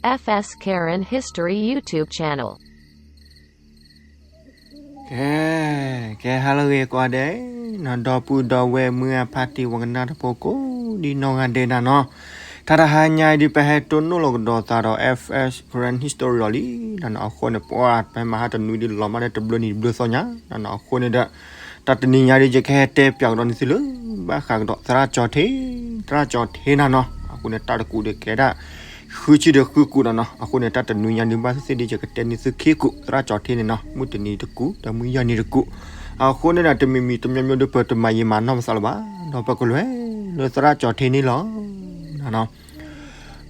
F S Karen History YouTube channel. ကဲ ကဲ ဟါလၢအဂ့ၤကိးဂၤဒဲး, နီၢ်ဒီပုၢ်ဒီဝဲၢ်မုၢ်အဖါတံၢ်ဝဲကနၣ်တဖိကိးဒံနီၢ်ဂၤဒဲးနၤနီၤ, တၢ်တဟါညါအံၤဒုး ပဟဲတိၢ်နီၣ်လီၤကဒီးသးဒီး F S Karen History လီၤလံ, နနီၤ အဃိန့ၣ် ပှၤပဟဲမၤဟါတနွံဒုး လီၤမၢ်ဒၢတဘျီနံၤတဘျီသီညါ နနီၤ အဃိန့ၣ်ဒီး တၢ်တနံၤညါဒုး ယကဟဲတဲပၠးကဒီးန့ၢ်သုလၢ ဘၣ်ဃးကဒီးသရၣ်ကၠီထ့, သရၣ်ကၠီထ့နၤနီၤ, အဃိန့ၣ် တၢ်တကူးဒုးကဲဒၣ် ဃုဆံဒီးဃုကူးနၤနီၤ, အဃိန့ၣ် တၢ်တနွံညါဒုး ဘၣ်သ့ၣ်သ့ၣ်ဒုး ယကတဲန့ၢ်သုခံကူး သရၣ်ကၠီထ့န့ၣ်နီၤ, မုၢ်တနံၤတကူး ဒီးမုၢ်ယဲၢ်နံၤတကူး, အဃိန့ၣ်ဒီး တမံၤမံၤတမံၤမံၤဒုး ပတမၤယံာ်မၤနီၢ်ပသးလၢၤဘၣ်, ဒီးပကလဲၤလၢသရၣ်ကၠီထ့န့ၣ်လီၤ နနီၤ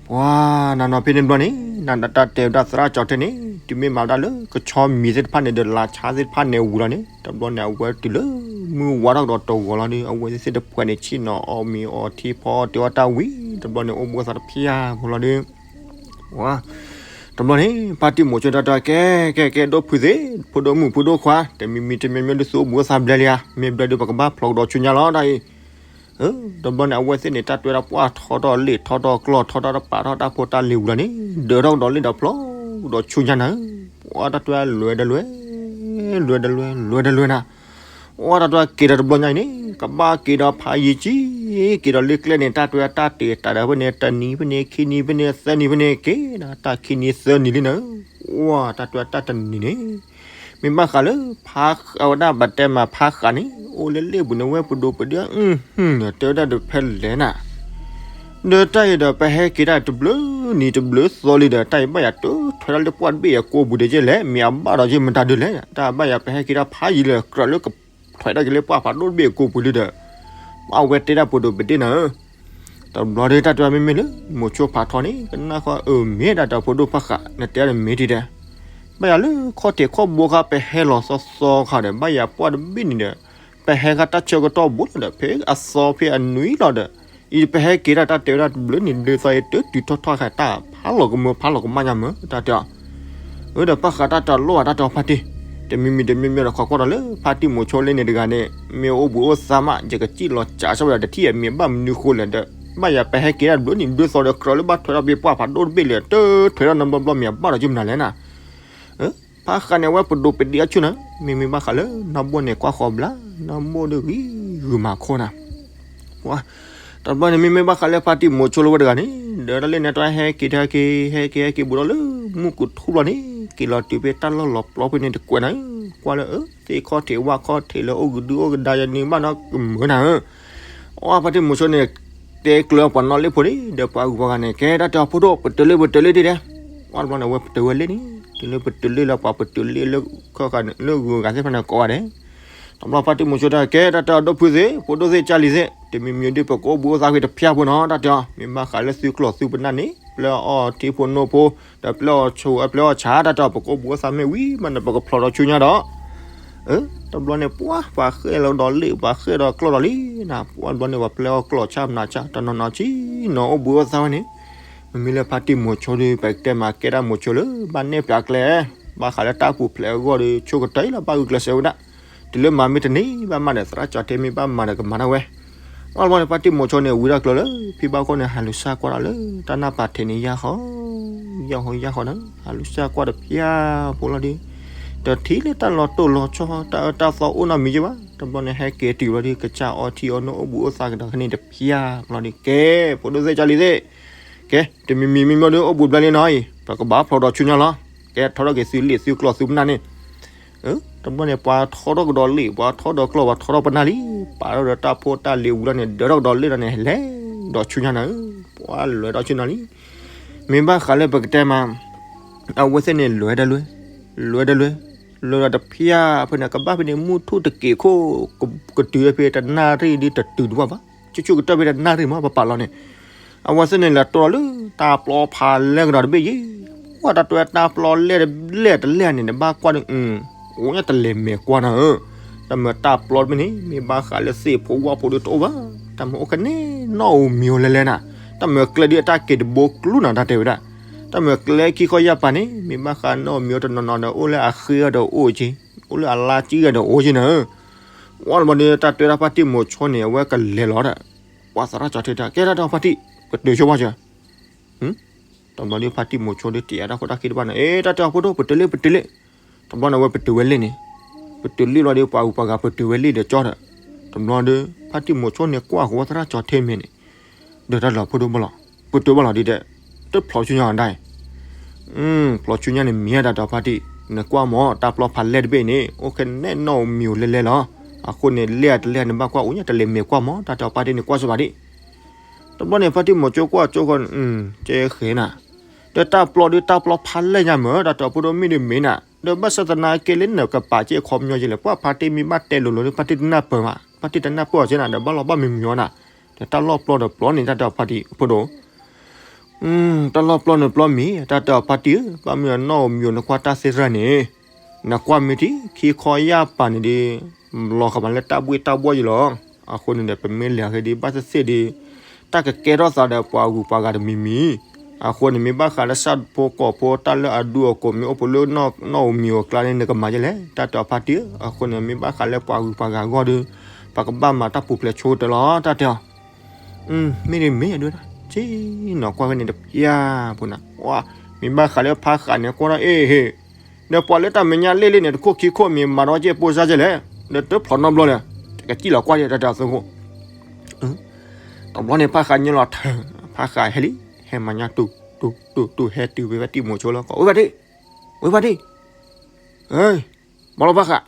ပှၤနနီၤဖဲန့ၣ်တဘျီန့ၣ် နတၢ်တဲဝဲဒၣ်သရၣ်ကၠီထ့န့ၣ် တုၤမ့ၢ်မၤဝဲဒၣ်လၢကဆီမံၤသ့ၣ်တဖၣ်န့ၣ်ဒီး လါဆါသ့ၣ်တဖၣ်န့ၣ်ဝံၤလီၤန့ၣ် တဘျီန့ၣ် အဝဲတုၤလၢ မုၢ်ဝါထီၣ်ကဒီးတဂီၤလီၤဒီး အဝဲသ့ၣ်တဖၣ်န့ၣ် ဆ့ၣ်နီၤအီၣ်မ့ၤအီထံဖီအီၣ်တ့ၢ်အီၣ်တၢ်ဝံၤ တဘျီန့ၣ် အိၣ်ဘှံးအိၣ်သါတဖျၢၣ်ဖိလီၤဒီး တဘျီန့ၣ် ဖါတံၢ်မိၤဆိတၢ်တဲ ကဲ ကဲ ကဲ ဒိၣ်ဖုသ့ၣ် ဖိဒိၣ်မုၣ်ဖိဒိၣ်ခွါ တမံၤမံၤတမံၤမံၤဒုး သုအိၣ်ဘှံးအိၣ်သါဘျဲလံဧါ, မ့ၢ်ဘျဲဒုး ပကဘၣ်ဖျိးကဒီးဆူညါလီၤ တၢ်အံၤ တဘျီန့ၣ် အဝဲသ့ၣ်န့ၣ် တၢ်တဲဝဲဒၣ် ပှၢ်ထီထီၣ်လ့ၣ်ထီထီၣ်ကျီၢ်ထီထီၣ်တပာ်ထီၣ်တၢ်ဖိတၢ်လံၤဝံၤလီၤန့ၣ် ဒၢးထီၣ်ကဒီးလ့ၣ်ဒီးဖျိးကဒီးဆူညါနၤဧၢ, ပှၤတၢ်တဲဝဲလွဲဒီးလွဲ လွဲဒီးလွဲ လွဲဒီးလွဲနၤ, ပှၤတၢ်တဲဝဲက့ၤဒီးတဘျီညါအံၤန့ၣ် ကဘၣ်က့ၤဒီးဖးယံာ်ကံ က့ၤဒီးလၢကျဲန့ၣ် တၢ်တဲဝဲတၢ်တ့ၢ်တၢ်ဒီးဖဲန့ၣ် တနံၤဖဲန့ၣ် ခံနံၤဖဲန့ၣ် သၢနံၤဖဲန့ၣ် က့ၤဒီးတၢ်ခံနံၤသၢနံၤလံနၤဧၢ, ပှၤတၢ်တဲဝဲတၢ်တနံၤန့ၣ် မ့ၢ်ဘၣ်ဃးလၢ ဖးအဝဲဒၣ်ပတဲမးဖးဃးန့ၣ် အိၣ်လၢလ့ၣ်ပူၤန့ၣ် ဝဲပဒိးပဒ့ တဲဝဲဒၣ်ဒီးဖဲလဲၣ်နၤ, ဒီးတၢ်အံၤဒီး ပဟဲက့ၤတၢ်တဘျုးနံၤတဘျုးသီလံဒီး တၢ်အံၤဘၣ်ယၤတထွဲဒၣ်လၢပှၢ်တဘ့ၣ်အကိာ်ပူၤဒံးက့လဲၣ်, မ့ၢ်အဘၣ်ဒီးက့မတၤဒုးလဲၣ်, တၢ်ဘၣ်ယၤပဟဲက့ၤတၢ်ဖးယံာ်လၢကြၢးလၢကထွဲဒၣ်က့ၤလၢပှၢ်ဖးဒိၣ်တဘ့ၣ်အကိာ်ပူၤလံဒီး အဝဲတဲဒၣ်ပဒိးပဒ့နၤဧၢ တဘျီဒီးတၢ်တဲဝဲမ့မ့ၢ်လၢ မိၤဆိဖးထီန့ၣ် ကနၣ်ဃီအၢမ့ၢ်ဒၣ်တၢ်ဖိဒိၣ်ဖးဃး နတဲဒၣ်မ့ၢ်ဒ်ဒဲး, ဘၣ်ယၤလၢခီၣ်ထံးခီၣ်ဘိခါ ပဟဲလီၤသီသီခါဒီး ဘၣ်ယၤပှၢ်တဘ့ၣ်န့ၣ်ဒီး ပဟဲဃာ်တၢ်ဆၢကတီၢ်ဘူးလီၤဒီး ဖဲအသီဖဲအနွံလီၤဒီး အံၤပဟဲက့ၤတၢ်တၢ်တဲဝဲဒၣ်တဘျုးနံၤတဘျုးသီအံၤ တတုၤထီၣ်ထီၣ်ဃာ်တၢ်ဖးလီၤကမၢဖးလီၤကမၣ်ညါမၢ တၢ်တဲအီၤ အၢဒီးဘၣ်ဃးတၢ်တၢ်လိၣ်ဘၣ်တၢ်တဲအီၤဖါတံၢ်, တမံၤမံၤတမံၤမံၤဒီး ခိးကွၢ်ဒီးလၢဖါတံၢ်မိၤဆိလ့န့ၣ်တဂၤန့ၣ် မ့ၢ်အိၣ်ဘှံးအိၣ်သါမး ယကစံၣ်လီၤစးဆၢဝဲဒီးတထံၣ်အမံၤဘၣ်မနုၤဃိလဲၣ်ဒီး ဘၣ်ယၤပဟဲက့ၤတၢ်တဘျုးနံၤတဘျုးသီဒီး ကြၢးလၢဘၣ်ထွဲထီၣ်ဖဲပှၢ်ဖးဒိၣ်တဘ့ၣ်လံ တထွဲထီၣ်နီတဘျီဘျီ မ့ၢ်အဘၣ်ဒီးက့မနုၤလဲၣ်နၤ ဖးဃးန့ၣ် အဝဲပဒိးပဒ့အဆူၣ်နၤ, မ့မ့ၢ်ဘၣ်ဃးလၢ နီၢ်ဘိၣ်န့ၣ်ကွၢ်ဃီဘျါ, နီၢ်ဘိၣ်ဒီးဂံၤဂုာ်မၤခိၣ်နၤ, ပှၤ တဘျီန့ၣ် မ့မ့ၢ်ဘၣ်ဃးလၢဖါတံၢ်မိၤဆိလၢဝဲတဂၤန့ၣ် ဒီးတၢ်လၢန့ၣ် တၢ်ဟဲက့ၤတၢ်ဟဲက့ၤ ဟဲက့ၤဟဲက့ၤဘူးဒီးလၢ မုၢ်ကထူၣ်လီၤန့ၣ် က့ၤလီၤတုၤဖဲတၢ်လီၢ်လီၤပျီဖဲန့ၣ်တကွဲးနၤ, ကွၢ်လၢအၢ သ့ၣ်ခီၣ်ထံးဝၣ်ခီၣ်ထံးလၢအိၣ်ကဒုအိၣ်ကဒါယၤန့ၣ်ဘၣ်နီတမုာ်နၤဧၢ အဖါတံၢ်မိၤဆိန့ၣ် တဲကျၢၤပှၤနီၣ်လ့ၣ်ဖိန့ၣ် ဒီးပှၤဂုၤပှၤဂၤန့ၣ် ကဲတၢ်တဲအီၤဖိဒိၣ် ပတုၤလ့ၣ်ပတုၤလ့ၣ်ဒ်လဲၣ်, ကွၢ်တဘျီန့ၣ် အဝဲပတုၤဝဲလ့ၣ်န့ၣ် တုၤလ့ၣ်ပတုၤလ့ၣ်လၢပှၤပတုၤလ့ၣ်လၢ ခၢၣ်ဃာ်န့ၣ် လၢဂုၤဂၤသ့ၣ်တဖၣ်န့ၣ်ကိးဂၤဒဲး, တဘျီဖါတံၢ်မိၤဆိတၢ် ကဲတၢ်တဲအီၤဒိၣ်ဖုသ့ၣ် ဖိဒိၣ်သ့ၣ်ကၢ်လံၤသ့ၣ် တမံၤမံၤဒ်ပကအိၣ်ဘှံးအိၣ်သါဃ့တဖျၢၣ်ဖိနီၤ တၢ်တဲအီၤ မ့ၢ်ဘၣ်ဃးလၢသုကျိာ်သုပနၢ်န့ၣ် ပျဲအီၣ်ထံဖိနိဖိ ဒီးပျဲအီၣ်ဆိးအပျဲအီၣ်ဆါ တၢ်တဲအီၤ ပကအိၣ်ဘှံးအိၣ်သါမ့ၢ်ဝံၤမးန့ၣ် ပကဖျိးဒီးဆူညါဒီး တဘျီန့ၣ် ပှၤပှၤဃ့ၢ်လီၤဒီးလ့ၣ် ပှၤဃ့ၢ်ဒီးကျီၢ်ဒီးလံနၤ ပှၤတဘျီန့ၣ် ပှၤပျဲအီၣ်ကျီၢ်ဆါမနၤဆါ တနီၤနီၤဆံးနီၤအိၣ်ဘှံးအိၣ်သါဝဲန့ၣ် မ့မ့ၢ်လၢဖါတံၢ်မိၤဆိဒီး ပကတဲမၤကဲတၢ်မိၤဆိလၢ ဘၣ်နဲၣ်ပၠးကျဲ ဘၣ်ဃးလၢတၢ်ပူၤဖျဲးအဂီၢ်ဒီး ဆိကတၢၢ်အံၤလီၤ ဘၣ်ဂုာ်ကျဲးစၢးဝဲဒၣ် တုၤလၢမၤမ့ၢ်တန့ၢ်ဘၣ်မးဒီး သရၣ်ကၠီထ့မ့ၢ်ဘၣ်မၤဒီးကမၤဒၣ်ဝဲ အဘျီန့ၣ် ဖါတံၢ်မိၤဆိန့ၣ် ဝံၤတၢ်ကျၢၤလၢ ဖံဘၣ်ခိၣ်န့ၣ် ဟးလူၤစၢ်ကွၢ်ဒီးလၢ တၢ်နၢ်ပာ်ထံးန့ၣ် ယၢ်ဃီ ယၢ်ဃီ ယၢ်ဃီန့ၣ် ဟးလူၤစၢ်ကွၢ်တဖျၢၣ်ဖိလီၤဒီး တထံၣ်လၢတၢ်လီၤတိၢ်လီၤဆီ တၢ်အၢတၢ်သီအိၣ်နီတမံၤက့ဘၣ် တဘျီန့ၣ် ဟဲက့ၤတုၤလီၤဒီး ကစၢ်အီထံအီနိၣ်အိၣ်ဘှံးအိၣ်သါကဒီးဖဲန့ၣ်တဖျၢၣ်လီၤဒီး ကဲ ဖိဒိၣ်သ့ၣ်ကၢ်လံၤသ့ၣ် ကဲ တမံၤမံၤမံၤမံၤဒီးအိၣ်ဘှံးဘျါလံနီၤအံၤ ပကဘၣ်ဖျိးဒီးဆူညါလီၤ ကဲထီထီၣ်က့ၤသုလ့ၣ်သုကျီၢ်သုပနၢ်န့ၣ် တဘျီန့ၣ် ပှၤထီထီၣ်ကဒီးလ့ၣ် ပှၤထီဒီးကျီၢ် ပှၤထီထီၣ်ပနၢ်လံ ပာ်ထီၣ်ဒီးတၢ်ဖိတၢ်လံၤဝံၤလီၤန့ၣ် ဒၢးထီၣ်ကဒီးလ့ၣ်ဒီးန့ၣ် လဲၤဒီးဆူညါနၤဧၢ ပှၤလဲၤဒီးဆူညါလံ မ့ၢ်ဘၣ်ဃးလၢပကတဲမး အဝဲသ့ၣ်န့ၣ် လဲၤဒီးလဲၤ လဲၤဒီးလဲၤ လဲၤဒီးတဖျၢၣ်ဖဲန့ၣ် ကဘၣ်ဖဲန့ၣ် မုၢ်ထူၣ်တက့ၤခိၣ် ကတုၤဖဲတနၣ်ရံၣ်ဒ်တတုၤတဘၣ်ဘၣ် ဆူၣ်ဆူၣ်ကတၢၢ်ဖဲတနၣ်ရံၣ်မး ပပာ်လီၤန့ၣ် အဝဲသ့ၣ်န့ၣ် လဲၤတိၢ်လီၤလၢ တၢ်ပျီဖးလဲၢ်ကဒီးတဘ့ၣ်ယံၤ ပှၤတၢ်တဲတၢ်ပျီလဲၢ်တလဲၢ်တလဲၢ်န့ၣ် နဘၣ်ကွၢ်ဒီး အိၣ်ညါတလဲၤမဲာ်ကွၢ်နၤဧၢ တၢ်မၤတၢ်ပျီတဘ့ၣ်န့ၣ် မ့ၢ်ဘၣ်ဃးလၢသ့ၣ်ဖိဝၣ်ဖိဒီးတအိၣ်ဘၣ် တၢ်မၤအိၣ်ကန့ၣ် နီၣ်ဧိၤမံၤဧိၤလဲၤလဲၤနၤ တၢ်မၤကျဲဒ်အတၢ်က့ၤတဘိကျူနၤ တၢ်တဲဝဲဒၣ် တၢ်မၤကျဲခံခီယၢ်ပၤန့ၣ် မ့ၢ်ဘၣ်ဃးနီၣ်ဧိၤမံၤဧိၤတနီၤနီၤဒီး အိၣ်လၢအဃ့အီၤဒီးအိၣ်က့ၤ အိၣ်လၢအလါကံၢ်ဂၤဒီးအိၣ်က့ၤနၤဧၢ ဝံၤတဘျီန့ၣ် တၢ်တဲဒၣ်ဖါတံၢ်မိၤဆိန့ၣ် အဝဲကလဲၤလီၤဒီး ပှၤသရၣ်ကၠီထ့တၢ် ကဲတၢ်တဲဖါတံၢ် ပတုၤဆိဘၣ်စၢၤ တဘျီဒီးဖါတံၢ်မိၤဆိဒီး တယာ်တၢ်ခိၣ်တၢ်ခံတဘၣ်န့ၣ် အ့ တၢ်တဲအီၤဖိဒိၣ် ပတုၤလံ ပတုၤလံ. တဘျီန့ၣ်ဝဲပတုၤဝဲလံန့ၣ်, ပတုၤလံလီၤဒီး ပှၤဂုၤပှၤဂၤပတုၤဝဲလံဒီးကၠီဒီး, တဘျီဒီး ဖါတံၢ်မိၤဆိန့ၣ် ကွၢ်ဃီသရၣ်ကၠီထဲမ့ၢ်န့ၣ်, ဒီးတၢ်လီၤဖိဒိၣ်ဘၣ်လီၤ, ပတုၤဘၣ်လီၤဒ်တဲ, တဖျိးဆူညါဒၣ် ဖျိးဆူညါန့ၣ်မ့ၢ် တၢ်တဲအီၤဖါတံၢ်, နကွၢ်မ့ၢ် တၢ်ပျီဖးလဲၢ်တဘ့ၣ်န့ၣ် အိၣ်ခဲနဲၣ်နီၣ်ဧိၤမံၤဧိၤလဲၤလဲၤလီၤ. အဃိန့ၣ် လဲၢ်တလဲၢ်နဘၣ်ကွၢ်အိၣ်ညါတလဲၤမဲာ်ကွၢ်မ့ၢ် တၢ်တဲအီၤဖါတံၢ်န့ၣ် ကွၢ်စ့ၢ်ဘၣ်ဒံး. တဘျီန့ၣ် ဖါတံၢ်မိၤဆိကွၢ်ကၠိဃီ, ကဲဃဲနၤ, ဒီးတၢ်ပျီဒီးတၢ်ပျီဖးလဲၢ်ညါမ့ၢ် တၢ်တဲအီၤဖိဒိၣ်မ့ၢ်ဒ်မ့ၢ်နၤ, ဒီးဘၣ်ဆၣ်သနာ်က့လၢနကပာ်ကဲခီပညီယဲလဲၣ်, ပှၤဖါတံၢ်မ့ၢ်ဘၣ်တဲလိၤလိၤဒီး ဖါတံၢ်တနၢ်ပၢၢ်ဘၣ်, ဖါတံၢ်တနၢ်ပၢၢ်အီၤကဲနၤ ဒီးဘၣ်လီၤဘၣ်မံၤမံၤအီၤနၤ, ဒီးတၢ်လီၢ်ပျီဒီးပျီန့ၣ် တၢ်တဲအီၤဖါတံၢ်ဖိဒိၣ် တၢ်လီၢ်ပျီန့ၣ်ပျီမ့ၢ် တၢ်တဲအီၤဖါတံၢ်ဧၢ, ဘၣ်မနုၤအနီၣ်ဧိၤမံၤဧိၤ နကွၢ်တၢ်သ့ၣ်တဖၣ်န့ၣ်, နကွၢ်မ့ၢ်ထံ ခံခီယၢ်ပၤန့ၣ်ဒီး လီၤဃာ်မးလၢတၢ်ဘှ့ၣ်တၢ်ဘှီၣ်ယဲလီၤ. အဃိန့ၣ်ဒီး ပမ့ၢ်လဲၤအဂ့ၢ်ဒ်ဘၣ်သ့ၣ်သ့ၣ်ဒီး တၢ်ကကဲထီၣ်သးဒီးပှၤဂုၤပှၤဂၤတမံၤမံၤ, အဃိန့ၣ် မ့ၢ်ဘၣ်ဃးလၢဆၣ်ဖိကီၢ်ဖိတၢ်လၢအဒူအကိးမ့ၢ်အိၣ်ဖိလၢနီၣ်ဧိၤမံၤဧိၤအကျါန့ၣ် နကမၤယဲလဲၣ် တၢ်တဲအီၤဖါတံၢ်ဧၢ. အဃိန့ၣ် မ့ၢ်ဘၣ်ဃးလၢပှၤဂုၤပှၤဂၤအဂီၢ်ဒီး ပကဘၣ်မၤတၢ်ပူၤဖျဲးဆိကတၢၢ်လီၤ တၢ်တဲအီၤ မ့ၢ်ဒ်မ့ၢ်ဒ်, ဆ့ၣ်နီၤကွၢ်ဖဲန့ၣ်တပျၢ်ဖိနၤ, မ့ၢ်ဘၣ်ဃးလၢဖါဃးန့ၣ်ကွၢ်ဒီး အ့ၣ်ဟ့ၣ်, ဒီးပှၤလၢတၢ်မဲာ်ညါလ့ၣ်လ့ၣ်န့ၣ် တခိၣ်ခံခိၣ်မ့ၢ်မၤဒီးကဲပိၢ်စါကဲလဲၣ်, ဒီးတဖျိးနီတဘျီလဲၣ်, တကစံၣ်လီၤကွၢ်ဒ်တၢ်တဲအီၤသုးခိၣ် တဘျီန့ၣ် ဖါဃးညါလီၤထၢ, ဖါဃးဟဲလံ, ဟဲမၤညါတူၤ, တူၤ, တူၤ, တူၤ, ဟဲတုၤဖဲဖါတံၢ်မိၤဆိလီၤ, ဝဲဖါတံၢ်, ဝဲဖါတံၢ်, မၤလီၤဖါဃး,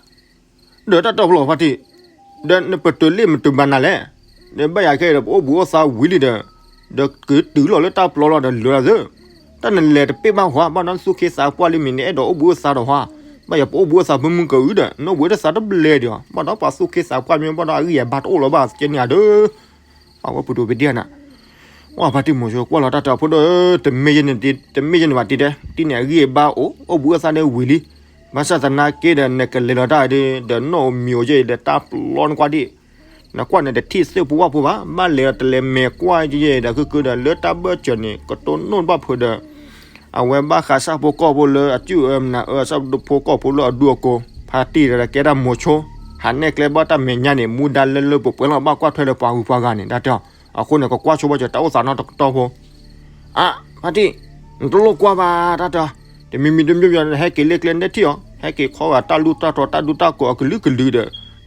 ဒီးတၢ်တဲအီၤဖါတံၢ်, ဒီးနပတုၤလံမ့ၢ်တုၤဘၣ်နၤလဲၣ်, ဒီးဘၣ်ယၤခဲအံၤဒီး ပအိၣ်ဘှံးအိၣ်သါဝံၤလံဒီး, ဒီးကတုၤလီၤလၢတၢ်ပျီလီၤဒီးလၢာ်လီၤသု, တၢ်နလဲၤတပ့ၢ်ဘၣ်ဟီ, ဘၣ်ဒီးနသူၣ်ခ့သးပှၢ်လံမ့ၢ် နအဲၣ်ဒိးအိၣ်ဘှံးအိၣ်သါဒီးဟီ, ဘၣ်ယၤပအိၣ်ဘှံးအိၣ်သါဖုမုၢ်ကအုဒီး နအိၣ်ဘှံးအိၣ်သါတဘျဲၣ်ဒီး, ဘၣ်ဒီးပှၤသူၣ်ခ့သးပှၢ်မ့ၢ် ဘၣ်ဒီးအဂံၢ်အဘါတအိၣ်လီၤဘၣ်ကဲန့ၣ်ဧါဒီး အဝဲပဒိၣ်ပဒ့ၣ်နၤ, ဝဲဖါတံၢ်မိၤဆိကွၢ်လီၤတၢ်တဲအီၤဖိဒိၣ်ဧၢ, တမ့ၢ်ယဲန့ၣ်ဘၣ်တံၤတဲ, တံၤန့ၣ်အဂံၢ်အဘါအိၣ်, အိၣ်ဘှံးအိၣ်သါန့ၣ်ဝံၤလံ, ဘၣ်ဆၣ်သနာ်က့ဒီး နကလဲၤလီၤတၢ်ဒီး ဒီးနီၣ်ဧိၤမံၤဧိၤယဲအံၤဒီးတၢ်ပျီနကွၢ်ဒံး, နကွၢ်န့ၣ်တထံၣ်သ့ၣ်ဖိဝၣ်ဖိဘၣ်, ဘၣ်လဲၤဒီးတလဲၤမဲာ်ကွၢ်ယဲအံၤဒီး ကုၢ်ကုၢ်ဒီးလၢတၢ်ဘၢၣ်စၢၤန့ၣ် ကတိၢ်နီၣ်ဘၣ်ဖုးဒီး အဝဲဘၣ်ဃးဆၣ်ဖိကီၢ်ဖိလၢအစုၣ်အၢမနၤအၢ ဆၣ်ဖိကီၢ်ဖိလၢအဒူအကိး, ဖါတံၢ်ဒီးကဲတၢ်မိၤဆိ, ဟးနဲၣ်ကျဲဘၣ်တၢ်မဲာ်ညါန့ၣ် မူဒါလၢလၢပှဲၤပှဲၤလီၤ ဘၣ်ကွၢ်ထွဲဒီးပှၤဂုၤပှၤဂၤန့ၣ် တၢ်တဲအီၤ, အဃိန့ၣ် ကကွၢ်ဆိဘၣ်စၢၤတၢ်အိၣ်သးနီတကတီၢ်ဖိ, အါ, ဖါတံၢ်, နတလိၣ်ကွၢ်ဘၣ် တၢ်တဲအီၤ, တမံၤမံၤတမံၤမံၤ ဟဲက့ၤလၢကျဲနဲၣ်ထံၣ်အီၤ, ဟဲက့ၤခီဂာ်တၢ်လူၢ်တၢ်ထီတၢ်ဒူတၢ်ကိးအကလုာ်ကလုာ်ဒီး,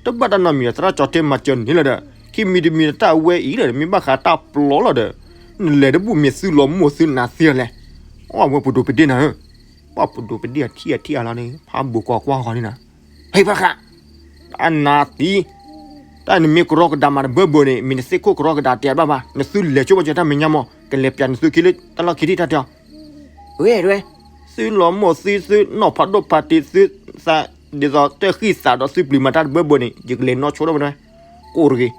တဘၣ်တၢ်နီတမံၤ သရၣ်ကၠီတဲမၤစၢၤန့ၣ်လီၤဒီး, ခံမံၤတမံၤတၢ်အဝဲအံၤဒီး မ့ၢ်ဘၣ်ဃးတၢ်ပျီလီၤဒီး, နလဲၤတဘူၣ်မ့ၢ်သုလီၤမိၢ်သုနၤသ့လဲၣ်, အဝဲပဒိၣ်ပဒ့ၣ်နၤဧၢ, ပှၤပဒိၣ်ပဒ့ၣ်အထံၣ်အထံၣ်အါလီၤန့ၣ် ဖးဘိးကွၢ်ကွၢ်ဃီန့ၣ်နၤ, ဟဲဖါဃး တၢ်နၤသံ, တၢ်နမ့ၢ်ကရီကဒါမၤတဘၢဘၢန့ၣ် မ့ၢ်နသ့ၣ်ခိၣ်ကရီကဒါတဲဘၣ်ဘၣ်, နသုလဲၤဆိဘၣ်စၢၤတၢ်မဲာ်ညါမး ကလဲၤပၠးနသုခံလၢတၢ်လီၢ်ခံထံၣ်တၢ်တဲအီၤ, ဝဲဒၣ်ဝဲ, သုလီၤမိၢ်သုသုနီၢ်ဖးဒိၣ်ဖးတံၢ်သုသး, ဒ်သိးတၢ်ဃံသးဒီးသုပျံၤမၤတၢ်တဘၢဘၢန့ၣ် ယကလဲၤနီၢ်ဆိဒၣ်ဝဲဒၣ်ဝဲ, ကိၢ်တဂ့ၤ,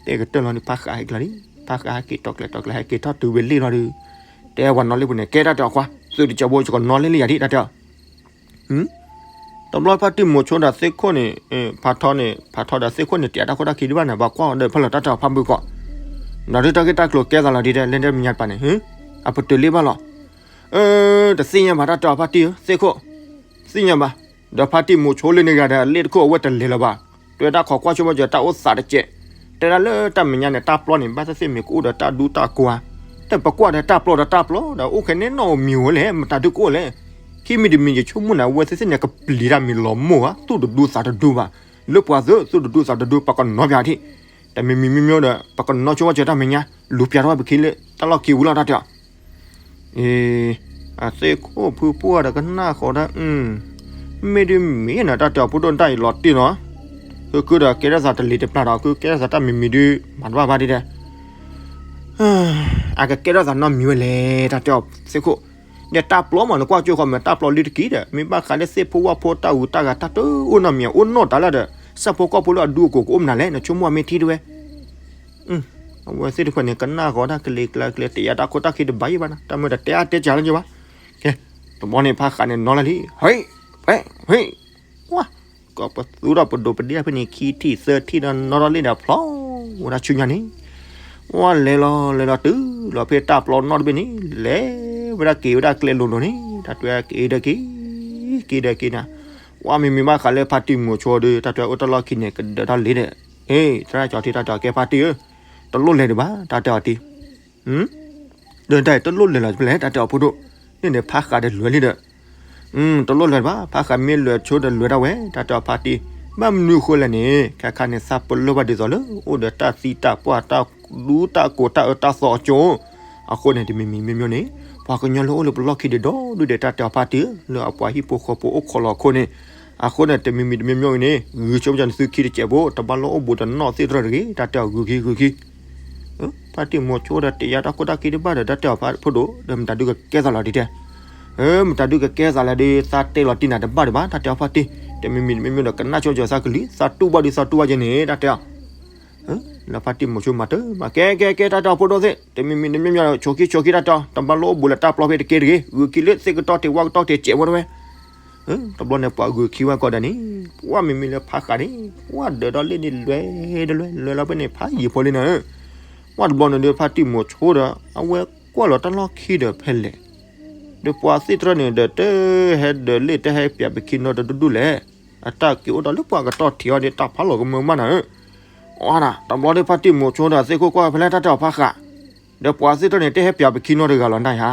တဲကတၢၢ်လီၤန့ၣ် ဖးဃးဟဲကလီၤလံ, ဖးဃးဟဲက့ၤတီကျဲတီကျဲ ဟဲက့ၤထီၣ်တုၤဝဲလ့ၣ်လီၤဒီး, တဲပှၤနီၢ်လ့ၣ်ပူၤန့ၣ် ကဲတၢ်တဲအီၤကွၢ်, သုတကၠီဘိ ယကနီၢ်လ့ၣ်လံယၤဒံး တၢ်တဲအီၤ တဘျီဖါတံၢ်မိၤဆိဒီးသ့ၣ်ခိၣ်န့ၣ်, ဖးထီန့ၣ် ဖးထီဒီးသ့ၣ်ခိၣ်န့ၣ် တယာ်တၢ်ခိၣ်တၢ်ခံဒံးဘၣ်န့ၣ် ဘၣ်ကွၢ်ဒီးဖဲလီၤတၢ်တဲအီၤဖးဘိးကွၢ်, ဒီးဒ်တၢ်ဂ့ၢ်တၢ်ကျိၤကဲသးလီၤဒ်တဲ လၢတၢ်မဲာ်ညါတပၤန့ၣ်, အပတုၤလ့ၣ်ဘၣ်လီၤ, တသ့ၣ်ညါဘၣ်တၢ်တဲအီၤဖါတံၢ်ဧၢ သ့ၣ်ခိၣ်, သ့ၣ်ညါဘၣ်, ဒီးဖါတံၢ်မိၤဆိလၢန့ၣ်ဂၤဒီး လ့ၣ်တခိၣ်အဝဲတလဲၤလၢၤဘၣ်, တဲဒၣ်ခိးကွၢ်ဆိဘၣ်စၢၤတၢ်အိၣ်သးတကဲး, တဲဒၣ်လၢတၢ်မဲာ်ညါန့ၣ် တၢ်ပျီန့ၣ် ဘၣ်သ့ၣ်သ့ၣ်မ့ၢ်ကအိၣ်ဒီးတၢ်ဒူတၢ်ကိးဧါ, တပကွၢ်ဒီးတၢ်ပျီဒီးတၢ်ပျီဒီး အိၣ်ခဲန့ၣ်နီၣ်ဧိၤမံၤဧိၤလဲၣ် မတၤဒုကအိၣ်လဲၣ်, ခံမံၤတမံၤယဆိကမိၣ်န့ၣ် အဝဲသ့ၣ်သ့ၣ်န့ၣ် ကပျံၤတၢ်မ့ၢ်လီၤမိၢ်ဧါ သူၣ်တဒူသးတဒူဘၣ်, လၢပှၤသုး သူၣ်တဒူသးတဒူ ပကနီၣ်ပၠးထံၣ်, တမံၤမံၤမံၤမံၤဒီး ပကနီၢ်ဆိဘၣ်စၢၤတၢ်မဲာ်ညါ လူၤပၠးထီၣ်ဝဲပခံလၢတၢ်လီၢ်ခံဝံၤလီၤတၢ်တဲအီၤ အသ့ၣ်ခိၣ်ဖုပှၢ်ဒီးကနၣ်ဃီၤဒၣ်, မ့ၢ်ဒ်မ့ၢ်နတၢ်တဲအီၤဖိဒိၣ်တၢ်အံၤလီၤတံၢ်နီၤ, ဃုဃုဒီးကဲထီၣ်သးတလံၤတပျၢ်ဒီး ဃုကဲထီၣ်သးတၢ်မံၤမံၤဒုး မၤတဘၣ်ဘၣ်ဒ်တဲ, အကကဲထီၣ်သးနီတမံၤဝဲလဲၣ် တၢ်တဲအီၤသ့ၣ်ခိၣ်, ဒီးတၢ်ပျီမး နကွၢ်ကၠိဃီမး တၢ်ပျီလံတက့ၢ်ဒီး မ့ၢ်ဘၣ်ဃးလၢသ့ၣ်ဖိဝၣ်ဖိတၢ်ဂုၤတၢ်ဂၤတၢ်တအိၣ်နီတမံၤ အိၣ်နီၢ်တၢ်လၢဒီး ဆၣ်ဖိကီၢ်ဖိလၢအဒူအကိးကအိၣ်မနုၤလဲၣ် နဆိကမိၣ်မ့ၢ်ထံတဝဲ အဝဲသ့ၣ်တဖၣ်န့ၣ် ကနၣ်ဃီၤတၢ်ကလံၤကျါကျဲ တယာ်တၢ်ခိၣ်တၢ်ခံတဘၣ်ယံၤဘၣ်နီၤ တၢ်မ့ၢ်တတဲအါတဲစှၤလၢယံၤဘၣ်, ကဲ, တဘျီန့ၣ်ဖးဃးန့ၣ်နီၤလၢလံ, ဟဲ, ဟဲ, ဟဲ, ဝါ, ကီၢ်ပသူထီၣ်ပဒိၣ်ပဒ့ၣ်ဖဲန့ၣ် ခံထံၣ်သၢထံၣ်ဒီးနီၤထီၣ်လံဒီးဖျီ, ဝဲဒၣ်ဆူညါန့ၣ်, ဝါလဲၤလီၤလဲၤလီၤတုၤလီၤဖဲတၢ်ပျီနီၣ်တဘ့ၣ်န့ၣ်, လဲၤဝဲဒၣ်က့ၤဝဲဒၣ်ကျဲလိၤလိၤန့ၣ် တၢ်တွဲက့ၤဒီးက့ၤ, က့ၤဒီးက့ၤနၤ, ဝါမ့မ့ၢ်ဘၣ်ဃးလၢဖါတံၢ်မိၤဆိဒီး တၢ်တွဲအိၣ်တၢ်လီၢ်ခံန့ၣ် ကဒၢးထီၣ်လံဒီး, ဟ့ၣ် သရၣ်ကၠီထံတၢ်တဲအီၤကဲဖါတံၢ်ဧၢ, တလိၣ်လဲၤဒံးဘၣ် တၢ်တဲအီၤတံၢ်, ဟ ဒီးတၢ်အံၤတလိၣ်လဲၤလီၤဖဲလဲၣ် တၢ်တဲအီၤဖိဒိၣ်, န့ၣ်န့ၣ်ဖးဃးဒီးလဲၤလံဒီး, တလိၣ်လဲၤဘၣ် ဖးဃးမ့ၢ်လဲၤဆိဒီးလဲၤဒၣ်ဝဲ တၢ်တဲအီၤဖါတံၢ်, ဘၣ်မနုၤအဃိလဲၣ်န့ၣ် ခဲခါန့ၣ် သးပလၢၢ်ဘၣ်ဒ်သိးလၢ အိၣ်ဒီးတၢ်သံတၢ်ပှၢ်တၢ်ဒူတၢ်ကိးတၢ်အၢတၢ်သီအကၠိ, အဃိန့ၣ် တမံၤမံၤမ့ၢ်မ့ၢ်န့ၣ် ပှၤကညီလၢအိၣ်လၢပလီၢ်ခံဒံးဒီဒူၣ်ဒဲး တၢ်တဲအီၤဖါတံၢ်ဧၢ လၢအပှၤဟံၣ်ဖိဃီဖိအိၣ်ခိးလီၤအခိၣ်န့ၣ်, အဃိန့ၣ် တမံၤမံၤတမ့ၢ်မ့ၢ်န့ၣ် ဂုာ်ဆိကမိၣ်ကၠီနသုခံတစဲးဖိ တဘၣ်လီၤအိၣ်ဘူးတနီၣ်သ့ၣ်တဖၣ်တဂ့ၤ တၢ်တဲအီၤဂုာ်ခံဂုာ်ခံ ဖါတံၢ်မိၤဆိဒီးတဲယၤတၢ်ခိၣ်တၢ်ခံတဘၣ်ဒီး တၢ်တဲအီၤဖါဖိဒိၣ် ဒီးမတၤဒုးကကဲသးလီၤဒ်တဲ, မတၤဒုးကကဲသးလီၤဒီး သးတဲလီၤတံၢ်နၤတဘၣ်ဒံးဘၣ် တၢ်တဲအီၤဖါတံၢ်, တမံၤမံၤတမ့ၢ်မ့ၢ်ဒီး ကနၣ်ဆိကၠီသးကလုၢ် သးတူၢ်ဘၣ်ဒီးသးတူၢ်ဘၣ်ကဲန့ၣ် တၢ်တဲအီၤ လၢဖါတံၢ်မိၤဆိမၤတၢ်မၤ ကဲကဲကဲ တၢ်တဲအီၤဖိဒိၣ်သ့ၣ် တမံၤမံၤတမ့ၢ်မ့ၢ်ဒီး ဆိခံဆိခံ တၢ်တဲအီၤ တဘၣ်လီၤအိၣ်ဘူးလၢတၢ်ပျီဖဲတက့ၢ်တဂ့ၤ ဂုာ်ခံလၢသ့ၣ်ကတီၢ်ထံးဝၣ်ကတီၢ်ထံးစဲးဖိတဝဲ တဘျီန့ၣ် ပှၤဂုာ်ခံဝဲကီးဒၣ်န့ၣ်, ပှၤမ့မ့ၢ်လၢဖးဃးန့ၣ် ပှၤဒၢးဒီးလ့ၣ်န့ၣ် လဲၤတလဲၤ လဲၤလီၤဖဲန့ၣ် ဖးယံာ်ဖိလံနၤဧၢ, ပှၤတဘျီန့ၣ်ဒီး ဖါတံၢ်မိၤဆိဒီး အဝဲကွၢ်လီၤတၢ်လီၢ်ခံဒီးဖဲလဲၣ်, ဒီးပှၤသ့ၣ်တဖၣ်န့ၣ်ဒီး တဟဲဒၢးလ့ၣ် တဟဲပၠးပခံနီတဒူၣ်ဒူၣ်လဲၣ်, အတၢ်က့ၤအိၣ်ဒီးလၢပှၤကတီၢ်ထံးအီၤဒီး တၢ်ဖးလီၤကမၢဘၣ်နၤဧၢ, အတဘျီဒီး ဖါတံၢ်မိၤဆိဒီး သ့ၣ်ခိၣ်ကွၢ်ဖဲလဲၣ် တၢ်တဲအီၤဖးဃး, ဒီးပှၤသ့ၣ်တဖၣ်န့ၣ် တဟဲပၠးပခံနီတဂၤလီၤနၤဧါ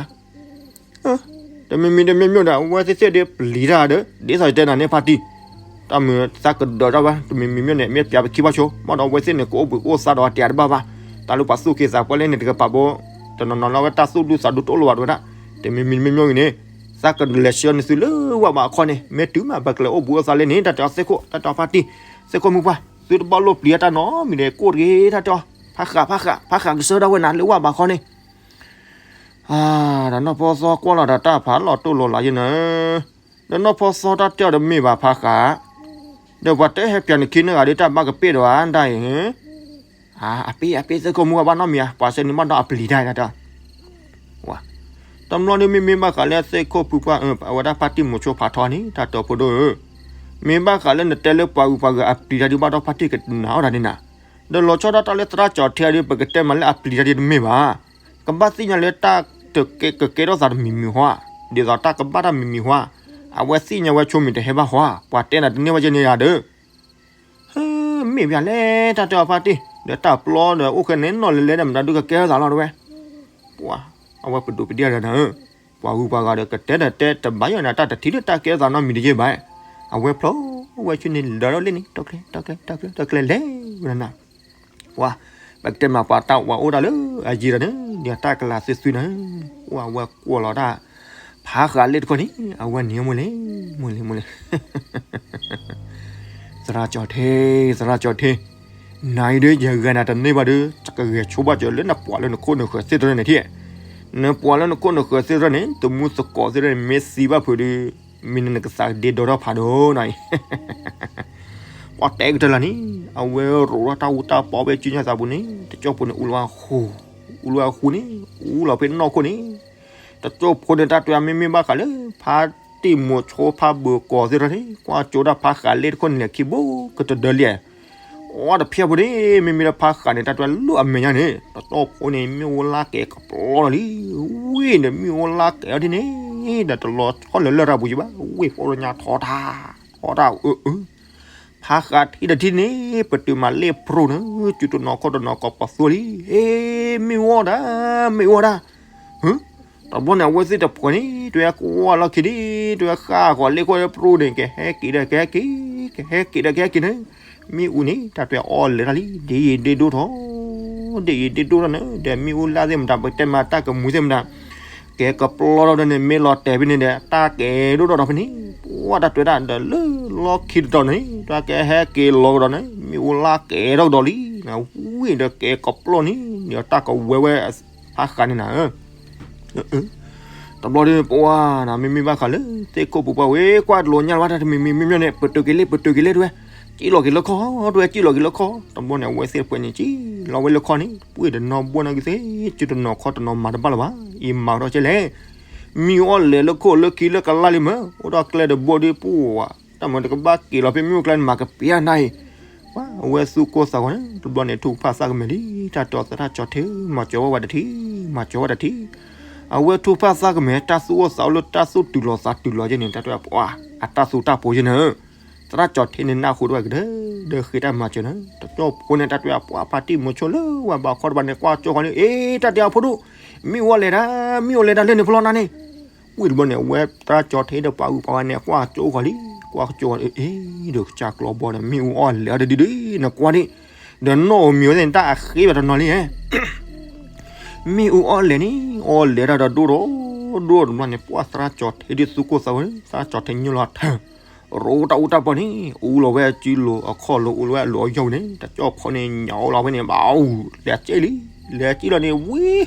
တမံၤမံၤတမ့ၢ်မ့ၢ်ဒီး အဝဲသ့ၣ်သ့ၣ်ဒီးပျံၤတၢ်ဒီး ဒ်သိးယတဲနၤန့ၣ်ဖါတံၢ်, တၢ်မုာ်သးကဒၢးတၢ်ဝဲ တမံၤမံၤမ့ၢ်န့ၣ် မ့ၢ်ပၠးပခံဘၣ်ဆိ ဘၣ်ဒီးအဝဲသ့ၣ်န့ၣ် ကအိၣ်ဘှံးကအိၣ်သါဒီးတၢ်တဘၣ်ဘၣ်, တၢ်လၢပှၤသူၣ်က့သးပှၢ်လၢန့ၣ်တကပၤဘိ, တနီၤနီၤလၢအဝဲတၢ်သူၣ်ဒူသးဒူတအိၣ်လၢၤဘၣ်တဝဲဒၣ်, တမံၤမံၤမ့ၢ်မ့ၢ်ဂ့ၤန့ၣ်, သးကလဲၤဆှၢနသုလၢဝၣ်ဘးခီန့ၣ် မ့ၢ်တုၤမးပကလဲၤအိၣ်ဘှံးအိၣ်သါလၢန့ၣ် တၢ်တဲအီၤသ့ၣ်ခိၣ် တၢ်တဲအီၤဖါတံၢ်, သ့ၣ်ခိၣ်မုၢ်ပှၢ် သုတဘၣ်လိၣ်ပျံၤတၢ်နီတမံၤဒီး ကိၣ်တဂ့ၤ တၢ်တဲအီၤ, ဖးဃး ဖးဃး ဖးဃးကဆှၢဒၣ်ဝဲနၤလၢဝၣ်ဘးခီန့ၣ် ဒီးနီၢ်ဖိသီကွၢ်လီၤဒီးတၢ်ဖးလီၤတိၢ်လီၤလးယဲနၤ, ဒီးနီၢ်ဖိသီတၢ်တဲအီၤတမ့ၢ်ဘၣ်ဖးဃး, ဒီးပှၤတဟဲပၠးနခံနီတဂၤဒီး တၢ်ဘၣ်ကပ့ၢ်ဒီးဧါဒၣ်အံၤ, အပ့ၢ်အပ့ၢ် သ့ၣ်ခိၣ်မုၢ်ပှၢ်ဘၣ်နီတမံၤဧါ ပှၤဆှၢန့ၣ်ဘၣ်ဒီးအပျံၤတၢ်တၢ် တဘျီဒီးမ့မ့ၢ်ဘၣ်ဃးလၢသ့ၣ်ခိၣ်ဖုပှၢ် အဝဲဒၣ်ဖါတံၢ်မိၤဆိဖးထီန့ၣ် တၢ်တဲအီၤဖိဒိၣ်ဧၢ, မ့ၢ်ဘၣ်ဃးလၢနတဲလၢပှၤဂုၤပှၤဂၤအပျံၤတၢ်ဒံးဘၣ်ဒီး ဖါတံၢ်ကနာ်အီၣ်တၢ်န့ၣ်နၤ, ဒီးလီၤဆီဒၣ်တၢ်လၢသရၣ်ကၠီၤထံးဒီး ပကတဲမးလၢအပျံၤတၢ်ဒံးတမ့ၢ်ဘၣ်, ကဘၣ်သ့ၣ်ညါလၢတၢ်ကကဲထီၣ်သးတမံၤမံၤဟီ, ဒ်သိးတၢ်ကဘၣ်တၢ်မံၤမံၤဟီ, အဝဲသ့ၣ်ညါဝဲဆိမံၤတဟဲဘၣ်ဟီ, ပှၤတဲနၤတန့ၢ်ဝဲကဲန့ၣ်ယၤဒီး မ့ၢ်ပျၢ်လဲၣ် တၢ်တဲအီၤဖါတံၢ် ဒီးတၢ်ပျီဒီးအိၣ်ခဲန့ၣ်နီၢ်လဲၤလဲၤဒီး မတၤဒုးကကဲထီၣ်သးလီၤတဝဲ, ပှၤ အဝဲပဒိၣ်ပဒ့ၣ်ဒီးနၤဧၢ, ပှၤဂုၤပှၤဂၤဒီးကတဲဒီးတဲတဘၣ်ယီၤနၤ တၢ်တထံၣ်လၢတၢ်ကဲထီၣ်သးနီတမံၤတယဲၢ်ဘၣ်, အဝဲဖျိဝဲဆူန့ၣ်လၢာ်ဒီးလ့ၣ်န့ၣ် တၢ်ကျဲ တၢ်ကျဲ တၢ်ကျဲ တၢ်ကျဲလဲၤဝဲနၤ ပှၤ ပကတဲမးပှၤတၢ်ဝဲအိၣ်ဒၣ်လၢအယံၤဒီးန့ၣ် ဒီးတၢ်ကလၤသုသုနၤ, ပှၤဝဲကွၢ်လီၤတၢ် ဖးဃးလ့ၣ်တခီန့ၣ် အဝဲန့ၣ်မိၢ်လ့ၣ် မိၢ်လ့ၣ် မိၢ်လ့ၣ် သရၣ်ကၠီၤထံး သရၣ်ကၠီၤထံး, နၤအံၤဒီးယဂၤနၤတန့ၢ်ဘၣ်ဒီး ကဂဲၤဆိဘၣ်စၢၤလၢနပှၤလၢနခိၣ်နဃၢၤသ့ၣ်တဖၣ်န့ၣ်ထံၣ်, နပှၤလၢနခိၣ်နဃၢၤသ့ၣ်တဖၣ်န့ၣ် သမူသကိးသ့ၣ်တဖၣ်န့ၣ် မ့ၢ်သံဘၣ်ဖုးဒီး မ့ၢ်နကသးဒ့ဒီထီၣ်ဖးဒိၣ်နၤအံၤ ပှၤတဲကတၢၢ်လၢ်န့ၣ် အဝဲရိးထီၣ်တၢ်အူတၢ်ပီဖဲကၠူညါသးပူၤန့ၣ် တကၠိၢ်ဖိန့ၣ် အူလီၤဝဲဃူ, အူလီၤဝဲဃူန့ၣ် အူလီၤဖဲနီၢ်ခိၣ်န့ၣ်, တကၠိၢ်ဖိန့ၣ် တၢ်တဲမ့မ့ၢ်ဘၣ်ဃးလၢ ဖါတံၢ်မိၤဆိဖးဘၢၤကီၤသ့ၣ်တဖၣ်န့ၣ် ကွၢ်ကၠိဒၣ်ဖးဃးလ့ၣ်တခီန့ၣ်လဲၤခံဘိကတဒၢလံ, အီတဖျၢၣ်ဖိန့ၣ် မ့မ့ၢ်လၢဖးဃးန့ၣ် တၢ်တဲလၢအမဲာ်ညါန့ၣ် တကၠိၢ်ဖိန့ၣ် မ့ၣ်အူလါကဲၤကပျီလီၤလံ, ဝ့ၢ်န့ၣ် မ့ၣ်အူလါကဲၤအီၤဒ်န့ၣ် ဒီးတလီၤဆီလၢလရာ်ပူၤယံၤဘၣ်, ဝ့ၢ်ဖိတညါထီတၢ်, ထီတၢ်အၢ ဖးဃးထံၣ်တထံၣ်န့ၣ် ပတုာ်မးလ့ၣ်ဖြိၣ်န့ၣ် စုတနီၤခီၣ်တနီၤကပီၤသိလံ, ဟ့ မ့ၣ်အူအီၣ်ဒၣ် မ့ၣ်အူအီၣ်ဒၣ်, တဘျီန့ၣ် အဝဲသ့ၣ်တဖှဲးန့ၣ် တဝဲကွၢ်လီၢ်ခံဒံး တဝဲဃၣ်ဃီၤလ့ၣ်ခိၣ်လ့ၣ်ဖြိၣ်န့ၣ် ကဟဲက့ၤဒီးကဟဲက့ၤ ကဟဲက့ၤဒီးကဟဲက့ၤန့ၣ်, မ့ၣ်အူန့ၣ် တၢ်တဝဲအီၣ်လဲၤတၢ်လံ ဒ်ယံၤဒ့ဒိၣ်ထီၣ်, ဒ်ယံၤဒ့ဒိၣ်ထီၣ်န့ၣ် ဒီးမ့ၣ်အူလါသ့ၣ်မတၤ ပတဲမးတၢ်ကမူသ့ၣ်မတၤ ကဲကပျီထီၣ်ဒီးန့ၣ် မ့ၢ်လီၤတဲာ်ဖဲန့ၣ်ဒီး တၢ်ကဲဒိၣ်ထီၣ်ဒီးဖဲန့ၣ်, ပှၤတၢ်တဝဲဒၣ်ဒီးလၢလီၢ်ခံတတီၤန့ၣ် တၢ်ကဟဲက့ၤလီၤကဒီးန့ၣ် မ့ၣ်အူလါကဲထီၣ်ကဒီးလံ, ဝံၤဒီးကဲကပျီန့ၣ် ဒီးတၢ်ကဝဲဝဲဖးဃးန့ၣ်နၤ တဘျီဒီး ပဝါနၤ မ့မ့ၢ်ဘၣ်ဃးလၢ သ့ၣ်ခိၣ်ပူၤပှၢ်ဝဲ ကွၢ်တလိာ်ညါလၢၤဘၣ် တၢ်တမံၤမံၤမ့ၢ်မ့ၢ်န့ၣ် ပတုာ်က့ၤလ့ၣ် ပတုာ်က့ၤလ့ၣ်တဝဲ, ကံၣ်လီၤက့ၤလၢခီၣ် တဝဲ ကံၣ်လီၤက့ၤလၢခီၣ်, တဘျီန့ၣ် အဝဲသ့ၣ်တဖှဲးန့ၣ် ကံၣ်လီၤဝဲလၢခီၣ်န့ၣ် ပှ့ၤတနီၤဘှီၣ်နီၢ်က့ၤသ့ စုတနီၤခီၣ်တနီၤမၤတဘၣ်လၢၤဘၣ်, အံၤမၤကဒီးကဲလဲၣ်, မ့ၣ်အူအီၣ်လဲၤလၢခိၣ်လၢခံလၢကလါလံမ့ၢ် အိၣ်ဒီးကျဲတဘိဒီး ပှၤ တၢ်မၤတကဘၣ်က့ၤလီၤဖဲမ့ၣ်အူကျါန့ၣ် မၤကပျးနၤအံၤ ပှၤအဝဲသူၣ်ကိၢ်သးဂီၤန့ၣ် တဘျီန့ၣ် ထူၣ်ဖၣ်သးကမဲာ်လံ တၢ်တဲအီၤသရၣ်ကၠီၤထံး မၤစၢၤဝဲဝဲတထံၣ် မၤစၢၤဝဲတထံၣ်, အဝဲထူၣ်ဖၣ်သးကမဲာ် တၢ်သူၣ်အိၣ်သးအိၣ်လၢတၢ်သူၣ်တုၤလီၤသးတုၤလီၤယဲန့ၣ် တၢ်တဲပှၤ အတၢ်သူတၢ်ပိၤယဲန့ၣ်, သရၣ်ကၠီၤထံးန့ၣ် နၢ်ဟူတဝဲကဒၢ ဒီးဃ့တၢ်မၤစၢၤန့ၣ် တကၠိၢ်ဖိန့ၣ် တၢ်တဲပှၤ ဖါတံၢ်မိၤဆိလၢဝဲဘးခီတဘၣ်န့ၣ် ကွၢ်ကၠိဃီန့ၣ် အ့ တၢ်တဲအီၤဖိဒိၣ်, မ့ၣ်အူအီၣ်လဲၤတၢ်, မ့ၣ်အူအီၣ်လဲၤတၢ်လၢန့ၣ်ဖျီနၤန့ၣ်. ဝံၤတဘျီန့ၣ် အဝဲသရၣ်ကၠီထဲဒီးပှၤအုၣ်ပှၤဂၤန့ၣ် ကွၢ်ကၠိဃီၤလံ, ကွၢ်ကၠိဃီၤလံ, အ့ ဒီးကစၢ်ကျီဘီန့ၣ် မ့ၣ်အူအီၣ်လဲၤအီၤတဒုဒု နကွၢ်ဒံး, ဒီးနီၣ်ဧိၤမံၤဝဲသ့ၣ်န့ၣ် တၢ်အဃ့ဘၣ်တနီၤလံဧါ. မ့ၣ်အူအီၣ်လဲၤန့ၣ် အီၣ်လဲၤတၢ်ဒီးဒိၣ်ထီၣ်ဒိၣ်တဘျီန့ၣ် ပှၢ်သရၣ်ကၠီထဲဒုးသူၣ်ကိၢ်သးဂီၤန့ၣ် သရၣ်ကၠီထဲညိၣ်လီၤထၢၣ် ရိတၢ်အူတၢ်ပီန့ၣ် အူလီၤဝဲအစုလိၤအခီၣ်လိၤ အူလီၤဝဲအလိၤအယီၢ်ဝဲန့ၣ် တကၠီၣ်ဖီန့ၣ် ညၣ်အိၣ်လီၤဝဲန့ၣ် ဘၣ်အိၣ် လဲၤစ့ၢ်လံ, လဲၤစ့ၢ်လီၤန့ၣ် ဝံၤ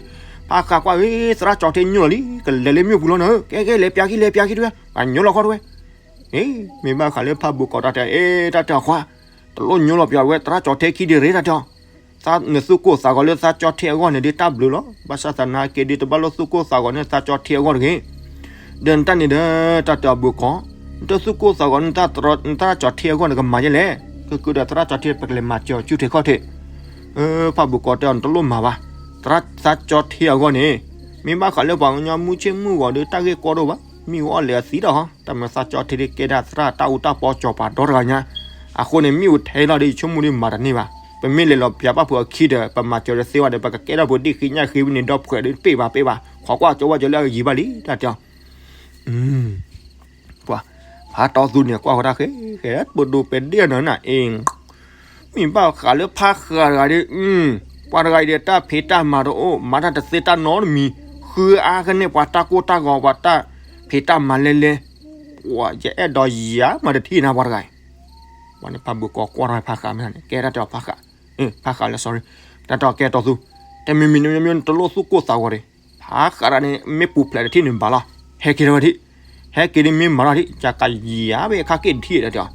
ဖးဃးကွၢ်ဂ့ၤ သရၣ်ကၠီထဲညိၣ်လီၤလံ ကလဲၤလၢမ့ၣ်အူပူၤလီၤနၤ, ကဲကဲ လဲၤပျးခံ လဲၤပျးခံတဝဲ ပှၤညိၣ်လီၤခီတဝဲ, အ့ မ့ၢ်ဘၣ်ဃးလၢဖးဘိၣ်ကီးတၢ်တဲ အ့ တၢ်တဲအီၤခွါ, တလိၣ်ညိၣ်လီၤပျးဝဲ သရၣ်ကၠီထဲခံဒံးရ့ တၢ်တဲအီၤ နသူၣ်ကိၢ်သးဂီၤလၢသရၣ်ကၠီထဲအဂီၢ်န့ၣ် ဒ်တၢ်ဘျုးလီၤ. ဘၣ်ဆၣ်သနာ်က့ဒ်တဘၣ်လိၣ်သူၣ်ကိၢ်သးဂီၤန့ၣ် သရၣ်ကၠီထဲအဂီၢ်တဂ့ၤ. ဒီးနတၢ်န့ၣ်ဒီး တၢ်တဲအီၤဘုကီး, နတသူၣ်ကိၢ်သးဂီၤ နသရၣ်ကၠီထဲအဂီၢ်န့ၣ် ကမၤယဲလဲၣ်. ကကဒီးသရၣ်ကၠီထဲ ပကလဲၤမၤစၢၤအီၤဆူထံးခီၣ်ထံး. ဖးဘိၣ်ကီးတဲအီၤ နတလိၣ်မၤဘၣ်. သရၣ်ကၠီထဲအဂီၢ်န့ၣ် မ့ၢ်ဘၣ်ဃးလၢပှၤကညီမုၢ်ဆ့ၣ်မုၢ်ဂီၤဒီး တၢ်ဂ့ၢ်ကီဒိၣ်ဘၣ်. မ့ၣ်အူအီၣ်လဲၤအသံဒီးဟီ, တၢ်မၤသရၣ်ကၠီထဲဒ်ကဲဒၣ်သရၣ်တၢ်အူတၢ်ပီစီၤပၤဒီတဂၤညါ. အဃိန့ၣ် မ့ၣ်အူထဲလီၤဒီး ယဆိကမိၣ်ဒီးမၤတန့ၢ်ဘၣ်. ပမ့ၢ်လဲၤလီၤပျးဘၣ်ဖုးအခံဒီး ပမၤစၢၤတသ့ဘၣ်ဒီး ပကကဲထီၣ်ဖိဒ့ၣ်ဃံညၣ်ဃ့ဝံန့ၣ် ဒီးဖှဲးဒီး ပ့ၢ်ဘၣ်ပ့ၢ်ဘၣ်, ခိးကွၢ်ကၠီဝဲကၠီလၢအဂ့ၤဘၣ်လံ တၢ်တဲအီၤ. ပှၤ ဖးတီသူန့ၣ် ကွၢ်ဃီတၢ်ဃဲ ဃဲ ပဒိၣ်ပဲဒ့ၣ်နၤနၤအ့ၣ်, မ့ၢ်ဘၣ်ဃးလၢဖးဃးတဂၤဒီး ပှၤတဂၤအံၤဒီး တၢ်ဖံးတၢ်မၤတအိၣ် မၤတၢ်တသ့တၢ်နီတမံၤ, ဃုအါကန့ၢ်ပှၤတၢ်ကိၢ်တၢ်ဂီၤ ပှၤတၢ်ဖံးတၢ်မၤလဲလဲ, ပှၤယအဲၣ်ဒိးယၤမၤတထံၣ်နၤပှၤတဂၤအံၤ. ပှၤန့ၣ်ဖးဘိၣ်ကီးကွၢ်ထီၣ်ဖးဃးမ့ၢ်န့ၣ် ကဲတၢ်တဲအီၤဖးဃး, ဖးဃးလၢ sorry, တၢ်တဲအီၤကဲတီသူ, တမံၤမံၤမံၤမံၤ တလိၣ်သူၣ်ကိၢ်သးဂီၤဒီး ဖးဃးတဂၤန့ၣ် မ့ၢ်ပူၤဖျဲးတထံၣ်န့ၣ်ဘၣ်လီၤ, ဟဲက့ၤထီၣ်ဝဲဒၣ်, ဟဲက့ၤဒ်မ့ၢ်မၤထီၣ်ဒ် ကကယၤဘၣ်ခါက့ၤတထံၣ်ဒီးတဲအီၤ.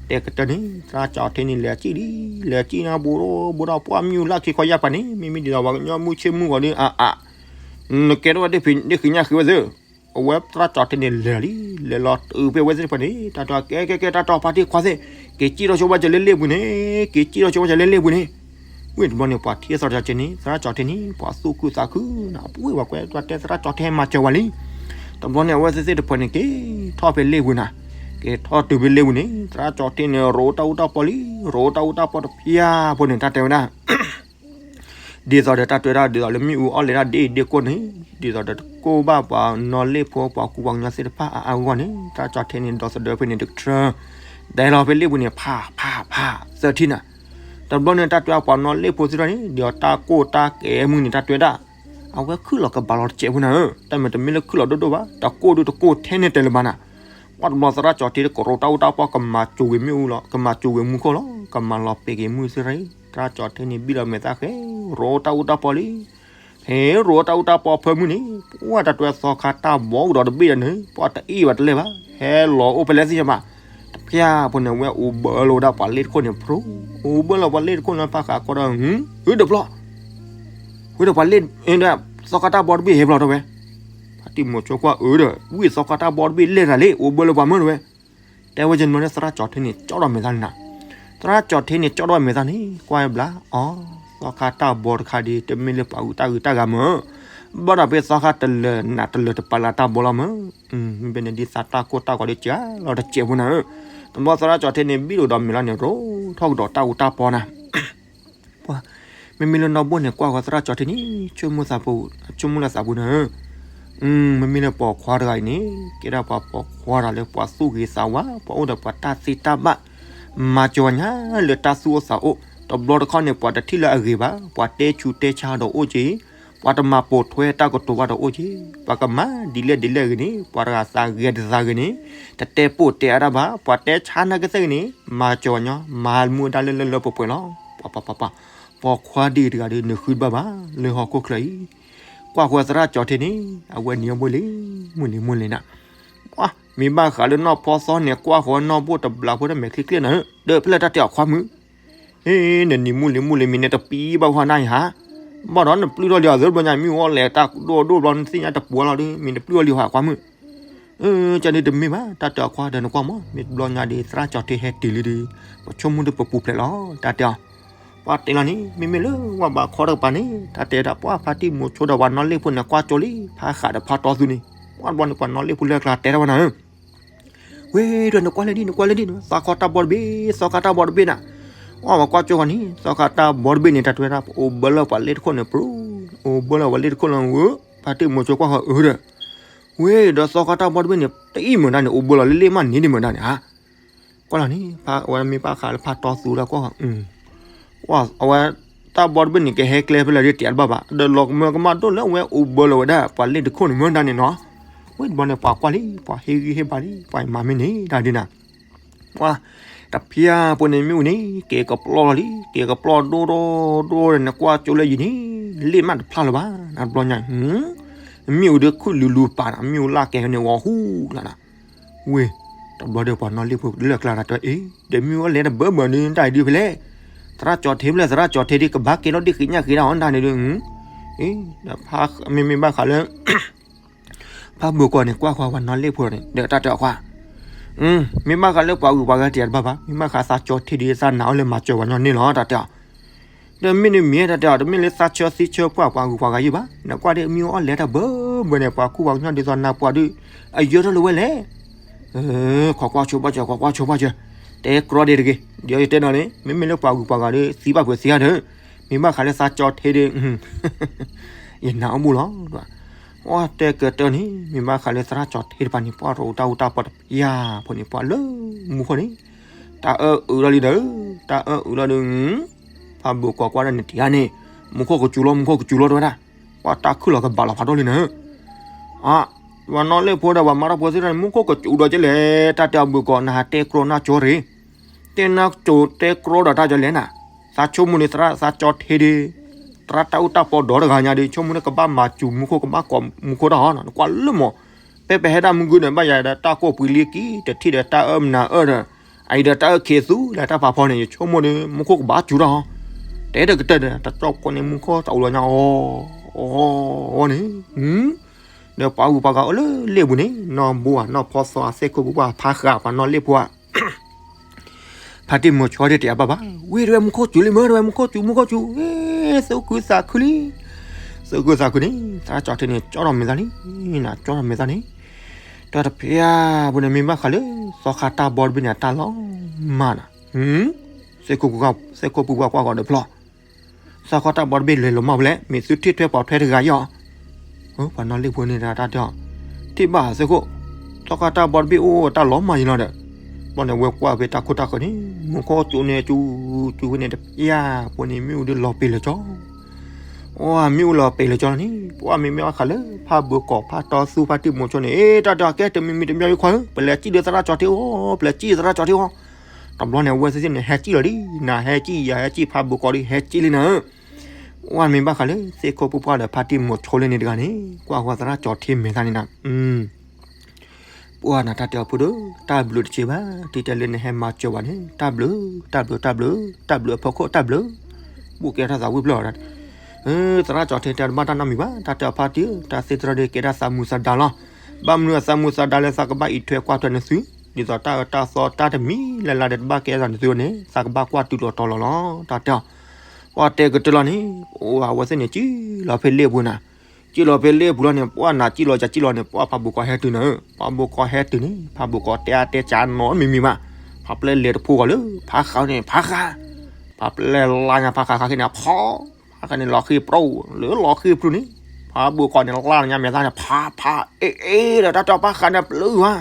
တဲကတၢၢ်န့ၣ် သရၣ်ကၠီထဲန့ၣ် လဲၤစံၣ်လံ, လဲၤစံၣ်နၤ ဘူးဒီးဘူးဒီးပှၢ်မ့ၣ်အူလၢခံခီယၢ်ပၤန့ၣ် မ့မ့ၢ်ဒ်သိးပှၤကညီမုၢ်ဆ့ၣ်မုၢ်ဂီၤဒီး အအါ, နကဲထီၣ်ဝဲဒၣ်ဖံးဒ့ၣ်ဃံညၣ်ဃ့ဝဲသ့ၣ်, အဝဲသရၣ်ကၠီထဲန့ၣ်လဲၤလံ, လဲၤလီၤတုၤဖဲဝဲသ့ၣ်တဖၣ်န့ၣ် တၢ်တဲအီၤကဲကဲကဲ တၢ်တဲအီၤဖါတံၢ်ခွါသ့ၣ်, က့ၤစံၣ်ထီၣ်ဆိဝဲကၠီလၢလ့ၣ်ပူၤန့ၣ်, က့ၤစံၣ်ထီၣ်ဆိဝဲကၠီလၢလ့ၣ်ပူၤန့ၣ်. ဝံၤတဘျီန့ၣ် ပှၤထံၣ်သရၣ်ကၠီထဲန့ၣ် သရၣ်ကၠီထဲန့ၣ် ပှၤသူၣ်ခုသးခုနၤ ပှၤကွဲးပှၤတဲသရၣ်ကၠီထဲမၤစၢၤဝဲလံ. တဘျီန့ၣ် အဝဲသ့ၣ်သ့ၣ်တဖၣ်န့ၣ် က့ၤထီၣ်ဖဲလ့ၣ်ပူၤနၤ, က့ၤထီၣ်တုၤဖဲလ့ၣ်ပူၤန့ၣ် သရၣ်ကၠီထဲန့ၣ် ရိတၢ်အူတၢ်ပီလံ, ရိတၢ်အူတၢ်ပီတဖၠၣ်ဖိန့ၣ် တၢ်တဲဝဲဒၣ် ဒ်သိးဒီးတၢ်တဲဝဲဒၣ် ဒ်သိးလၢမ့ၣ်အူအီၣ်လဲၤတၢ်ဒ်အံၤဒ်ကိၢ်န့ၣ်, ဒ်သိးဒီးတကိၢ်ဘၣ်ပှၤနီၣ်လ့ၣ်ဖိ ပှၤကူပှၤကညီသ့ၣ်တဖၣ်အါအါဂီၢ်ဂီၢ်န့ၣ် သရၣ်ကၠီထဲန့ၣ် ဒီသဒၢဖဲန့ၣ်တကထၢ တဲလီၤဖဲလ့ၣ်ပူၤန့ၣ် ဖးဖးဖး သၢထံၣ်နၤ. တဘျီန့ၣ် တၢ်တဲဝဲပှၤနီၣ်လ့ၣ်ဖိသ့ၣ်တဖၣ်န့ၣ် ဒ်သိးတၢ်ကိၢ်တၢ်ကဲမုၢ်န့ၣ် တၢ်တဲဝဲဒၣ် အဝဲခုၣ်လီၤကဘၣ်လီၤတစဲးဖိနၤဧၢ, တၢ်မ့ၢ်တမ့ၢ်လၢခုၣ်လီၤဒိၣ်ဒိၣ်ဘၣ်, တကိၢ်ဒုတကိၢ်ထဲန့ၣ်တဲလၢၤဘၣ်နၤ. ပှၤတဘျီသရၣ်ကၠီထဲတကရိတၢ်အူတၢ်ပီ ကမၤစၢၤဝဲမ့ၣ်အူလီၤ, ကမၤစၢၤဝဲမူခိၣ်လီၤ, ကမၤလီၤပ့ၤက့ၤမုၢ်သ့ၣ်တဖၣ်အံၤ သရၣ်ကၠီထဲန့ၣ် ဘံၣ်လီၤမဲာ်သၣ်ဃဲ ရိတၢ်အူတၢ်ပီလံ. ဖဲရိတၢ်အူတၢ်ပီဖၢမုၢ်န့ၣ် ပှၤတၢ်တဲဝဲသီခါတၢ်ဘီကဒီးတဘ့ၣ်ဒီးန့ၣ် ပှၤတအ့ၣ်ဘၣ်တလဲၣ်ဘၣ်, ဟဲလီၤအိၣ်ဖဲလဲၣ်သ့ၣ်ညါဘၣ်. တဖၠၣ်ဖိန့ၣ် ဝဲအိၣ်ဘၢလီၤဝဲဒၣ်ပှၤလ့ၣ်တခိၣ်န့ၣ် ဖရိ, အိၣ်ဘၢလီၤပှၤလ့ၣ်တခိၣ်န့ၣ် ဖးဃးကီဒီး ဟု အၢ တဘျီ ဝံၤဒီးပှၤလ့ၣ် သီခါတၢ်ဘီတဘ့ၣ်ဟဲဘျီထီၣ်ဝဲ, ဖါတံၢ်မိၤဆိကွၢ်အၢဒီး ဝံသီခါတၢ်ဘီတဘ့ၣ်လဲၣ်တၢ်လ့ၣ် အိၣ်ဘၢလၢပှၤမၢတဝဲ. တဲဝဲယနီၤန့ၣ် သရၣ်ကၠီထဲန့ၣ် ကၠီဒီးမဲာ်သၣ်န့ၣ်နၤ, သရၣ်ကၠီထဲန့ၣ် ကၠီဒီးမဲာ်သၣ်န့ၣ် ကွၢ်ဘျါ အီၤ သီခါတၢ်ဘီတခါဒီး တမ့ၢ်လၢပှၤအုးတၢ်အုးတၢ်ဂၤမၢ, ဘၣ်ဒီးဖဲသီခါတလၢာ်နးတလၢာ်တပာ်လၢတၢ်ဘီလီၤမၢ. မ့မ့ၢ်န့ၣ်ဒ်သးတၢ်ကိၢ်တၢ်ဂီၤဒီးကၢလီၤတစဲးဖိနၤဧၢ. တဘျီသရၣ်ကၠီထဲန့ၣ် ဘံၣ်လိာ်ဒီးမဲာ်လီၤန့ၣ် ရိထီၣ်ကဒီးတၢ်အူတၢ်ပီနၤ ပှၤ မ့မ့ၢ်လၢနီၢ်ဘိန့ၣ် ကွၢ်ဃီသရၣ်ကၠီထဲန့ၣ် ဆိကမိၣ်သးပူၤ ဆိကမိၣ်လၢသးပူၤနၤဧၢ. မ့မ့ၢ်လၢပိာ်ခွါတဂၤအံၤန့ၣ် ကဲဒၣ်ပှၤပိာ်ခွါတဂၤလၢပှၤသူၣ်ဂ့ၤသးဝါ ပှၤအိၣ်ဒီးပှၤတၢ်သ့တၢ်ဘၣ် မၤစၢၤဝဲညါလၢတၢ်သူၣ်အိၣ်သးအိၣ် တဘျီတခီၣ်န့ၣ် ပှၤတထံၣ်လၢအဂ့ၤဘၣ် ပှၤတဲဆူးတဲဆါဒီးအိၣ်က့ၤ ပှၤတမၤပိာ်ထွဲတၢ်ကတိၤဘၣ်ဒီးအိၣ်က့ၤ ပှၤကမၤဒ်လဲၣ်ဒ်လဲၣ်ဂ့ၤန့ၣ် ပှၤတဂၤသးဂဲၤတသးဂ့ၤန့ၣ် တတဲပိာ်တဲအါတၢ်ဘၣ် ပှၤတဲဆါနာ်က့သ့ၣ်ဂ့ၤန့ၣ် မၤစၢၤဝဲညီ မၤမူဒါလၢလၢလၢပှဲၤပှဲၤလီၤ. ပှၤပှၤပှၤပှၤ ပိာ်ခွါဒ်တဂၤဒီး နဃုတဘၣ်ဘၣ် လၢဟီၣ်ခိၣ်ချၢအံၤ ကွၢ်ဃီသရၣ်ကၠီထဲန့ၣ် အဝဲန့ၣ်အမိၢ်လံ မိၢ်လံမိၢ်လံနၤ ပှၤ မ့ၢ်ဘၣ်ဃးလၢနီၢ်ဖီသီန့ၣ် ကွၢ်ဃီနီၢ်ဘိၣ်တဘျီဖိတမဲာ်ချ့ချ့နၤဧၢ ဒီးဖဲလဲၣ်တၢ်တဲအီၤခွါမုၣ် ဟ့ နနံၤမုၢ်လံမုၢ်လံမံၤန့ၣ် တပံဘၣ်ဟီနၤယါ ဘၣ်ဒီးနပျုၢ်ထီၣ်လံအီၤသၢဘျီညါ မ့ၣ်အူအီၣ်လဲၤတၢ်ဒိၣ်ဒိၣ်ဘျီ နသ့ၣ်ညါတပှဲၤလီၤဒီး မ့ၢ်နပျုၢ်ထီၣ်လံဟီခွါမုၣ် ကန့ၣ်တမ့ၢ်ဘၣ် တၢ်တဲအီၤခွါဒီးနကွၢ်မး မ့ၢ်တဘျီညါဒီး သရၣ်ကၠီထဲဟဲတုၤလံဒီး ပဆိကမိၣ်ဒီးပပူၤဖျဲးလီၤ တၢ်တဲအီၤ ပှၤတဲလီၤန့ၣ် မ့မ့ၢ်လၢဝဲဘၣ်ခီတကပၤန့ၣ် တၢ်တဲဒၣ်ပှၤဖါတံၢ်မိၤဆိဒီးပှၤနီၢ်လ့ၣ်ဖိန့ၣ် ကွၢ်ကၠိလံ ဖးဃးဒီးဖးတီသူန့ၣ် ပှၤတဘျီန့ၣ် ပှၤနီၢ်လ့ၣ်ဖိလၢအကျါတဲထီၣ်ဝဲနၤဧၢ ဝဲဒီးနကွၢ်လၢဒ် နကွၢ်လၢဒ် သီခါတၢ်ဘီတဘ့ၣ် သီခါတၢ်ဘီတဘ့ၣ်နၤ အီၣ်ဝဲကွၢ်ကၠိဃီန့ၣ် သီခါတၢ်ဘီတဘ့ၣ်န့ၣ် တၢ်တဲဝဲဒၣ် အိၣ်ဘၢလၢပှၤလ့ၣ်တခိၣ်န့ၣ် ပြူၤ, အိၣ်ဘၢလၢပှၤလ့ၣ်တခိၣ်လီၤဧၢ, ဖါတံၢ်မိၤဆိကွၢ်ဃီအၢဒီး, ဝ့ၢ်ဒီးသီခါတၢ်ဘီတဘ့ၣ်န့ၣ် တအံၣ်မတၤန့ၣ် အိၣ်ဘၢလီၤလၢလ့ၣ်မးန့ၣ်ဒ်မတၤန့ၣ်ဧါ, ကွၢ်လီၤန့ၣ် အဝဲမ့ၢ်ဘၣ်ဃးလၢဖါတီသူဒီးကွၢ်ဃီ, အဝဲ တၢ်ဘီတဘ့ၣ်န့ၣ် ကဟဲကျဲဖဲလဲၣ်ဒ်တယးတဘၣ်ဘၣ် ဒီးလီၤကမၢကမၣ်ဒိၣ်လၢအဝဲအိၣ်ဘၢလီၤဝဲဒၣ် ပှၤလ့ၣ်တခိၣ်န့ၣ်မတၤန့ၣ်နီၤ, ဝ့ၢ်တဘျီန့ၣ် ပှၤကွၢ်လံ ပှၤဟ့ၣ်ဂံၢ်ဟ့ၣ်ဘါလံ ပှၤမၤမ့ၢ်န့ၣ်တၢ်ဒ်နၤ ပှၤ တဖျၢၣ်ဖိန့ၣ်မ့ၣ်အူန့ၣ် ကဲကပျီၢ်လီၤလံ ကဲကပျီၢ်ဒိၣ်ဒိၣ်ဒိၣ်ဒီး နကွၢ်ကၠိလၢယံၤန့ၣ် လ့ၣ်မးတဖျါလၢၤဘၣ် နတဘျီညါ, မ့ၣ်အူဒုးခုၣ်လူၤလူၤပာ်နီၤ မ့ၣ်အူလၢကဲန့ၣ် ဝီၤဟူလီၤနီၤ, ဝ့ၢ် တဘျီဒီးပှၤနီၣ်လ့ၣ်ဖိလၢကျါတၢ်တဲအ့ ဒီးမ့ၣ်အူအီၣ်လဲၤတဘၢဘၢန့ၣ် တၢ်အံၤဒုးဖဲလဲၣ်, သရၣ်ကၠီၤထ့ဖဲလဲၣ် သရၣ်ကၠီၤထ့ဒ်ကဘၣ်ကဲထီၣ်ဒ်ဃံးညၣ်ဃံးတၢ်အီၣ်တၢ်န့ၣ်ဒုး, အ့ မ့မ့ၢ်ဘၣ်ဃးလၢ ဖးဘိးကီးန့ၣ် ကွၢ်ဃီပှၤနီၣ်လ့ၣ်ဖိန့ၣ် ဒီးတၢ်တဲအီၤခွါ, မ့ၢ်ဘၣ်ဃးလၢပှၤဂုၤပှၤဂၤတယးတဘၣ်ဘၣ် မ့ၢ်ဘၣ်ဃးသးကၠီၤထ့ဒ်သးနာ် အီၣ်လဲၤမၤစၢၤပှၤညီန့ၣ်လီၤ တၢ်တဲအီၤ, ဒီးမ့ၢ်နမ့ၢ်တၢ်တဲအီၤ တမ့ၢ်လၢသးဆၢသံဆၢပှၢ်ပှၤဂုၤပှၤဂၤယံၤဘၣ် နကွၢ်ဒ်မ့ၣ်အီၣ်လဲၤတၢ်ဘၢဘၢန့ၣ် ပှၤခိၣ်ပှၤကညီဒ်သိးနၤပှၤဒုး အယၢထီၣ်လၢဝဲလဲၣ်, ခိးကွၢ်ဆိဘၣ်စၢၤ ခိးကွၢ်ဆိဘၣ်စၢၤ, တဲကြီဒ့တဂ့ၤ, ဒီးယတဲနီၤန့ၣ် မ့မ့ၢ်လၢပှၤဂုၤပှၤဂၤဒီး သံဘၣ်ပှဲၤသံအါဒီး, မ့ၢ်ဘၣ်ဃးလၢသးကၠီၤထ့ဒီး ယနာ်အီၣ်ဘူၣ်လီၤ, အီတဲကတၢၢ်န့ၣ် မ့ၢ်ဘၣ်ဃးလၢသရၣ်ကၠီၤထ့တဖၣ်န့ၣ် ပှၤတအိၣ်တၢ်အူတၢ်ပီတပျၢ်ဖိန့ၣ် ပှၤလၢမူခိၣ်န့ၣ် တၢ်အၢအုးလီၤလံဒီး, တၢ်အၢအုးလီၤဒီး, ဖးဘိးကီးကွၢ်ဒီးနတံၤဧါန့ၣ်, မူခိၣ်ကစူၤလီၤ မူခိၣ်ကစူၤလီၤတဲဝဲဒၣ်, ပှၤတၢ်ခုၣ်လီၤကဘၣ်လီၤဖးဒိၣ်လံနၤ, အါ, ပှၤနီၣ်လ့ၣ်ဖိဒီးပှၤမၤတၢ်ဖိသ့ၣ်တဖၣ်န့ၣ် မူခိၣ်ကစူၤဒီးကလဲၣ်, တၢ်တဲအီၤဘိးကီး နဟးတဲကြီနၢ်ကၠိတဂ့ၤ, တဲနၢ်ကၠိတဲကြီဒီးတၢ်ကလဲၣ်နၤ, သးဆိကမိၣ်န့ၣ်သရၣ်သးကၠီၤထ့ဒီး, သရၣ်တၢ်အူတၢ်ပီဒီးတဂၤညါဒီး ဆိကမိၣ်န့ၣ်ကဘၣ်မၤစူၤမူခိၣ် ကဘၣ်ကိးမူခိၣ်တၢ်ဟီ, နကွၢ်လၢမး, ဖဲပဟဲဒၣ်မုၢ်ဂုၢ်န့ၣ် ဘၣ်ယၤဒီးတၢ်ကိၢ်ပှ့ၤလံကံ တထံၣ်ဒီးတၢ်အၢမနၤအၢဒီး, အအံၤဒီးတၢ်အၢခံးသူလၢတၢ်ဖးဖီန့ၣ် ယဆိကမိၣ်ဒီး မူခိၣ်ကဘၣ်စူၤတၢ်ဟီ, တဲတကတၢၢ်ဒီး တကၠီၣ်ကိးန့ၣ် မူခိၣ်တၢ်အူလီၤညါအီၤ, အီၤန့ၣ်, ဒီးပှၤဂုၤပှၤဂၤအိၣ်လၢလ့ၣ်ပူၤန့ၣ် နီၢ်ဘိဧါ နီၢ်ဖီသီ သ့ၣ်ခိၣ်ပူၤပှၢ်ဖးဃာ်ပှၤနီၣ်လ့ၣ်ဖိဧါ ဖါတံၢ်မိၤဆိဒ်တယးဘၣ်ဘၣ်, ဝ့ၢ်တဝဲမူခိၣ်စူၤလံမ့ၢ် တဝဲမူခိၣ်စူၤ မူခိၣ်စူၤ, သုးခုသးခုလံ, သုးခုသးခုန့ၣ် သရၣ်ကၠီၤထ့န့ၣ် ကၠီထီၣ်မဲာ်သၣ်လံ, နကၠီထီၣ်မဲာ်သၣ်န့ၣ်, တၢ်တဖျၢၣ်ဖိန့ၣ် မ့ၢ်ဘၣ်ဃးလၢ သီခါတၢ်ဘီတဘ့ၣ်န့ၣ် အတၢ်လီၤမၢ်နၤ, သ့ၣ်ခိၣ်ပူၤပှၢ်ကွၢ်ဃီၤဒီးဖျီ သီခါတၢ်ဘီတဘ့ၣ်လဲၤလီၤမၢ်ဖဲလဲၣ် မ့ၢ်သုထံၣ်ထွဲပိာ်ထွဲတဂၤအံၤ, ပှၤနီၣ်လ့ၣ်ဖိန့ၣ်တၢ်တဲအီၤ, ထံၣ်ဘၣ်သ့ၣ်ခိၣ်, သီခါတၢ်ဘီတဘ့ၣ်အိၣ်တၢ်လီၤမၢ်ယံၤလီၤဒီး, ဘီန့ၣ်ဝဲကွၢ်ဖဲတၢ်ခိၣ်တၢ်ဃၢၤန့ၣ် မူခိၣ်စူၤန့ၣ်စူၤ, စူၤဝဲန့ၣ်တဖျၢၣ်ဖိန့ၣ် မ့ၣ်အူဒုးလီၤပ့ၤလၢာ်ကၠီ အမ့ၣ်အူလီၤပ့ၤလၢာ်ကၠီန့ၣ် ပှၤမ့မ့ၢ်ဘၣ်ဃးလၢ ဖးဘိးကီး ဖးတီသူ ဖါတံၢ်မိၤဆိန့ၣ် အ့ တၢ်တဲအီၤ ကဲတမံၤမံၤတမံၤအံၤခွါဧၢ, ပလဲၤစံၣ်ဒီးသရၣ်ကၠီၤထ့အိၣ်, ပလဲၤစံၣ်ဒီးသရၣ်ကၠီၤထ့အိၣ်, တဘျီန့ၣ် အဝဲသ့ၣ်န့ၣ် ဟဲစံၣ်လီၤလံ, နၤဟဲစံၣ် ယၤဟဲစံၣ် ဖးဘိးကီးဒီးဟဲစံၣ်လံနၤဧၢ, ပှၤမ့ၢ်ဘၣ်ဃးလၢ သ့ၣ်ခိၣ်ပူၤပှၢ်ဒီး ဖါတံၢ်မိၤဆိလၢန့ၣ်တဂၤန့ၣ် ကွၢ်ဃီၤသရၣ်ကၠီၤထ့မဲာ်သၣ်န့ၣ်နၤ ပှၤနၤတၢ်တဲအီၤဖိဒိၣ်, တၢ်ဘျုးတစဲးဘၣ်, တံၤတဲလၢနဟဲမၤစၢၤဝဲန့ၣ် တၢ်ဘျုး, တၢ်ဘျုး, တၢ်ဘျုး, တၢ်ဘျုးအဖီခိၣ်တၢ်ဘျုး, ဘူးကဲထီၣ်သးဝံၣ်ဖျၢၣ်အီၤ, သရၣ်ကၠီၤထ့တဲတဘၣ်တၢ်နီတမံၤဘၣ်, တၢ်တဲအီၤဖါတံၢ်ဧၢ, တၢ်သ့တရီဒီးကဲဒၣ်သးမုာ်သးဒါလီၤ, ဘၣ်မနုၤအသးမုာ်သးဒါလၢသးကဘၣ်အံးထွဲကွၢ်ထွဲနသု, ဒ်သိးတၢ်အၢတၢ်သီတၢ်တမံၤလၢ်လၢ်ဒီးတဘၣ်ကဲထီၣ်သးနသုန့ၣ် သးကဘၣ်ကွၢ်တုၤလီၤတီၤလီၤလီၤ, တၢ်တဲအီၤ ပှၤတဲကတၢၢ်လီၤန့ၣ်, အိၣ်အဝဲသ့ၣ်န့ၣ် စံၣ်လီၤဖဲလ့ၣ်ပူၤနၤ, စံၣ်လီၤဖဲလ့ၣ်ပူၤလီၤန့ၣ် ပှၤနၤစံၣ်လီၤယၤစံၣ်လီၤန့ၣ် ပှၤဖးဘိးကီးဟဲတုၤနၤ, ဖးဘိးကီးဟဲတုၤန့ၣ် ဖးဘိးကီးတဲအါတဲကၢနီတမံၤမံၤဘၣ်, ဖးပျဲလဲၤတဖိဂီၤလၢ ဖးဃာ်န့ၣ် ဖးဃာ်, ဖးပျဲလါညါဖးဃာ်ဃာ်ခဲန့ၣ် ဖီ, ဖးဃာ်န့ၣ်လီၤဃ့ၢ်ပြီ, လၢလီၤဃ့ၢ်ပြီန့ၣ်, ဖးဘိးကီးန့ၣ် လါညါမဲာ်သၣ်န့ၣ် ဖးဖး အ့ အ့ ဒီးတၢ်တဲအီၤဖးဃာ်န့ၣ်ပျုၢ်ဧါ,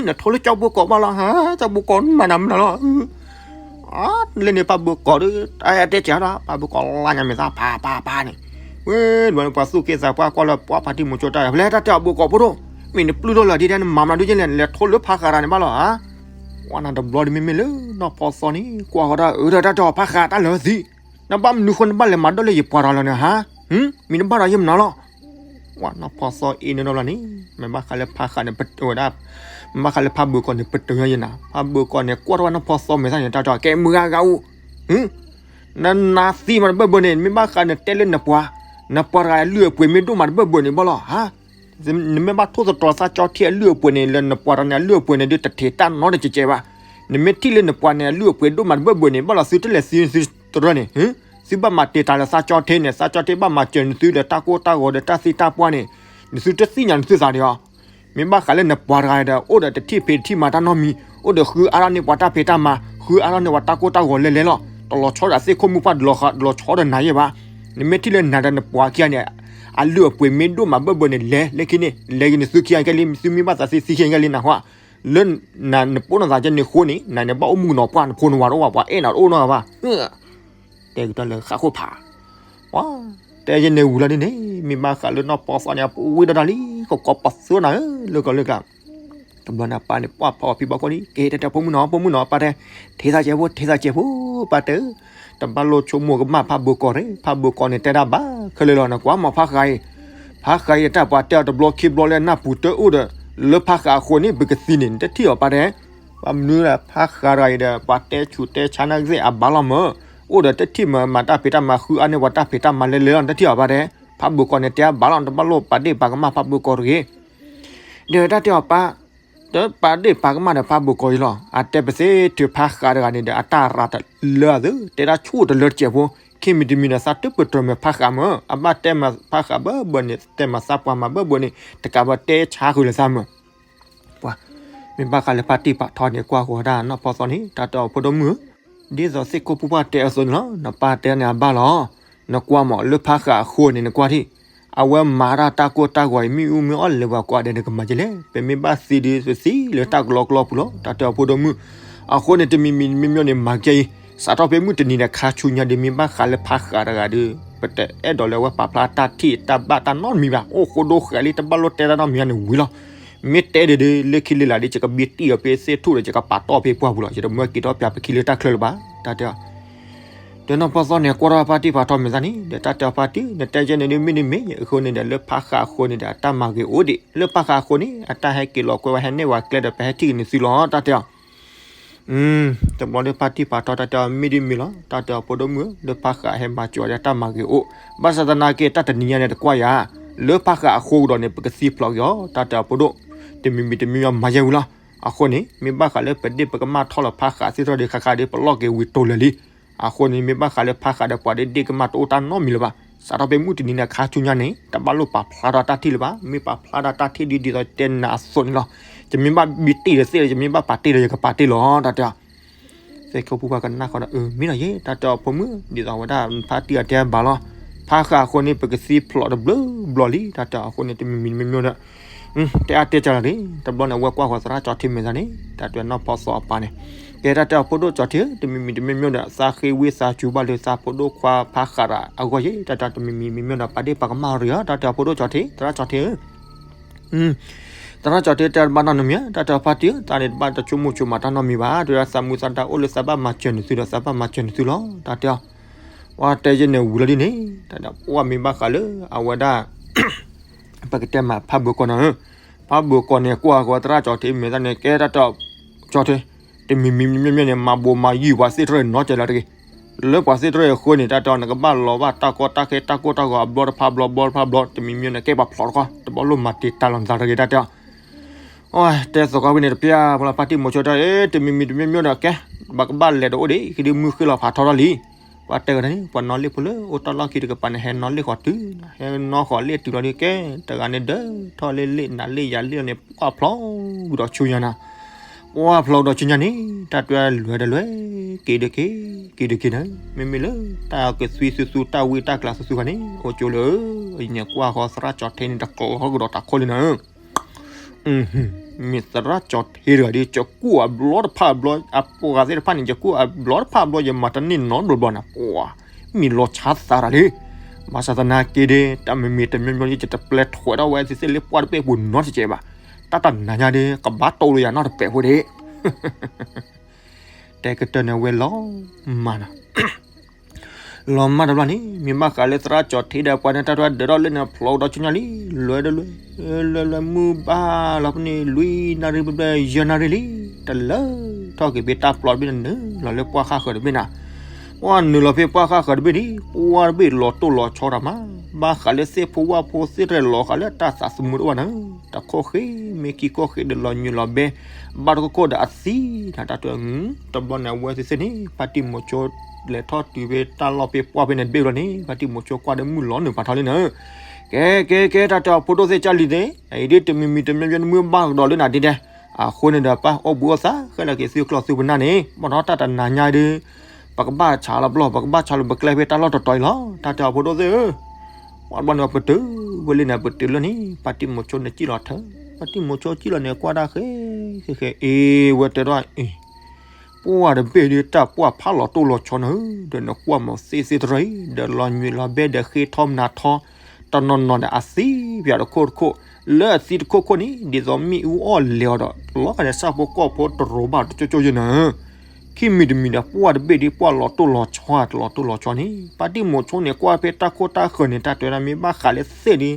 နထိလၢကၠီဘိးကီးဘၣ်လီၤဧါ, ကၠီဘိးကီးမၤနၤမနုၤလီၤ လၢန့ၣ်ဖးဘိးကီးဒီး တၢ်တဲကၢဒီး ဖးဘိးကီးလါညါမဲာ်သၣ် ဖးဖးဖးန့ၣ်, ဝဲ ပှၤသူၣ်က့သးပှၢ်ကွၢ်လၢပှၤဖါတံၢ်မိၤဆိတၢ် ဖဲလဲၣ်တၢ်တဲအီၤဘိးကီးဖိဒိၣ်, မ့ၢ်နပျုၢ်ထီၣ်လၢဒ်တဲနမၤမနုၤဒ်လဲၣ် နလဲၤထိလၢဖးဃာ်တၢ်န့ၣ်ဘၣ်လီၤဧါ, ပှၤနၤတဘျီဒီးမ့မ့ၢ်လၢနီၢ်ဖီသီန့ၣ် ကွၢ်ဃီၤတၢ်အၢဒီးတၢ်တဲအီၤဖးဃာ်တၢ်လၢသံ, နဘၣ်မနုၤဃိနဘၣ်လဲၤမၤဒၢၣ်လၢယပှၤတဂၤလီၤန့ၣ်ဧါ, မ့ၢ်နဘၣ်ဒီးယမနုၤလီၤ ဝဲနီၢ်ဖီသီအ့ၣ်န့ၣ်ဒီးလီၤန့ၣ် မ့ၢ်ဘၣ်ဃးလၢဖးဃာ်န့ၣ် ပဝဲဒၣ်, မ့ၢ်ဘၣ်ဃးလၢဖးဘိးကီးန့ၣ် ပတဂၤယနၤ, ဖးဘိးကီးန့ၣ် ကွၢ်ထီၣ်ဝဲနီၢ်ဖီသီမဲာ်သၣ်န့ၣ် တၢ်တဲအီၤ ကဲမုၢ်ဂၤဂၤအိၣ်, နနၤသံမးတဘၢၣ်ဘၢၣ်န့ၣ် မ့ၢ်ဘၣ်ဃးနတဲလၢနပှၤ, နပှၤတဂၤအလုၢ်အပှ့ၤမ့ၢ်ဒိၣ်မးတဘၢၣ်ဘၢၣ်န့ၣ်ဘၣ်လီၤဧါ, နမ့ၢ်ဘၣ်ထိၣ်သတြီၤသးကၠီထံအလုၢ်အပှ့ၤန့ၣ် လၢနပှၤတဂၤန့ၣ်အလုၢ်အပှ့ၤန့ၣ်ဒုးတထံးတၢ်နီတကဲးကဲးဘၣ်, နမ့ၢ်ထံၣ်လၢနပှၤန့ၣ်အလုၢ်အပှ့ၤဒိၣ်မးတဘၢၣ်ဘၢၣ်န့ၣ် ဘၣ်လီၤသုတလဲၤသံသုတရၢန့ၣ် သုဘၣ်မၤတ့ၢ်တၢ်လၢသးကၠီထံန့ၣ် သးကၠီထံဘၣ်မၤစၢၤနသုဒီးတၢ်ကိၢ်တၢ်ဂီၤဒီးတၢ်သံတၢ်ပှၢ်န့ၣ်, နသုတသ့ၣ်ညါနသုသးဒံးအီၤ, မ့ၢ်ဘၣ်ဃးလၢနပှၤတဂၤဒီး အိၣ်ဒီးတထံၣ်ဖံးတထံၣ်မၤတၢ်နီတမံၤ, အိၣ်ဒီးဃုအါထီၣ်န့ၢ်ပှၤတၢ်ဖံးတၢ်မၤ, ဃုအါထီၣ်န့ၢ်ပှၤတၢ်ကိၢ်တၢ်ဂီၤလဲၤလဲၤလီၤ, တလီၤဆီဒီးသ့ၣ်ခိၣ်မုၣ်ပှၢ်တလီၤ, တလီၤဆီဒီးနၤယဲၢ်ဘၣ်. နမ့ၢ်ထံၣ်လၢနၤဒီးနပှၤခံဂၤန့ၣ် အလုၢ်အပှ့ၤမ့ၢ်ဒိၣ်မးဘၢၣ်ဘၢၣ်န့ၣ် လဲၤလၢခံန့ၣ် လဲၤက့ၤနသုခံဂၤကဲလံ သုမ့ၢ်ဘၣ်သးသ့သံခံဂၤကဲလံ နၢ်ဟူဧါ. လၢနပိာ်နသးကဲန့ၣ်အဃိန့ၣ် နၤန့ၣ်ဘၣ်အိၣ်မူကနီၤပှၢ် နဖိနဝၤတအိၣ်ဘၣ် ပှၤအဲၣ်နၤတအိၣ်နီတဂၤဘၣ်. တဲကတၢၢ်လၢဃၣ်ခိၣ်ဖး ပှၤတဲယဲန့ၣ်ဝံၤလီၤဒ်န့ၣ် မ့ၢ်ဘၣ်ဃးလၢနီၢ်ဖီသီန့ၣ် အပူၤဝံၤဒီးတၢ်လံ ကကိးပသူနၤဧၢ လၢကီၢ်လၢကျါ တဘျီန့ၣ် အပၢ်န့ၣ် ပှၢ်ဖီအီၤဖံဘီကီၢ်လံ က့ၤတဲတဲဖိမုၣ်နီၤ ဖိမုၣ်နီၤ ပၢ်တဲ ထံၣ်သးကဲးဖိ ထံၣ်သးကဲးဖိ ပၢ်တဲ တဘၣ်လိၣ်ဆိကမိၣ်ကမၣ်ဖးဘိကီၢ်ရ့ၣ် ဖးဘိကီၢ်န့ၣ် တဲဒၣ်ဘၣ်ခဲလၢာ်လီၤ နကွၢ်မးဖးဃးအံၤ ဖးဃးအံၤတၢ်ပှၤတဲအီၤတဘျီခံဘျီလၢနၢ်ပူၤတအိၣ်ဒီး လၢဖးဃးအဃိန့ၣ် ပကသံန့ၣ် နတထံၣ်အီၤပၢ်တဲ ဘၣ်မနုၤလၢဖးဃးတဂၤအံၤဒီး ပှၤတဲဆူးတဲဆါနၢ်ကသ့ၣ်အဘၣ်လီၤမၢ် အိၣ်ဒီးတထံၣ်မၢ် မၤတၢ်ဖံးတၢ်မၤဃုအါန့ၢ်ပှၤတၢ်ဖံးတၢ်မၤလဲၤလဲၤလီၤ နတထံၣ်အီၤပၢ်တဲ ဖးဘိကီၢ်န့ၣ် တဲအဘၣ်လီၤ နတဘၣ်လိၣ်ပာ်ဒ့ၣ်ပာ်ကမၣ်ဖးဘိကီၢ်တဂ့ၤ ဒီးတၢ်တဲအီၤပၢ် တပာ်ဒ့ၣ်ပာ်ကမၣ်ဒီးဖးဘိကီၢ်အံၤလီၤ အတဲပသ့ထုးဖးဃးတဂၤန့ၣ်ဒီး အတၢ်ရၤတလၢအသး တဲဒၣ်ဆူၣ်တလၢတစဲးဖိ ခံမံၤတမံၤဒီးသးတပတြၢၤမၢ်ဖးဃးမၢ် အဘၣ်တဲမၤဖးဃးဘၢဘၢန့ၣ် တဲမၤသးပှၤမၤဘၢဘၢန့ၣ် တကးဘၣ်တဲဆါဃုာ်လၢသးမၢ် ပှၤ မ့ၢ်ဘၣ်ဃးလၢဖါတံၢ်ဖးထီန့ၣ် ကွၢ်ဃီၤဒၣ်နီၢ်ဖီသီန့ၣ် တၢ်တဲအီၤဖိဒိၣ်မုၣ်ဧၢ ဒ်သိးသ့ၣ်ခိၣ်ဖိပှၢ်တဲအသိးန့ၣ်လီၤ နပၢ်တဲန့ၣ်အဘၣ်လီၤ နကွၢ်မးလၢဖးဃးအဃိန့ၣ် နကွၢ်ထံၣ် အဝဲမၤတၢ်တၢ်ကိၢ်တၢ်ဂီၤအံၤ မ့ၣ်အူမ့ၢ်အီၣ်လဲၤပှၤကိးဂၤဒဲး နကမၤကဲလဲၣ် ပမ့ၢ်ဘၣ်သံဒုးပသံလၢတၢ်ကလီကလီပူၤလီၤ တၢ်တဲအီၤဖိဒိၣ်မုၣ် အဃိန့ၣ် တမံၤမံၤမ့ၢ်မ့ၢ်န့ၣ် မၤကဲအံၤ စးထီၣ်ဖဲမုၢ်တနံၤဒီးခါဆူညါဒုး မ့ၢ်ဘၣ်ဃးလၢဖးဃးတဂၤဒီး ပတအဲၣ်ဒိးလၢအဝဲပာ်ဖျါတၢ်ထံၣ်တၢ်ဘၣ်တၢ်နီတမံၤဘၣ် အိၣ်ဃိဒိၣ်ဃဲးလံ တဘၣ်လိၣ်တဲတၢ်နီတမံၤန့ၣ်ဝံၤလီၤ မ့ၢ်တဲဒ်ဒ် လၢခံလၢလာ်ဒ် ယကဘံတံၢ်အီၤဖဲသ့ၣ်ထူၣ်ဒီး ယကပာ်တီၢ်ဖဲပှၢ်ပူၤလီၤ ယတမၢက့ၤထီၣ်ပၠးပခံလၢတၢ်ချၢလၢၤဘၣ် တၢ်တဲအီၤ ဒီးနီၢ်ဖီသီန့ၣ် ကွၢ်ထီၣ်ဖါတံၢ်ဖးထီမ့ၢ်သးန့ၣ် ဒီးတၢ်တဲအီၤဖါတံၢ် နတဲယဲန့ၣ်ဒ်မ့ၢ်ဒ်မ့ၢ်အဃိန့ၣ်ဒီး လၢဖးဃးအဃိန့ၣ်ဒီး အတၢ်မၤဂ့ၤအိၣ်ဒံး လၢဖးဃးအဃိန့ၣ် အတၢ်ဟဲက့ၤလီၤကွဲဝဲဟဲန့ၢ်ဝဲကျဲဒီး ပဟဲထံၣ်က့ၤန့ၣ်သုလီၤ တၢ်တဲအီၤ တဘျီလၢဖါတံၢ်ဖးထီ တၢ်တဲအီၤမ့ၢ်ဒ်မ့ၢ်လီၤ တၢ်တဲအီၤဖိဒိၣ်မုၣ်ဧၢ လၢဖးဃးဟဲမၤစၢၤအီၤဒီးတၢ်မၤဂ့ၤအိၣ် ဘၣ်ဆၣ်သနာ်က့ တၢ်တနံၤညါန့ၣ်တကွၢ်ယၤ လၢဖးဃးအဃိကဒီးန့ၣ် ပကသံဖျိးက့ၤအီၤ တၢ်တဲအီၤဖိဒိၣ် တမံၤမံၤတမံၤမံၤမၤယဲၢ်ဝံၤလီၤ အဃိန့ၣ် မ့ၢ်ဘၣ်ဃးလၢပဒ့ၣ်ပကမၣ်ထီၣ်လီၤဖးဃးသ့ၣ်ထီၣ်ဒီး ခါခါဒီး ပလီၢ်က့ၤဝံၤတိၤလၢာ်လံ အဃိန့ၣ် မ့ၢ်ဘၣ်ဃးလၢဖးဃးဒီးပှၤဒ့ၣ်ဒ့ၣ်ကမၣ်တအိၣ်တၢ်နီတမံၤလၢၤဘၣ် စးထီၣ်ဖဲမုၢ်တနံၤန့ၣ်ခါဆူညါန့ၣ် တဘၣ်လိၣ်ပာ်ဖျါထီၣ်တၢ်ထံၣ်လၢၤဘၣ် မ့ၢ်ပာ်ဖျါထီၣ်တၢ်ထံၣ်ဒ်ဒ်သိးတဲနၤအသိးန့ၣ်လီၤ ယမ့ၢ်ဘၣ်ဘံတံၢ်ဒီးသ့ၣ်ဒီး ယမ့ၢ်ဘၣ်ပာ်တ့ၢ်ဒီး ယကပာ်တ့ၢ်လီၤ တၢ်တဲအီၤ သ့ၣ်ခိၣ်ဖိပှၢ်ကနၣ်ဃီဒီး အၢ မ့ၢ်လီၤယဲ တၢ်တဲအီၤဖိမုၣ် ဒ်သိးဝဲဒၣ်ဖါတံၢ်အတဲဘၣ်လီၤ ဖးဃးအဃိန့ၣ် ပကသံဖျိးတဘျီဘျီလံ တၢ်တဲအီၤအဃိန့ၣ် တမံၤမံၤတမံၤမံၤဒီး တဲအါတဲကလီၤဒ် တဘျီန့ၣ် အဝဲကွၢ်ဃီၤသရၣ်ကၠီထံမ့ၢ်သးန့ၣ် တၢ်တဲနီၢ်ဖီသီအပၢ်န့ၣ် ကဲတၢ်တဲအီၤဖိဒိၣ်ကၠီထံဧၢ တမံၤမံၤတမံၤမံၤဒီး သးဃ့ဝံသးစူၤဘၣ်လၢသးဖိဒိၣ်ခွါဖးဃးတဂၤအဂီၢ်ယဲ တၢ်တဲတမံၤမံၤမံၤမံၤဒီး ပာ်ဒ့ၣ်ပာ်ကမၣ်ရံၤဧၢ တၢ်တဲအီၤဖိဒိၣ်ကၠီထံ သရၣ်ကၠီထံဧၢ သရၣ်ကၠီထံတဲတဘၣ်နီတမံၤ တၢ်တဲအီၤဖါတံၢ်ဧၢ သးန့ၣ်တဘၣ်တဆိကမိၣ်ဆိကမးတၢ်နီတမံၤဘၣ် တဲဝဲဒၣ်သးမုၢ်သးဒါအိၣ်လၢသးဘၣ်မၤစၢၤနသုဒီး သးဘၣ်မၤစၢၤနသုလီၤ တၢ်တဲအီၤ ပှၤတဲယဲန့ၣ်ဝံၤလီၤဒ်န့ၣ် တၢ်တဲပှၢ်မ့ၢ်ဘၣ်ဃးလၢအဝဲဒၣ် ပကတဲမးဖးဘိကီၢ်နီၤဧၢ ဖးဘိကီၢ်န့ၣ် ကွၢ်ဃီၤသရၣ်ကၠီထံမ့ၢ်သးန့ၣ် ကဲတၢ်တဲအီၤကၠီထံ တမံၤမံၤမံၤမံၤန့ၣ် မၤဘိးမၤယုၢ်ပှၤသ့ၣ်ထီၣ်နီတစဲးလီၤတဂ့ၤ လၢပှၤသ့ၣ်ထီၣ်အဃိန့ၣ် တၢ်တဲအီၤ နကဘၣ်လီၤဘၣ်တၢ်ကီတၢ်ခဲတၢ်ကိၢ်တၢ်ဂီၤအဘျီတဖၣ်ဘျီ ဘျီတဖၣ်ဘျီ တမံၤမံၤန့ၣ် ကဲပှၤဖျိးတခီ တဘၣ်လိၣ်မၤတံာ်တာ်လီၤနသးတဂ့ၤ တၢ်တဲအီၤ အိ တဲသကိးဝဲန့ၣ်တပျၢ် ပှၤလၢဖါတံၢ်မိၤဆိတၢ် အ့ တမံၤမံၤတမံၤမံၤဒီးကဲ ပကဘၣ်လဲၤတအိၣ်ဒံး ခံဒုမုၢ်ဃ့လီၤဖးထီထီၣ်လံ ပှၤတဲကဒီးန့ၣ် ပှၤနီၣ်လ့ၣ်ဖိလၢအိၣ်တၢ်လီၢ်ခံတကပၤန့ၣ် ဟဲနီၣ်လ့ၣ်ဃီၤတုၤ ဟဲနီၣ်ဃီၤလ့ၣ်တုၤလီၤဒ်ကဲ တဂၤန့ၣ်ဒၢထီၣ်လ့ၣ်လ့ၣ်နၤလ့ၣ်ယၤလ့ၣ်န့ၣ် ပှၢ်ဖျိးဒီးဆူညါနၤ ပှၢ်ဖျိးဒီးဆူညါန့ၣ် တၢ်တဲလွဲၤဒီးလွဲၤ က့ၤဒီးက့ၤ က့ၤဒီးက့ၤနၤ မ့မ့ၢ်လၢတၢ်ကသွံသူသူတၢ်ဝံတၢ်ကျးသူသူခါန့ၣ် အိၣ်ကၠိလၢ ယညါကွၢ်ဃီသရၣ်ကၠီထံန့ၣ် တကျီကဒီးတၢ်ခိၣ်လံနၤ မ့ၢ်သရၣ်ကၠီထံတဂၤဒီး ယကူၣ်အဘျီတဖၣ်အဘျီ အပှၤသ့ၣ်တဖၣ်န့ၣ် ယကူၣ်အဘျီတဖၣ်အဘျီ ယမၤတန့ၢ်နီတဘျီဘျီန့ၣ် ပှၤ မ့ၢ်လီၤဆါသးတၢ်လံ ဘၣ်ဆၣ်သနာ်က့ဒီး တၢ်မ့မ့ၢ်တမံၤမံၤ ယတပျဲထွဲးထီၣ်ဝဲသ့ၣ်သ့ၣ်လၢပှၢ်တဘ့ၣ်ပူၤနီတစဲးဘၣ် တၢ်တနၤညါဒီး ကဘၣ်တိၢ်လိာ်ယၤနီတပဲာ်ဖိဒံး တဲကတၢၢ်န့ၣ်ဝဲလီၤမၢ်နီၤ လီၤမၢ်တဘျီန့ၣ် မ့ၢ်ဘၣ်ဃးလၢသရၣ်ကၠီထံဒီးပှၤန့ၣ် တၢ်တဒၢထီၣ်လၢန့ၣ်ဖျိးဒီးဆူညါလံ လွဲၤဒီးလွဲၤ လွဲၤလွဲၤမုၢ်ဘၣ်လီၤဖဲန့ၣ် လွံၢ်နၣ်ရံၣ်ဘျဲၣ်ဘျဲၣ် ယဲၢ်နၣ်ရံၣ်လံ တလၢထီၣ်က့ၤဖဲတၢ်ပျီတဘ့ၣ်န့ၣ် နုာ်လီၤလၢပှၢ်ဃၣ်ဃၢၤတဘ့ၣ်နၤ ပှၢ်နုာ်လီၤဖဲပှၢ်ဃၣ်ဃၢၤတဘ့ၣ်န့ၣ် ပှၢ်တဘ့ၣ်လီၤတိၢ်လီၤဆီတၢ်မး ဘၣ်ဃးလၢသ့ၣ်ဖိဝၣ်ဖိသ့ၣ်တဖၣ်လီၤဃာ်လၢတၢ်သးသမူတအိၣ်ဘၣ်နၤ တၢ်ခိၣ်ဃ့မ့ၢ်ခံခိၣ်ဃ့ဒီးလီၤညွံးလီၤဘဲ ဘၣ်တခိၣ်ခိၣ်ဒီးအသံ တၢ်တဲ တဘျီန့ၣ် အဝဲသ့ၣ်သ့ၣ်န့ၣ် ဖါတံၢ်မိၤဆိ လဲၤထီၣ်တုၤဖဲတၢ်လီၢ်ဖဲပှၢ်ဖဲန့ၣ်တဘ့ၣ်ဘျီန့ၣ် ဖါတံၢ်မိၤဆိကွၢ်ဒီးမုၢ်လီၤနုာ်ဖးထီလံနၤ ကဲ ကဲ ကဲ တၢ်တဲအီၤဖိဒိၣ်သ့ၣ်ကၢ်လံၤသ့ၣ် အံၤဒ်တမံၤမံၤတမံၤမံၤမုၢ်ဘၣ်ကဒီးလၢနၤဒ်တဲ အဃိန့ၣ်ဒီး ပၢ်အိၣ်ဘှံးအိၣ်သါ ဃဲလၢက့ၤသုကျီၢ်သုပနၢ်န့ၣ် ဘၣ်ဒီးတၢ်တနၤညါဒီး ပကဘၣ်ဆါလီၤဘျီၣ် ပကဘၣ်ဆါလီၤ ပကျဲဖဲတၢ်လီၢ်တတီၤအံၤလီၤ တၢ်တဲအီၤဖိဒိၣ်သ့ၣ်ဧၢ. ပှၤဘျီန့ၣ်ပတုာ်ဝဲလံန့ၣ် ပတုာ်လၢန့ၣ် ဖါတံၢ်မိၤဆိန့ၣ်စံၣ်လီၤထၢ, ဖါတံၢ်မိၤဆိစံၣ်လီၤန့ၣ် ကွၢ်တၢ်ဃဲ ဃဲဃဲ အ့ ဝဲတဲဒၣ်အ့ ပှၢ်တဘ့ၣ်ဒ်တၢ်ပှၢ်ဖးလီၤတိၢ်လီၤဆီနဧၢ, ဒီးနကွၢ်မၤသ့ၣ်သ့ၣ်တရၢအံၤ ဒီးလီၤညွံးလီၤဘဲဒီးဃ့ထီမနၤထီ တနီၤနီၤဒီးအသံပၠးတခိၣ်တခိၣ်, လၢအသံတခိၣ်ခိၣ်န့ၣ် ဒ်သိးမ့ၣ်အူအီၣ်လဲၤအီၤဒီး လီၤဂာ်ဒီးဆၣ်ဖိကီၢ်ဖိတရိးဘၣ်တကၠိကၠိယဲၢ်နဧၢ. ခံမံၤတမံၤဒီးပှၢ်တဘ့ၣ်ဒ်ပှၢ်လီၤတိၢ်လီၤဆီ တလီၤတိၢ်လီၤဆီန့ၣ် ဖါတံၢ်မိၤဆိန့ၣ် ကွၢ်ဖဲတၢ်ခိၣ်တၢ်ဃၢၤန့ၣ် တၢ်တဲဝဲဒၣ်မ့ၢ်ဘၣ်ဃးလၢသ့ၣ်ဒ်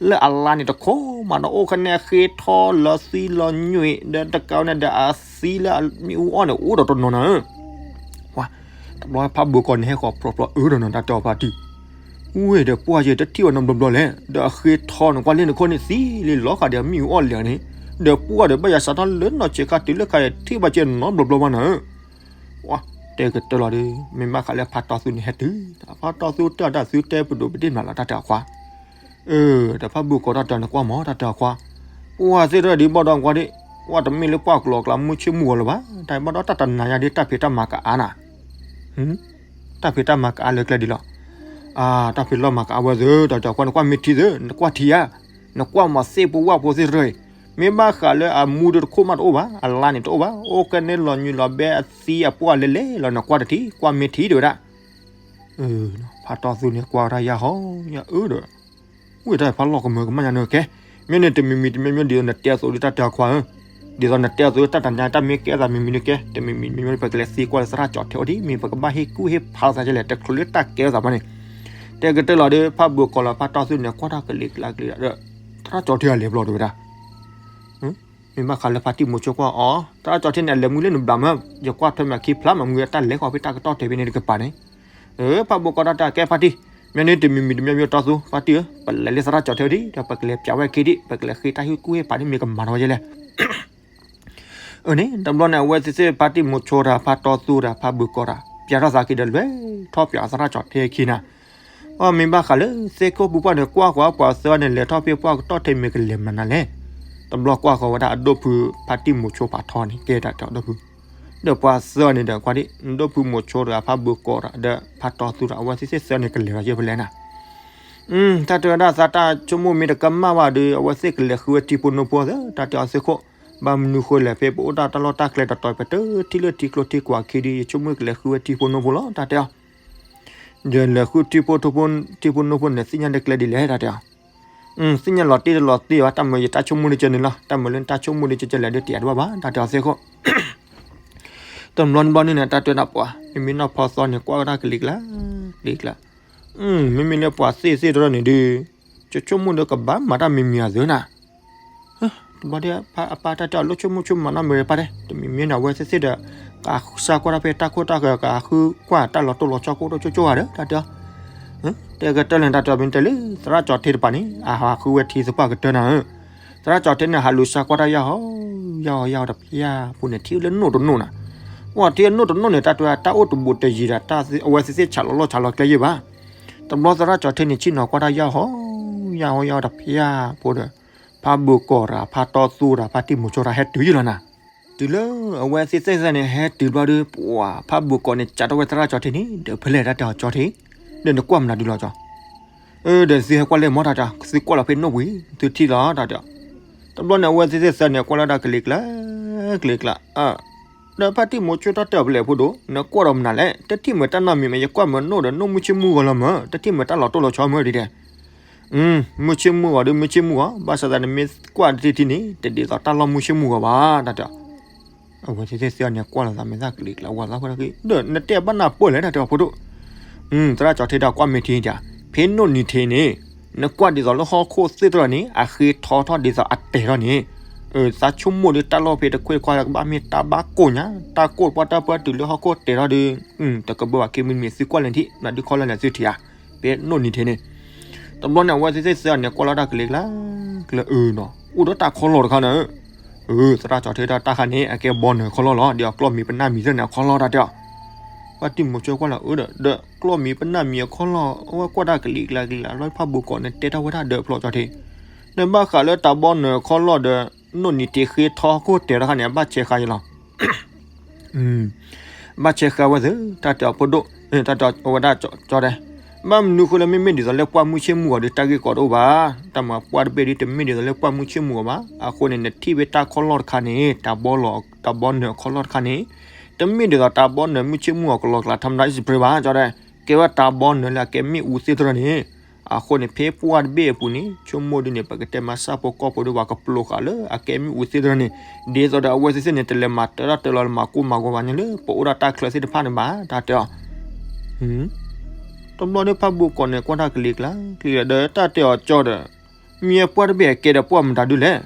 လၢအလါန့ၣ်တခိၣ်မးဒီး အိၣ်ခနဲဃ့ထီလၢသံလီၤညွံးဒီးတကးန့ၣ်ဒီးအသံလၢမ့ၣ်အူအီၣ်န့ၣ် အိၣ်ဒီးတနီၤနဧၢ. ပှၤ တဘျီဖးဘိကိးန့ၣ် ဟဲဃီၤပြီပြီအၢဒီးနီၤ တၢ်တဲအီၤဖါတံၢ်, ဝဲဒီးပှၢ်ယဲတထံၣ်ဝဲနီတဘျီဘျီလဲၣ်, ဒီးအဃ့ထီန့ၣ် ကွၢ်လၢနခိၣ်န့ၣ်သံလံ လီၤဂာ်ဒီးမ့ၣ်အူအီၣ်လဲၤန့ၣ်, ဒီးပှၢ်ဒီးဘၣ်ယၤစးထီၣ်လၢနီၢ်ဆံးခါတုၤလၢခါအံၤ တထံၣ်ဘၣ်ကဲနီတဘျီဘျီဘၣ်နၤဧၢ. ပှၤ တဲကတၢၢ်လီၤဒီး မ့ၢ်ဘၣ်ဃးလၢဖါတီသူန့ၣ်ဟဲတုၤ, ဖါတီသူတဲအီၤတၢ်သုတဲပဒိၣ်ပဒ့ၣ်မးလီၤ တၢ်တဲအီၤခွါ အၢ ဒီးဖးဘိကိးတၢ်တဲအီၤန့ၣ်ကွၢ်မး တၢ်တဲအီၤခွါ, ပှၢ်သ့ၣ်တဖၣ်ဒ်ဘၣ်ဒီးကွၢ်ဒ်, ပှၢ်တမ့ၢ်လၢပှၢ်ကျိၤအကျါမုၢ်ဆ့ၣ်မုၢ်ဂီၤလၢၤဘၣ်, တၢ်ဘၣ်ဒီးတၢ်တနၤညါဒ်တၢ်ဖံးတၢ်မၤကအါနၤ, တၢ်ဖံးတၢ်မၤကအါလၢကျဲဒ်လီၤ, တၢ်ဖံးလီၢ်မၤကအါဝဲသ့ၣ် တၢ်တဲအီၤခွါ နကွၢ်မ့ၢ်ထံသ့ၣ် နကွၢ်ထံဧါ, နကွၢ်မၤသ့ၣ်ပဝၢ်ဖိသ့ၣ်တဖၣ်အံၤ, မ့ၢ်ဘၣ်ဃးလၢအမူဒီးတခိၣ်မးတအိၣ်ဘၣ်, အလါန့ၣ်တအိၣ်ဘၣ်, အိၣ်ကဲန့ၣ်လီၤညွံးလီၤဘဲအသံအပှၢ်လဲၤလဲၤလီၤ နကွၢ်တထံ ကွၢ်မ့ၢ်ထံတဲဝဲဒၣ် ဖါတီသူန့ၣ်ကွၢ်ဝဲဒၣ်ယၢ်ဟီယၢ်အၢဒီး, ဝံၣ်တၢ်ဖးလီၢ်ကမၢကမၣ်ညါနၢ်ကဲ, မ့ၢ်န့ၣ်တမံၤမံၤတမံၤမံၤဒ်သိးနတဲအသိးဒ် တၢ်တဲအီၤခွါဧၢ, ဒ်သိးနတဲအသိးတၢ်တနၤတၢ်မ့ၢ်ကဲသးမံၤမံၤနၢ်ကဲ, တမံၤမံၤတမံၤမံၤ ပကလဲၤသံကွၢ်လၢသရၣ်ကၠီၤထဲအအိၣ်ဒ် မ့ၢ်ပကဘၣ်ဟ့ၣ်ကူၣ်ဟ့ၣ်ဖးသးကလဲၣ် တချုးလၢတၢ်ကဲထီၣ်သးဘၣ်န့ၣ်, တဲကတၢၢ်လီၤဒီး ဖးဘိကိးလီၤဖါတီသူန့ၣ်ကွၢ်တၢ်ကလံၤကျါကလံၤဒီး, သရၣ်ကၠီၤထဲအလဲၤဘျီတဲဝဲဒၣ် မ့ၢ်ဘၣ်ဃးလၢဖါတံၢ်မိၤဆိကွၢ်အီၤ, သရၣ်ကၠီၤထဲန့ၣ် အလဲၤမူလၢနဘျးမၢ်, ယကွၢ်ထွဲမးခံဖျါမးမူတၢ်လဲၤဃီဖဲတၢ်ကတီၢ်ထဲဖဲန့ၣ်တကပၤန့ၣ်, ဖးဘိကိးတၢ်တဲကဲဖါတံၢ်, မ့ၢ်န့ၣ်တမံၤမံၤတမံၤမံၤတီသူ ဖါတံၢ်ဧၢ, ပလဲၤလၢသရၣ်ကၠီၤထဲဒ်ဒီး ပကလဲၤပၠးဝဲခံဒ် ပကလဲၤဃ့တၢ်ဟ့ၣ်ကူၣ်ဟ့ၣ်ဖးဒ်မ့ၢ်ကမၤထီၣ်ဝဲယဲလဲၣ် အန့ၣ် တဘျီန့ၣ် အဝဲသ့ၣ်သ့ၣ်ဖါတံၢ်မိၤဆိတၢ် ဖါတီသူတၢ် ဖးဘိကိးတၢ် ပၠးထီၣ်သးက့ၤဒီးလွဲၢ်ထီၣ်ပၠးသရၣ်ကၠီၤထဲခံနၤ, အမ့ၢ်ဘၣ်ဃးလၢသ့ၣ်ခိၣ်ပူၤပှၢ်န့ၣ် ကွၢ်ဃီၤပှၤသၢန့ၣ် လဲၤထီၣ်ဖဲပှၢ်ကတီၢ်ထဲမ့ၢ်ကလဲၤမနုၤလဲၣ်, တဘျီကွၢ်ဃီၤဝဲဒၣ်အဒိၣ်ဖုဖါတံၢ်မိၤဆိဖးထီန့ၣ် ကဲတၢ်တဲအီၤဒိၣ်ဖု, ဒီးပှၤသၢန့ၣ်ဒီးကွၢ်ဒ် ဒိၣ်ဖုမိၤဆိတၢ် ဖးဘိကိးတၢ် ဒီးဖါတီသူတၢ် အဝဲသ့ၣ်သ့ၣ်သၢန့ၣ်ကလဲၤလီၤယဲၢ်ဖဲလဲၣ်နၤ တၢ်တဲဝဲဒၣ်သးတၢ်ဆိကမိၣ်မ့ၢ်တကမၣ်ဘၣ်ဒီး အဝဲသ့ၣ်ကလဲၤဃုဝဲထံဖိနိဖိသ့ၣ် တၢ်တဲအီၤသ့ၣ်ခိၣ်, ဘၣ်မနုၤဃိလဲၣ် ဖဲပအိၣ်တၢ်တၢ်လီၢ်တၢ်ကျဲတတီၤ ပတထံၣ်လၢထံကျိထံကွာ်ခံဒီး ယဆိကမိၣ်ကလဲၤဃုဝဲထံဖိနိဖိလီၤ တၢ်တဲအီၤ, ယလဲၤဃုထံဖိနိဖိန့ၣ် သ့ၣ်ညါတကျဲဒ်လဲၣ် တၢ်တဲအီၤ, သ့ၣ်ညါလီၤတံၢ်တလီၤတံၢ်ဘၣ် တၢ်မၢယတၢ်ဆိကမိၣ်ဒ်ကဲန့ၣ်လီၤ တၢ်မၢလၢတၢ်ဆိကမိၣ်ဒ်ကဲကဲလဲၣ်ဒီးတယၤတဘၣ်ဘၣ် တၢ်တဲအီၤသ့ၣ်ခိၣ် တဘျီနဘျီန့ၣ် တၢ်တဲဝဲဒၣ်ပှၤ မ့မ့ၢ်နီၢ်ဖီသီန့ၣ် ကွၢ်ဝဲဒၣ်ကလံၤကျါ ကလံၤကျါ, မ့မ့ၢ်လၢပှၤသ့ၣ်သ့ၣ်တရၢန့ၣ်ဒီး ယဆိကမိၣ်ဒီးကဘၣ်မၤတၢ်မံၤမံၤအသၢနၤ, တဘျီဒီး အပၢ်တၢ်တဲအီၤလၢဆိကမိၣ်ဆိကမးနီတမံၤပၢ်တဲ တမံၤမ့ၢ်န့ၣ် အဝဲသ့ၣ်သ့ၣ်ဒီး ကစၢ်ကွၢ်တၢ်ဖဲတၢ်ခိၣ်တၢ်ဃၢၤ ကဃုကွၢ်တၢ်လီၤတိၢ်လီၤဆီကိၣ်ဒိၣ်ကၠိကၠိဧါဒီး တၢ်တဲအီၤ တဲကတၢၢ်လၢတၢ်တဲအီၤမ့ၢ်တဲလၢ သရၣ်ကၠီၤထဲတပၤန့ၣ် အဟးဃုဝဲထံသပှၢ်ကတၢၢ်နၤဧၢ, သရၣ်ကၠီၤထဲန့ၣ် ဟးလူၤစၢ်ကွၢ်တၢ်ယၢ်ဟီ ယၢ်ဟီယၢ်ဟီတဖျါဖိန့ၣ် ထံၣ်လၢနိၣ်တနိၣ်နၤ, ပှၤထံၣ်လၢနိၣ်တနိၣ်န့ၣ် တၢ်တဲဝဲတၢ်အိၣ်တဘူးတယံၤဒီး အဝဲသ့ၣ်သ့ၣ်ဆးလီၤလီၢ်ဆးလီၤကျဲယဲၢ်ဘၣ်, တဘျီသရၣ်ကၠီၤထဲန့ၣ် ဆ့ၣ်နီၤကွၢ်တၢ်ယၢ်ဟီ ယၢ်ဟီယၢ်ဟီတဖျါဖိဒီး ဖးဘိကိးတၢ် ဖးတီသူတၢ် ဖါတံၢ်မိၤဆိတၢ် ဟဲတုၤယဲၢ်လီၤနၤ, တုၤလၢအဝဲသ့ၣ်သ့ၣ်န့ၣ် ဟဲတုၤတဘျီဒီး ပှၤဖးဘိကိးန့ၣ် ကးထီၣ်ဝဲသရၣ်ကၠီၤထဲန့ၣ် ဒီးဖဲလဲၣ်တၢ်တဲအီၤကၠီၤထဲ, ဒီးနကွၢ်မနုၤဒုလီၤကၠီၤ ဒီးသုဟဲကွၢ်လဲၣ်မ့ၢ်တၢ်တဲ သုကွၢ်လီၤဖဲနိၣ်ဘှံး သုထံၣ်လီၤတၢ်တဲ, တဘျီန့ၣ် အဝဲသ့ၣ်သ့ၣ်သၢန့ၣ် ကွၢ်လီၤတၢ်ကလံၤကျါ ကလံၤကျါ, ဒီးဖါတံၢ်မိၤဆိတၢ်တဲအီၤဖဲလဲၣ်ဖိဒိၣ် နကွၢ်ဒီးမနုၤလဲၣ် တထံၣ်မ့ၢ်တၢ်နီတမံၤမ့ၢ် ယကွၢ်မ့ၢ်နိၣ်ဒီးနိၣ်မုၢ်ဆ့ၣ်မုၢ်ဂီၤလီၤမ့ၢ် တထံၣ်မ့ၢ်တၢ်လီၤတိၢ်လီၤဆီမ့ၢ်ဒ်လဲၣ် မုၢ်ဆ့ၣ်မုၢ်ဂီၤဒီးမုၢ်ဆ့ၣ်မုၢ်ဂီၤ ဘၣ်ဆၣ်သးနမ့ၢ်ကွၢ်တထံၣ်ထံၣ်န့ၣ် တဒ်သိးတၢ်လီၢ်မုၢ်ဆ့ၣ်မုၢ်ဂီၤဘၣ် တၢ်တဲအီၤ အဝဲသ့ၣ်သ့ၣ်သ့ၣ်န့ၣ် ကွၢ်လီၤသးမ့ၢ်သၣ်ကလံၤကျါ ဝဲသးဖဲဒၣ်က့ၤ ဒီးနတဲဘၣ်နၢ်ပၢၢ်လဲၣ် တၢ်တဲအီၤဖိဒိၣ်, သရၣ်ကၠီၤထဲဒီးကွၢ်မ့ၢ်ထံတၢ်, ဖဲနိၣ်နံၤထံးန့ၣ် နကွၢ်ဒ်သိးလၢဟီၣ်ခိၣ်သ့ၣ်တဖၣ်န့ၣ် အဃ့ထီထီၣ်ဒ်သိးအတဲာ်ထီၣ်န့ၣ်, သးဆိကမိၣ်ဒီးတၢ်လီၢ်ဖဲတခွ့ၣ်တခွါ ကဘၣ်မ့ၢ်တၢ်ဘၣ်ကိၢ်ညါ, တၢ်ကိၢ်ပှၢ်တၢ်ပှၢ်တုၤလၢဟီၣ်ခိၣ်တဲာ်ထီၣ်ဒီး တကဘၣ်ဘၣ်က့ၤမုၢ်နံၤမံၤ သုကွၢ်လဲၣ်ထံၣ် နဒုးခီလၢလဲၣ်သုထံၣ်ဧါ, ဖဲနိၣ်နံၤထံးန့ၣ် တဘျီန့ၣ် အဝဲသ့ၣ်သ့ၣ်သ့ၣ်န့ၣ် ကွၢ်လီၤတၢ်ကလံၤကျါ ကျၢၤအၢနီၤ အိၣ်ဒီးတၢ်ခီလီၢ်တခါန့ၣ်, သရၣ်ကၠီၤထဲဒၣ်တၢ်ခါန့ၣ် အကဲဘီနၢၤခီလီၢ်လီၤ ဒီးအကျီၢ်မံၤပနၢ်မံၤသ့ၣ်န့ၣ် အခီလီၢ်တၢ်တဲအီၤ, ဖါတံၢ်မိၤဆိကွၢ်လီၤအၢဒီး ဒီးကျီၢ်မံၤပနၢ်မံၤအခီလီၢ် အဝဲကွၢ်တၢ်ကလံၤကျါကလံၤကျါ လီၤဖးဘိးကိးန့ၣ် တဲထီၣ်ဝဲဒၣ်ဒီးဖျိကၠီၤထဲ, နဘၣ်ဃးလၢတၢ်ဘီနၢၤခီလီၢ်ဒီး နိၣ်နံၤထံးဃ့ထီဟီၣ်ခိၣ်တဲာ်တခါန့ၣ် အဘၣ်ဆဲးဃာ်ယလီၤ ဘၣ်ဆဲးဃာ်ဝဲသ့ၣ် တၢ်တဲအီၤဖိဒိၣ်, တၢ်တဲအီၤဝဲဒၣ်ကၠီတဲ, ဘၣ်မနုၤဃိလၢမ့မ့ၢ်ဒ်သိးလၢပှၢ်မုၢ်ဆ့ၣ်မုၢ်ဂီၤဒီးတၢ်ဂ့ၢ်ကီတအိၣ်ဘၣ်, တၢ်မၤပှၢ်တဘ့ၣ်ဒီးတမ့ၢ်ဒ်သိးလၢပှၢ်မုၢ်ဆ့ၣ်မုၢ်ဂီၤဘၣ်, အဃိန့ၣ် နထံၣ်ဖဲတၢ်ခီၣ်လီၢ်တခါန့ၣ် တၢ်ဘီလီၤ တၢ်ဘီနၢၤခီၣ်လီၢ်တခါန့ၣ်, တမ့ၢ်ဒ်သိးတၢ်ဘီနၢၤမုၢ်ဆ့ၣ်မုၢ်ဂီၤကလီၤကျါ ထီမဒါအံၣ်စပရ့ဘၣ် ကၠီတဲ, ကဲဝဲတၢ်ဘီနၢၤလၢအကဲမ့ၣ်အူသ့ၣ်တဖၣ်န့ၣ် အဃိန့ၣ် ဖဲပှၢ်တဘ့ၣ်အပူၤန့ၣ် ဆိကမိၣ်ဒ်န့ၣ် ပကတဲမၤဆၣ်ဖိကီၢ်ဖိဒီးပှၤကပျိဃာ်လၢအကဲမ့ၣ်အူသ့ၣ်တဖၣ်န့ၣ်, ဒ်သိးဒီးအဝဲသ့ၣ်သ့ၣ်န့ၣ် တလဲၤမၤတၢ်တၢ်တၢ်လီၤ လၢမၤကိၢ်မၤဂီၤဘၣ်န့ၣ်လၢပအိၣ်ဒၣ်တၢ်ချၢသ့ၣ်တဖၣ်န့ၣ်ဘၣ် တၢ်တဲအီၤ. တဘျီဒီးဖးဘိကိးန့ၣ် ကွၢ်တၢ်ကလံၤကျါ ကလံၤကျါဒီးတၢ်တဲအီၤကၠီဒီး, မ့ၢ်ပှၢ်တဘ့ၣ်အကဲဒီးပှၢ်မတၤဒုလဲၣ်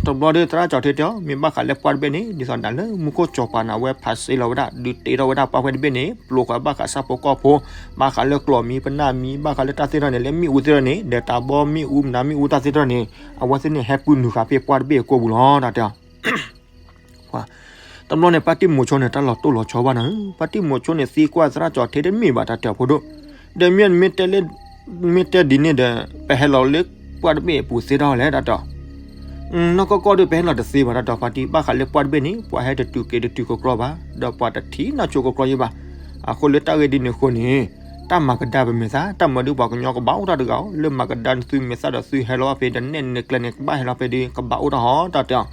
တဘျီဒီးသရၣ်ကၠီထံတဲအီၤ မ့ၢ်ဘၣ်ဃးလၢပှၢ်တဘ့ၣ်န့ၣ် ဒ်သိးနၤလၢမူခိၣ်စီၤပၤန့ၣ် အဝဲဖးစ့လီၤဝဲဒၣ် ဒုးတ့ထီၣ်ဝဲဒၣ်ပှၢ်ဖဲတဘ့ၣ်န့ၣ် ပျိဃာ်ဘၣ်ဃးဆၣ်ဖိကီၢ်ဖိ, ဘၣ်ဃးလၢကျီၢ်မံၤပနၢ်မံၤ ဘၣ်ဃးလၢတၢ်သ့ၣ်တဖၣ်န့ၣ် လၢမ့ၣ်အူသ့ၣ်တဖၣ်န့ၣ် ဒီးတၢ်ဘီမ့ၣ်အူမနုၤမ့ၣ်အူတၢ်သ့ၣ်တဖၣ်န့ၣ် အဝဲသ့ၣ်န့ၣ်ဟဲပုၢ်နုာ်ဃာ်ဖဲပှၢ်တဘ့ၣ်အကိာ်ပူၤလီၤ တၢ်တဲအီၤ. တဘျီန့ၣ် ဖါတံၢ်မိၤဆိန့ၣ် တၢ်လီၤတိၢ်လီၤဆီဘၣ်နၤဧၢ, ဖါတံၢ်မိၤဆိန့ၣ် သံကွၢ်သရၣ်ကၠီထံတမ့ၢ်ဘၣ် တၢ်တဲအီၤဖိဒိၣ်, ဒီးမ့ၢ် မ့ၢ်တဲဒ်န့ၣ်ဒီး ပဟဲလီၤလၢပှၢ်တဘ့ၣ်အပူၤသ့ထီၣ်လဲၣ် တၢ်တဲအီၤ. နီၢ်ကီၢ်ကီၢ်ဒီး ပဟဲလီၤတသ့ဘၣ် တၢ်တဲအီၤ ဖါတံၢ်, ဘၣ်ဃးလၢပှၢ်တဘ့ၣ်န့ၣ် ပှၤဟဲတတုၤက့ၤတတုၤကီကီဘၣ်, ဒီးပှၤတထံၣ်နီၢ်ဆိကီကီယဲဘၣ်. အဃိလၢတၢ်ဂ့ၢ်ဒ်န့ၣ်အဃိန့ၣ် တၢ်မၤကဒါပမဲာ်သၣ် တၢ်မၤဒုးပှၤကညီကဘၣ်အိၣ်တၢ်တဂၤဧိၤ, လၢမၤကဒါနသုမဲာ်သၣ်ဒီးသုဟဲလီၤဘၣ်ဖဲဒီးနဲၣ်နကျဲန့ၣ် ကဘၣ်ဟဲလီၤဖဲဒီး ကဘၣ်အိၣ်တၢ်ဟီ တၢ်တဲအီၤ.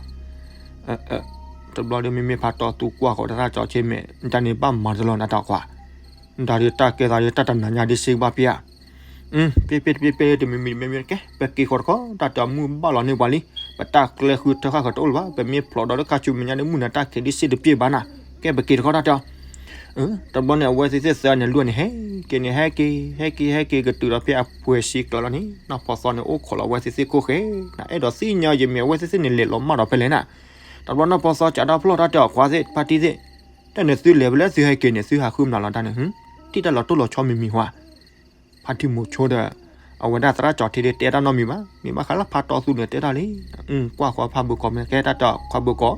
တဘျီဒီး မ့မ့ၢ်ဖးတီသူကွၢ်ဃီၤတၢ်ကၠီဆ့မဲာ် တၢ်န့ၣ်ဘၣ်မၤတလီၤနၤတၢ်ခွါ, တၢ်ဒီးတၢ်ကဲသးဒီးတၢ်တနၤညါဒ်စ့ကဘၣ်ပျၢ်, ပျၢ်ပျၢ်ပျၢ်ပျၢ်တမံၤမံၤတမံၤမံၤကဲ ပက့ၤဃီၤတခီ တၢ်တဲအီၤမုၢ်ဘၣ်လီၤန့ၢ်ပှၤလံ, ပတၢ်ကျဲဃုထၢဃာ်ဃီၤတအိၣ်လၢၤဘၣ်, ပမ့ၢ်ဖျိးဒီးလၢခါဆူမဲာ်ညါဒီးမုၢ်နၤတၢ်ခံးဒ်စ့တပျၢ်ဘၣ်နၤ, ကဲပက့ၤတခီ တၢ်တဲအီၤ. တဘျီန့ၣ် အဝဲသ့ၣ်သ့ၣ်သၢန့ၣ် လွံၢ်န့ၣ် ဟဲက့ၤန့ၣ် ဟဲက့ၤ ဟဲက့ၤ ဟဲက့ၤ ကတုၤဒီးဖဲအပှဲၤစံကျၢၤလီၤန့ၣ် နီၢ်ဖီသီန့ၣ် အိၣ်ခိးလီၤအဝဲသ့ၣ်သ့ၣ်ခိၣ်ဃဲ, နအဲၣ်ဒိးသ့ၣ်ညါယမ့ၢ်အဝဲသ့ၣ်သ့ၣ်န့ၣ် လဲၤလီၤမၢ်ဒီးဖဲလဲၣ်နၤ. တဘျီနီၢ်ဖီသီကးဒီဖျီၣ် တၢ်တဲအီၤ ခွါသ့ၣ် ဖါတံၢ်သ့ၣ်, တၢ်န့ၣ်သုလဲၤဖဲလဲၣ် သုဟဲက့ၤန့ၣ် သုဟးဃုမနုၤလီၤတၢ်န့ၣ်, ထံၣ်တၢ်လီၤတိၢ်လီၤဆီမံၤမံၤဟါ ဖါတံၢ်မိၤဆိဒီး အဝဲဒၣ်သရၣ်ကၠီထံဒီးတဲတၢ်နီတမံၤဘၣ်, မ့ၢ်ဘၣ်ဃးလၢဖါတီသူန့ၣ်တဲတၢ်လံ, ကွၢ်ဃီဖါဘိကိးမ့ၢ်ကဲတၢ်တဲအီၤ ခွါဘိကိး,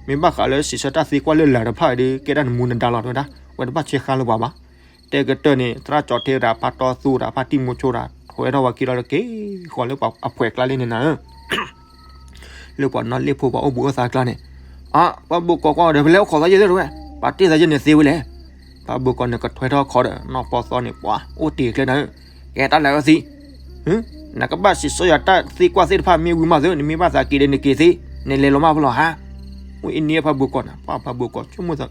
မ့ၢ်ဘၣ်ဃးလၢစံးဆၢတၢ်သံကွၢ်လၢလၢ်တဖၣ်ဒီး ကဲတၢ်နမူနဒါလီၤတဝဲဒၣ်, ဝဲတဘၣ်ဆဲးဃါလၢပှၤဘၣ်. တဲကတၢၢ်န့ၣ် သရၣ်ကၠီထံဒီးဖါတီသူဒီးဖါတံၢ်မိၤဆိဒီး ထွဲထီၣ်ဝဲခံလီၤလၢက့ၤဃီၤလၢပှၤအဖှဲးကျါလံန့ၣ်နၤ လၢပှၤနီၣ်လ့ၣ်ဖိပှၤအိၣ်ဘူးအိၣ်သါကျါန့ၣ်, အ ပှၤဘိကိးကွၢ်အီၤဒီးဖဲလဲၣ်အိၣ်ခိးသးယဲၢ်သ့ၣ်တဝဲ, ပှၤတ့ၢ်သးယဲၢ်န့ၣ်သ့ဝဲလဲၣ်. ပှၤဘိကိးန့ၣ်ကထွဲထီၣ်ခီဒီး နီၢ်ဖီသီန့ၣ် ပှၤအိၣ်တ့ၢ်ကျဲနၤဧၢ, ကဲတၢ်လၢအသံ, နကဘၣ်စံးဆၢယၤတၢ်သံကွၢ်သ့ၣ်တဖၣ်မ့ၢ်ဝံၤမးသ့ နမ့ၢ်ဘၣ်သးက့ၤဒီးနက့ၤသ့, နလဲၤလီၤမၢ်ဖဲလဲၣ်ဟါ. အိၣ်အံၤန့ၣ်ဖးဘိကိးန့ၣ် ပှၤဖးဘိကိးဆိကမိၣ်သး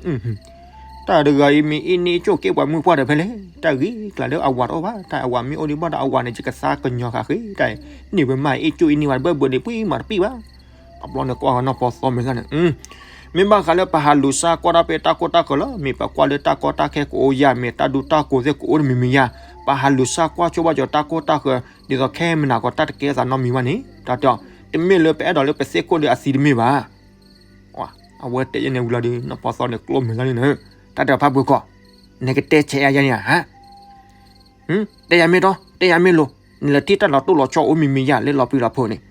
တၢ်တဂၤအံၤမ့ၢ်အံၤန့ၣ် ကၠိၣ်က့ပှၤမုၢ်ပှၢ်ဒီးဖဲလဲၣ်, တၢ်ဂ့ၤကျါလၢအဝၤတအိၣ်ဘၣ်, တၢ်အဝၤမ့ၢ်အိၣ်ဒံးဘၣ်ဒီးအဝၤန့ၣ် ယကသါကညီၤဃာ်ဃ့တၢ်, န့ၢ်ဝဲမးအံၤကၠိၣ်အံၤန့ၢ်ဝဲတဘၢဘၢန့ၣ် ပှံၤမးတပံၣ်ဘၣ်. တဘျီန့ၣ်ကွၢ်ဃီနီၢ်ဖီသီမဲာ်သၣ်န့ၣ် မ့ၢ်ဘၣ်ဃးလၢပဟးလူၤစါကွၢ်တၢ်ဖဲတၢ်ကိၢ်တၢ်ဂီၤလီၤ, မ့ၢ်ပကွၢ်လၢတၢ်ကီတၢ်ခဲကအိၣ်ယၤ, မ့ၢ်တၢ်ဒူတၢ်ကိးသ့ၣ်ကအိၣ်တမံၤမံၤယၤ, ပဟးလူၤစါကွၢ်ဆိဘၣ်ကၠီတၢ်ကိၢ်တၢ်ဂီၤ, ဒ်သိးခဲမနၤကီးတၢ်တကဲသးနီတမံၤဘၣ်န့ၣ်, တၢ်တဲအီၤ, တမ့ၢ်လၢပအဲၣ်ဒိးလၢပသ့ၣ်ခိၣ်ဒီးအသံတမ့ၢ်ဘၣ်. အဝဲတဲယဲၢ်န့ၣ်ဝံၤလီၤဒီး နီၢ်ဖီသီန့ၣ်ကျိမဲာ်သၣ်န့ၣ်, တၢ်တဲအီၤဖးဘိကိး, နကတဲဆဲးယၤယဲၢ်န့ၣ်ဧါ တဲယၤမ့ၢ်တီ, တဲယၤမ့ၢ်လိၤ, နလဲၤထံၣ်တၢ်လီၤတိၢ်လီၤဆီအိၣ်မံၤမံၤယၤလၢလီၤပျံၤလီၤဖုးန့ၣ်,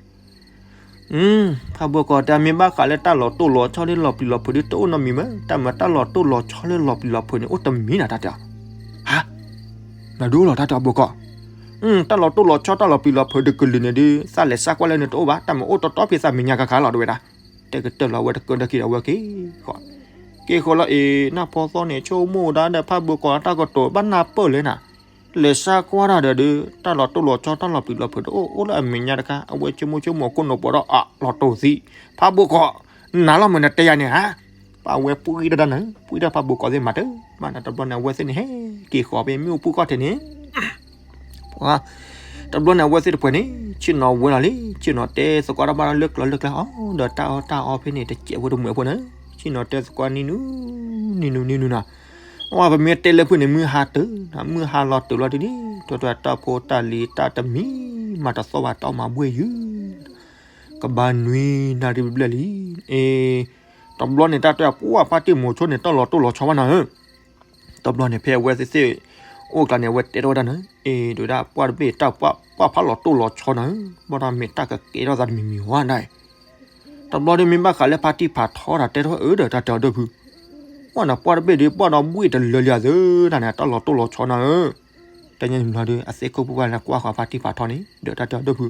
ဖးဘိကိးတဲမ့ၢ်ဘၣ်ဃးလၢတၢ်လီၤတိၢ်လီၤဆီလၢလီၤပျံၤလီၤဖုးဒ်တအိၣ်နီတမံၤဘၣ်, တၢ်မၤတၢ်လီၤတိၢ်လီၤဆီလၢလီၤပျံၤလီၤဖုးန့ၣ် အိၣ်တမံၤနၤ တၢ်တဲအီၤ, ဟါ, နဒိလီၤ တၢ်တဲအီၤဘိကိး, တၢ်လီၤတိၢ်လီၤဆီတၢ်လီၤပျံၤလီၤဖုးတကလုာ်န့ၣ်ဒီး သးလဲၤစါကွၢ်လၢန့ၣ်တအိၣ်ဘၣ်, တၢ်မၤအိၣ်တီတီဖဲသးမဲာ်ညါကခါလီၤတဝဲဒၣ်, တဲကတၢၢ်လီၤဝဲတကၢၢ်ဒီးခံဒီးဝဲက့ၤဃီ က့ၤဃီလီၤအံၤ နီၢ်ဖီသီန့ၣ် ဆိကမိၣ်ဒၣ်ဒီးဖးဘိကိးတၢ်ကတိၤဘၣ်နၢ်ပၢၢ်လဲၣ်နၤ, လဲၤစါကွၢ်တၢ်ဒီးဒုး တၢ်လီၤတိၢ်လီၤဆီတၢ်လီၤပျံၤလီၤဖုးတအိၣ် အိၣ်လၢအမဲာ်ညါတခါ အဝဲဆိကမိၣ်ဆိကမိၣ်အခိၣ်နူာ်ပိာ်ဒီးအလီၤတိၢ်သံ, ဖးဘိကိး, နၤလီၤမးနတဲယၤန့ၣ်ဧါ, ပှၤဝဲပှံၢ်တၢ်ဒၣ်နၤ ပှံၢ်တၢ်ဖးဘိကိးသ့ၣ်မးတၢ်, မးနတဘျီန့ၣ် အဝဲသ့ၣ်န့ၣ်ဟဲက့ၤဃီၤဖဲမ့ၣ်အူပူၤခီၣ်ထံးန့ၣ် တဘျီန့ၣ် အဝဲသ့ၣ်တဖုန့ၣ် ဆ့ၣ်နီၤဝဲလီၤလံ, ဆ့ၣ်နီၤတဲသကိးတၢ်ဘၣ်လၢကျၢၤလၢကျါအီၤ ဒီးတၢ်အီၣ်တၢ်အီဖဲန့ၣ် တစဲးဖိတမှဲးဖိန့ၣ်, ဆ့ၣ်နီၤတဲသကိးနံၤနူၤ, နံၤနူၤနံၤနူၤနီၤ, အဝဲပမ့ၢ်တဲလၢဖုန့ၣ် မုၢ်ဟါတုၤ, မုၢ်ဟါလီၤတုၤလီၤတဒ်, ထွဲထွဲတၢ်ဖိတၢ်လံၤတၢ်တမံၤမၤတသီၣ်ဘၣ်တၢ်အီၣ်မၤဘှ့ၣ်ယုၤ ကဘၣ်နွံနၣ်ရံၣ်ဘျဲၣ်လံ, အ့ တဘျီန့ၣ် တၢ်တဲပှၢ်ဖါတံၢ်မိၤဆိန့ၣ် တၢ်လီၤတိၢ်လီၤဆီဘၣ်နၤဧၢ, တဘျီန့ၣ် ဖဲအဝဲသ့ၣ်သ့ၣ်အိၣ်ကျါန့ၣ် အဝဲတဲထီၣ်ဝဲဒၣ်န့ၣ်, အ့ ဒုးဒၣ်ပှၢ်တဘ့ၣ်တၢ်ပှၢ်ဖးလီၤတိၢ်လီၤဆီနၤဧၢ, ဘၣ်တၢ်မ့ၢ်တၢ်ကကဲထီၣ်သးတမံၤမံၤဝဲဒၣ်, တဘျီဒီးမ့ၢ်ဘၣ်ဃးလၢဖါတံၢ်ဖးထီတၢ်တဲထီၣ်အၢဒီးတၢ်တဲအီၤဒိၣ်ဖု, ပှၢ်န့ၣ်ပှၢ်တဘ့ၣ်ဒီးပှၢ်ဒီးဘှ့ၣ်တလၢလံအသးဒၣ်န့ၣ် တၢ်လီၤတိၢ်လီၤဆီနၤဧၢ, တညါန့ၣ်ဘျီဒီး အသ့ၣ်ခိၣ်ဖိပှၢ်လၢကွၢ်ဃီၤဖါတံၢ်ဖးထီန့ၣ် ဒီးတၢ်တဲအီၤဒိၣ်ဖု,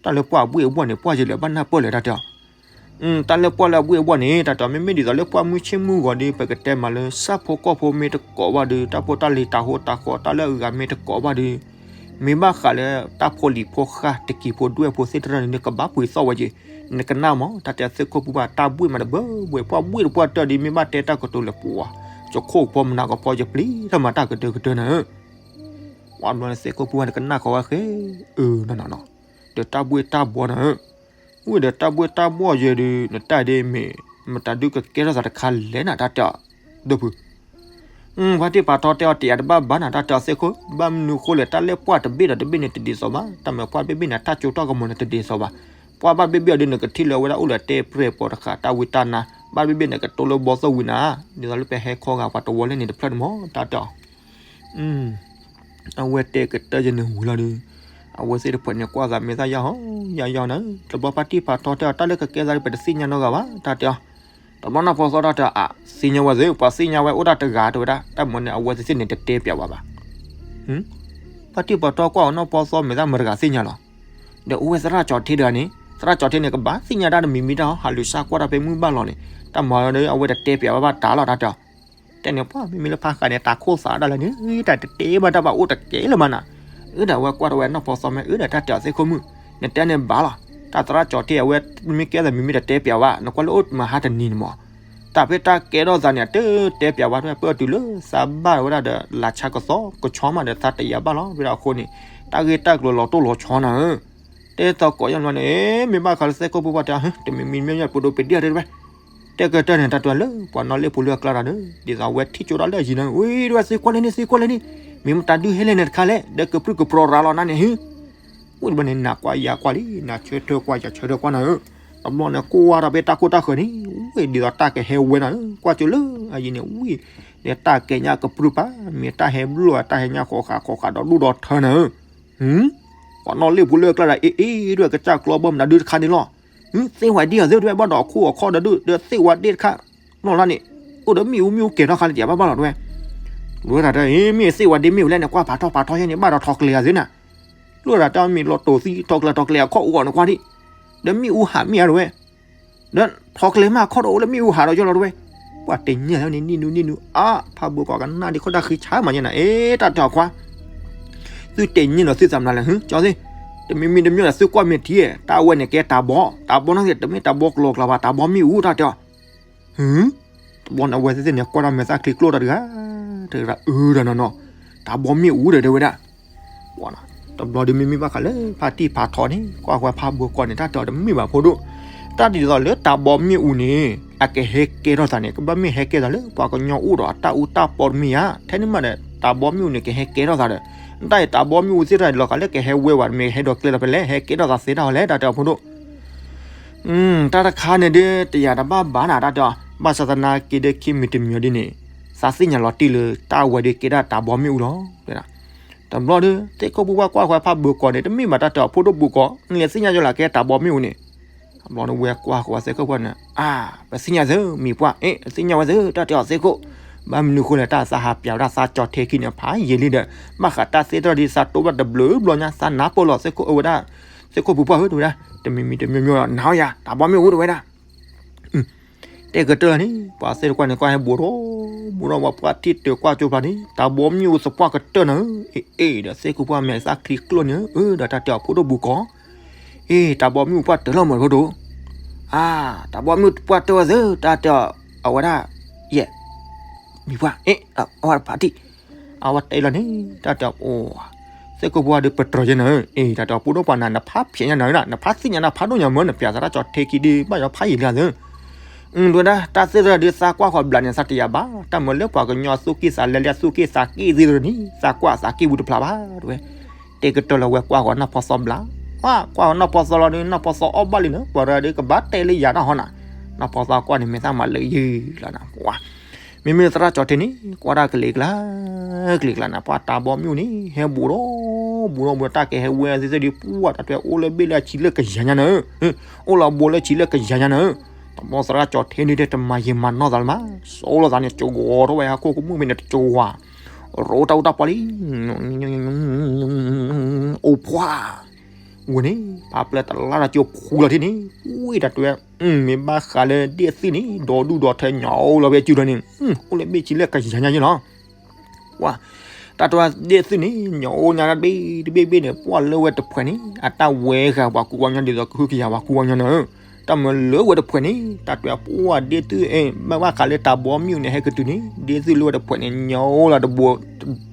တၢ်လၢပှၢ်ဘှ့ၣ်အဘီၣ်န့ၣ် ပှၢ်ယဲလဲၣ်ဘၣ်နၢ်ပၢၢ်လဲၣ်တၢ်တဲအီၤ, တၢ်လၢပှၢ်လၢအဘှ့ၣ်အဘှီၣ်န့ၣ် တၢ်တဲအီၤ မ့မ့ၢ်ဒ်သိးလၢပှၢ်မုၢ်ဆ့ၣ်မုၢ်ဂီၤဒီး ပကတဲမးလၢ ဆၣ်ဖိကီၢ်ဖိမ့ၢ်တကိးဘၣ်ဒီး တၢ်ဖိတၢ်လံၤတၢ်ဟိတၢ်ဃီ တၢ်လၢအဂၤမ့ၢ်တကိးဘၣ်ဒီး မ့ၢ်ဘၣ်ဃးလၢတၢ်ဖိလံၤဖိဃၢ် တကံၤဖိဒွဲၣ်ဖိသ့ၣ်တဖၣ်န့ၣ် နကဘၣ်ပှ့ၤသီၣ်ဝဲက့ၤ, နကနၣ်မး တၢ်တဲသ့ၣ်ခိၣ်ပူၤဘၣ် တၢ်ဘှ့ၣ်မးတဘၢဘှဲ ပှၢ်ဘှ့ၣ်တပှၢ်တၢၢ်ဒီး မ့ၢ်ဘၣ်တဲတၢ်ကတိၤလၢပှၤ ယခိၣ်ကဖီမနၤကဖီ ယပျံၤထီၣ်မၤတၢ်ကတၢၢ်ကတၢၢ်နၤဧၢ, ပှၤဘျီန့ၣ်သ့ၣ်ခိၣ်ပူၤဘၣ် နကနၣ်ဃီဝဲဃဲ အၢ နီၢ်နီၢ်နီၢ်, ဒီးတၢ်ဘှ့ၣ်တၢ်ဘှီနၤဧၢ ဝံၤဒီးတၢ်ဘှ့ၣ်တၢ်ဘှီယဲဒီး နတၢ်ဒ်မ့ၢ် မတၤဒုကကဲထီၣ်သးတခါလဲၣ်နၤ တၢ်တဲအီၤ, ဒိၣ်ဖု ဖါတံၢ်ဖးထီတဲအီၤ တယာ်တဘၣ်ဘၣ်နၤ တၢ်တဲအီၤသ့ၣ်ခိၣ်, ဘၣ်မနုၤဃိလဲၣ် တၢ်လၢပှၢ်တဘ့ၣ်ဒီးတဘ့ၣ်န့ၣ် တဒ်သိးဘၣ်, တၢ်မၤပှၢ်တဘ့ၣ်ဘ့ၣ်န့ၣ် တၢ်ကၠိတၢ်ကမီၤန့ၣ် တဒ်သိးဘၣ်, ပှၢ်ဘၣ်ဘ့ၣ်ဘ့ၣ်အီၤဒီး နကထံၣ်လၢအဝဲဒၣ်အိၣ်လၢတဲပြဲၢ်ပိာ်တဃာ် တၢ်ဝံတၢ်နါ, ဘၣ်ဘ့ၣ်ဘ့ၣ်န့ၣ် ကတိၤလၢဘီသိၣ်ဝံၤနၤ, ဒ်သိးလၢပဟဲခီဂာ်ပှၤတဝီလဲၣ်န့ၣ်တဖျၢၣ်န့ၣ်မး တၢ်တဲအီၤ အဝဲတဲကတၢၢ်ယဲန့ၣ်ဝံၤလီၤဒီး အဝဲသ့ၣ်တဖၣ်န့ၣ် ကွၢ်သးမ့ၢ်သၣ်ယၢ်ဟီ ယၢ်ယၢ်နၤ, တဘျီဖါတံၢ်ဖးထီတဲအီၤ တၢ်လၢကကဲသးဒီး ပတသ့ၣ်ညါနီတဂၤဘၣ် တၢ်တဲအီၤ, တဘျီနီၢ်ဖီသီတၢ်တဲအီၤ အါ သ့ၣ်ညါဝဲသ့ၣ် ပှၤသ့ၣ်ညါဝဲအိၣ်ဒၣ်တဂၤတဲဝဲဒၣ် တၢ်မၤန့ၣ် အဝဲသ့ၣ်သ့ၣ်န့ၣ် တတဲပျးဝဲဘၣ် ဖါတံၢ်ဖးထီကွၢ်အီၤနီၢ်ဖီသီမ့ၢ်သၣ်မတၤတဂၤသ့ၣ်ညါလီၤ, ဒီးအိၣ်ဝဲသရၣ်ကၠီၤထ့တဂၤန့ၣ် သရၣ်ကၠီၤထ့န့ၣ် ကဘၣ်သ့ၣ်ညါတၢ်တမံၤမံၤတၢ်ဟီ ဟးလူၤစၢ်ကွၢ်တၢ်ဖဲမုၢ်ဘၣ်လီၤန့ၣ် တၢ်မၤဒီး အဝဲတတဲပျးဝဲဘၣ်တၢ်လီၤ တၢ်တဲအီၤ, တဲန့ၣ်ပှၤမ့မ့ၢ်လၢဖးဃးန့ၣ် တၢ်ခိၣ်သးဒၣ်လဲာ်န့ၣ် တၢ်တတဲဘၣ်တၢ်ဘၣ်အိၣ်တကဲလၢၤမးနၤ, အၢဒီးအဝဲကွၢ်ထီၣ်ဝဲနီၢ်ဖီသီမ့ၢ်အၢဒီးတၢ်တဲအီၤသ့ၣ်ခိၣ်မုၣ်, နတဲန့ၣ်ဘၣ်လီၤ, တၢ်သရၣ်ကၠီၤထ့အဝဲ မ့ၢ်ကဲသးမံၤမ့ၢ်တတဲပျးဘၣ် နကွၢ်လၢအိၣ်မဟါတနံၤန့ၣ်မး တၢ်ဖဲတၢ်ကဲထီၣ်သးန့ၣ် အတတဲပျးဝဲ ပၢၢ်တုၤလၢသးဘၣ်ဝဲဒၣ်ဒီး လၢဆါကသီကဆီမးဒီး သးတယာ်ဘၣ်လီၤ ဝဲဒၣ်အဃိန့ၣ် တၢ်ဂ့ၢ်တၢ်ကျိၤလီၤတိၢ်လီၤဆီနၤဧၢ, တဲသကိးယဲၢ်ဘျီန့ၣ် မ့ၢ်ဘၣ်ဃးလၢသ့ၣ်ခိၣ်ဖိပှၢ်တဲ တမံၤမံၤမ့ၢ်ပဒိၣ်ပဒ့ၣ်တဲဝဲ, တဲကတၢၢ်န့ၣ် တၢ်တဲလၢပှၤနီၣ်လ့ၣ်ဖိလၢအကျါတၢ်ဒီး ဒ်သိးအဝဲထံၣ်ကၠိဒၣ်လၢအယံၤနၤဧၢ ဝံၤဒ်ဝဲသ့ၣ်ကွၢ်လၢန့ၣ် သ့ၣ်ကွၢ်လၢန့ၣ်, မ့ၢ်မတၤဒုဟဲလဲၣ်န့ၣ်တခါလဲၣ် ဒီးကပြုၢ်ကပြီၤရၤလီၤနၤန့ၣ်ဟ့ ဝံၤတဘျီန့ၣ် နၤကွၢ်ယၤကွၢ်လံ နၤဆၢထၢၣ်ကွၢ်ယၤဆၢထၢၣ်ကွၢ်နၤဧၢ, တဘျီန့ၣ် ကွၢ်ဒီးဖဲတၢ်ခိၣ်တၢ်ဃၢၤန့ၣ် ဝံၤဒ်သိးတၢ်ကဟဲဝဲနၤဧၢ ကွၢ်ကၠိလၢအယံၤန့ၣ် ဝံၤဒီးတၢ်ကဲညါကပြုၢ်ပာ် မ့ၢ်တၢ်ဟဲဘျိၣ် တၢ်ဟဲညါဃီၤဃာ်ဃီၤဃာ်ဒီဒူၣ်ဒီထၢနၤဧၢ, ပှၤနီၣ်လ့ၣ်ဖိလၢအကျါဒီး အ့ၣ်အ့ၣ် ဒွဲၣ်ကစၢ်ကျီဘီမနုၤဒုတခါန့ၣ်လီၤ, သ့ၣ်ဝဲဒ့ၣ်အီၤသ့ၣ်တဝဲ ဘၣ်ဒီးခိၣ်အခီၣ်ဒီဒူၣ် ဒီးသ့ၣ်ဝဲဒ့ၣ်တခါ နီၢ်လါန့ၣ် အိၣ်ဒီးမ့ၣ်အူမ့ၣ်အူကဲၤထီၣ်ခါလၢတယၤဘၣ်ဘၣ်လီၤတဝဲ, လၢတၢ်တဲ မ့ၢ်သ့ၣ်ဝဲဒ့ၣ်မ့ၣ်အူလဲၣ်န့ၣ် ကွၢ်ဖးထီဖးထီယဲန့ၣ် ဘၣ်ဒီးထီၣ်ကျဲၤအီၤသ့ၣ်နၤ, လၢတၢ်တဲမ့ၢ်လီၤတိာ်သံ ထီၣ်ကျဲၤထီၣ်ကျဲၤအခီၣ်အိၣ်အီၤန့ၣ်ကွၢ်ဒံး, ဒီးမ့ၣ်အူဟးမ့ၢ်အါတဝဲ ဒီးထီၣ်ကျဲၤမးအခီၣ်ဒီးအိၣ်လၢမ့ၣ်အူဟးဒီးယီၢ်လီၤတဝဲ, ပှၤတဲညါလၢန့ၣ် နံၣ်နူနံၣ်နူ အါ ဖးဘိကိးကနၣ်ဒံးခိၣ်တၢ်ဃံဆါမးယဲနၤ အ့ တၢ်တဲအီၤခွါ, သုတဲညါလီၤသုသးမနုၤလဲၣ် ကၠီသ့ၣ်, တမံၤမံၤတမံၤဒီးသုကွၢ်မ့ၢ်ထံ တၢ်အဝဲန့ၣ်ကဲတၢ်ဘီ, တၢ်ဘီနီၣ်သ့ၣ် တမ့ၢ်တၢ်ဘီကျိၤကျါဘၣ် တၢ်ဘီမ့ၣ်အူတၢ်တဲအီၤ တဘျီန့ၣ် အဝဲသ့ၣ်သ့ၣ်န့ၣ် ကွၢ်တၢ်မဲာ်သၣ်ချံကျိၣ်တၢ်တဂၤ, တဂၤအၢဒီးနီၢ်နီၢ်, တၢ်ဘီမ့ၣ်အူဒီးတဲဝဲဒၣ်, တဘျီဒီးမ့မ့ၢ်ဘၣ်ဃးလၢဖါတံၢ်ဖးထီန့ၣ် ကွၢ်ဃီဖးဘိကိးန့ၣ် တၢ်တဲအီၤတမ့ၢ်ဘၣ်ဖိဒိၣ်, တၢ်ဒ်သိးလၢတၢ်ဘီမ့ၣ်အူန့ၣ် အကဟဲကဲထီၣ်သးန့ၣ် ကဘၣ်မ့ၢ်ဟဲကဲထီၣ်သးလၢပှၤကညီအိၣ်ဒီးအတၢ်အူတၢ်ပီတမ့ၢ်ဧါ, ထဲန့ၣ်မးဒီး တၢ်ဘီမ့ၣ်အူန့ၣ် ကဟဲကဲထီၣ်သးဒီး, တၢ်အံၤတၢ်ဘီမ့ၣ်အူသ့ၣ်တဖၣ်လီၤဃာ်လၢကဟဲဝဲဘၣ် မ့ၢ်ဟဲဒိးကျဲလီၤဖဲလဲၣ် ဟဲကဲထီၣ်သးသ့တၢ်ဟီလဲၣ် တၢ်တဲအီၤဖိဒိၣ် တၢ်တခါန့ၣ်ဒီး တယာ်တဘၣ်ဘၣ်နၤ တၢ်တဲအီၤ, ဘၣ်ဆၣ်သနာ်က့ဒီး ခံမံၤတမံၤအီၤဒ်န့ၣ် သးသ့ၣ်ညါလီၤတံၢ်လၢတၢ်အဝဲဒီးကဲဒၣ်တၢ်ဘီမ့ၣ်အူလီၤ. တဘျီဒီး သ့ၣ်ခိၣ်ဖိပှၢ်ကွၢ်ဃီဖးဘိကိးန့ၣ် တမ့ၢ်ဘၣ်တၢ်တဲအီၤဖိဒိၣ်ဘူးကိး နလဲၤသ့ၣ်ညါယိလၢကဲတၢ်ဘီမ့ၣ်အူန့ၣ်, တဘျီဒီးဝဲကွၢ်ဃီသ့ၣ်ခိၣ်ဖိန့ၣ် အါ ပသ့ၣ်ညါသု မံၤပှၢ် အ့ သ့ၣ်ညါဝဲသု တၢ်တဲအီၤသ့ၣ်ခိၣ်, ဘၣ်မနုၤဃိလဲၣ် တၢ်သးဟးပျးဝဲဒၣ်သးကၠီၤထဲခံန့ၣ် ဖးယံာ်လံဒီး ဘၣ်ဃးတၢ်သ့ၣ်တဖၣ်ဒီး သးတိဘၣ်တဘျုးဘျီညါ သးနၢ်ပၢၢ်လီၤသ့ၣ်ခိၣ်အဝဲဒၣ်, သ့ၣ်ခိၣ်ပူၤပှၢ်ဧၢ တဝဲဒၣ်, တမံၤမံၤတမံၤမံၤ နၤဧိၤယၤ တၢ်ဘီမ့ၣ်အူတဝဲဒၣ် တဲကတၢၢ်လီၤန့ၣ် ပှၤသ့ၣ်တကွၢ်န့ၣ် ကွၢ်ဟဲဘူးဒီး ဘူးဒီးဝဲပှၢ်ထံၣ်တၢၤကွၢ်ကၠိဖျါန့ၣ် တၢ်ဘီမ့ၣ်အူသပှၢ်ကတၢၢ်နၤဧၢ, အ့ အ့ ဒီးသ့ၣ်ခိၣ်ပှၢ်မဲာ်သၣ်ချံကျိၣ်န့ၣ် အၢ ဒီးတၢ်တဲအီၤဖိဒိၣ်ဘူးကိး, အ့ တၢ်ဘီမ့ၣ်အူပှၢ်တၢၢ်လီၤမးဖိဒိၣ်, အါ တၢ်ဘီမ့ၣ်အူပှၢ်တၢၢ်ဝဲသု တၢ်တဲအီၤ အဝဲဒၣ်, ယဲၢ်, မံၤပှၢ် အ့ အဝဲဖးတံၢ် အဝဲတဲလီၤန့ၣ် တၢ်တဲအီၤ သ့ၣ်ခိၣ်ပူၤဒီး ပတြၢၤယဲနၤဧၢ, အ့ တၢ်တဲအီၤ ဖိဒိၣ်ပှၤနၤ နဖးဖျဲးညါနၤဧၢ, နဖးသ့ၣ်ညါနၤဖးဒိၣ်ညါမၢ် နပျးသရၣ်ကၠီၤထဲခံဒီး ဘၣ်ယီၤဖးယံာ်လံသု, ဒဝဲဒၣ် တၢ်သ့ၣ်တဖၣ်ဒီး သးကွၢ်ဃီဘျးန့ၣ် သးတယာ်ဘၣ်, တၢ်မၤလၢပှၤကညီသူၣ်က့ၣ်သးလဲလဲ သူၣ်က့ၣ်သးက့ၣ်သ့ၣ်တဖၣ်န့ၣ် သးကွၢ်သးက့ၣ်ပူၤတဖျါဘၣ် တဝဲ, တဲကတၢၢ်လီၤဝဲကွၢ်ဃီနီၢ်ဖီသီဘျး, ကွၢ်ဃီနီၢ်ဖီသီလီၤဒီး နီၢ်ဖီသီအီၣ်ဘၣ်လံန့ၣ် ပှၤတဂၤဒီးကဘၣ်တဲလၢယၤတၢ်ဟီနၤ, နီၢ်ဖီသီကွၢ်န့ၣ် မဲာ်သၣ်မၤလၢယုၢ်လီၤနၤ, မ့မ့ၢ်သရၣ်ကၠီၤထဲန့ၣ် ကွၢ်တၢ်ကလံၤကျါ ကလံၤကျါနၤ ပှၤတၢ်ဘီမ့ၣ်အူန့ၣ် ဟဲဘူးဒီး ဘူးဒီး ဘူးဒီး တၢ်ကဟဲဝဲသ့ၣ်သ့ၣ်ဒီး ပှၤတၢ်တဲအိၣ်လၢဘ့ၣ်လၢအဆံးလၢကယၤညါနၤ, အိၣ်လီၤဘိလၢဆံးလၢကယၤညါနၤ, တဘျီသရၣ်ကၠီၤထဲန့ၣ်ဒီး တမၤယံာ်မၤနီၢ်သးလၢၤမး, စိလီၤသးန့ၣ် ကဝီၤထီၣ်ဝဲဟးခိၣ်ကမူၣ်မ့ၢ်န့ၣ်တကဝၤ, ရိတၢ်အူတၢ်ပီလံ, အိၣ်ဖှါ ဝဲန့ၣ် ဖးပျၢၤတလါဒီးကၠိဖူလီၤထံန့ၣ် ဝံတၢ်တွဲ မ့ၢ်ဘၣ်ဃးလၢဒ့ၣ်သုးန့ၣ် ဒီဒူၣ်ဒီထၢညိလီၤဝဲစုဒီးန့ၣ် အိၣ်လၢဘ့ၣ်ဆံလၢကယၤညါယဲလီၤ. ပှၤ တၢ်တွဲဒ့ၣ်သုးန့ၣ် ညိညါတဘ့ၣ်တဘ့ၣ်ဘ့ၣ်န့ၣ် ပှၤလၢဝဲတဖှဲးန့ၣ် အတၢ်ဝဲဃာ်ပှၤကူဝါညီဒ်သိးကဟုကယာ်ပှၤကူဝါညီန့ၣ် တၢ်မၤလၢဝဲတဖှဲးန့ၣ် တၢ်တွဲပှၤဒ့ၣ်သုး မ့ၢ်ဘၣ်ဃးလၢတၢ်ဘီမ့ၣ်အူန့ၣ် ဟဲကတုၤန့ၣ် ဒ့ၣ်သုးလၢဝဲတဖှဲးန့ၣ် ညိလီၤတဘိ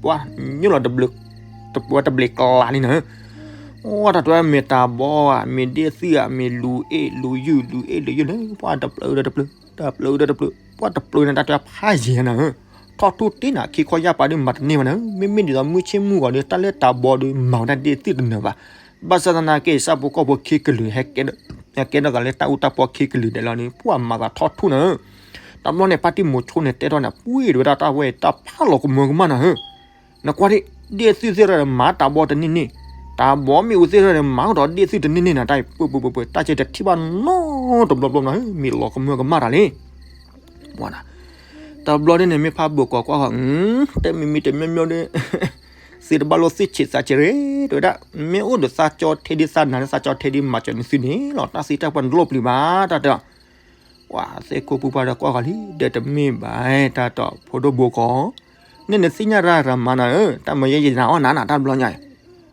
ပှၤ ညိလီၤတဘျုး တဘျုးကျါလံန့ၣ် အိၣ်တၢ်တွဲမ့ၢ်တၢ်ဘီဧါ မ့ၢ်ဒ့ၣ်သုးဧါ မ့ၢ်လူၤအ့ၣ်လူၤယုၢ် လူၤအ့ၣ်လူၤယုၢ်န့ၣ် ပှၤတပျုၤဒီးတပျုၤ တပျုၤဒီးတပျုၤ ပှၤတပျုၤန့ၣ် တၢ်တွဲဖးယံၤနၤဧၢ ထီၣ်ထူတ့နၤခံခီယၢ်ပၤဒီးမၤတန့ၢ်ဘၣ်နၤဧၢ မ့မ့ၢ်ဒ်သိးမုၢ်ဆ့ၣ်မုၢ်ဂီၤဒီး တၢ်လၢတၢ်ဘီဒီးမၤဝဲဒၣ်ဒ့ၣ်သုးတနၢၤဘၣ် ဘၣ်ဆၣ်သနာ်က့ ဆၣ်ဖိကီၢ်ဖိခံကလုာ် ဟဲကဲထီၣ်သးလၢတၢ်အူတၢ်ပီခံကလုာ်ဒဲးလီၤန့ၣ် ပှၤမၤသးထီၣ်ထူနၤဧၢ တဘျီန့ၣ် ဖါတံၢ်မိၤဆိန့ၣ် တဲထီၣ်န့ၣ် ပှ့ၤတဝဲဒၣ်တၢ်ဝဲအံၤ တၢ်ဖးလီၤကမၢကမၣ်နၤဧၢ နကွၢ်ဒ် ဒ့ၣ်သုးသ့ၣ်တဖၣ်န့ၣ် မၤတၢ်ဘီတန့ၢ်န့ၣ် တၢ်ဘီမ့ၣ်အူသ့ၣ်တဖၣ်န့ၣ် မၤကဒီးဒ့ၣ်သုးတန့ၢ်န့ၣ်နၤ တၢ်အံၤ ပှဲၤပှဲၤပှဲၤပှဲၤ တၢ်ကဲတထံၣ်ဘၣ်နီတဘျီဘျီနၤဧၢ မ့ၢ်လီၤကမၢကမၣ်တၢ်လံ ဝဲဒၣ် တဘျီန့ၣ်န့ၣ် မ့ၢ်ဖးဘၢၣ်ကီၤကွၢ်ဃီ တဲမံၤမံၤတမံၤမံၤဒီး သုတဘၣ်လိာ်သ့ၣ်ဆံးသးဆံးရ့ တဲဝဲဒၣ် မ့ၢ်အိၣ်ဒီးသးကၠီထဲဒ်သးနၤလၢသးကၠီထဲဒ်မၤစၢၤနသုန့ၣ်လီၤ တၢ်သံတၢ်ပှၢ်နတလိၣ်ပျံၤဘၣ် တၢ်တဲ ပှၤသ့ၣ်ခိၣ်ပုၢ်ပှၢ်ဒီးကွၢ်ဃီလံ ဒီးတမ့ၢ်ဘၣ် တၢ်တဲ ဖိဒိၣ်ဘိကီး န့ၣ်နသ့ၣ်ညါရၢ်ရၤမၤနၤဧၢ တၢ်မၤယဲယနၤအီၣ်နၤနၤ တၢ်တဘျီညါ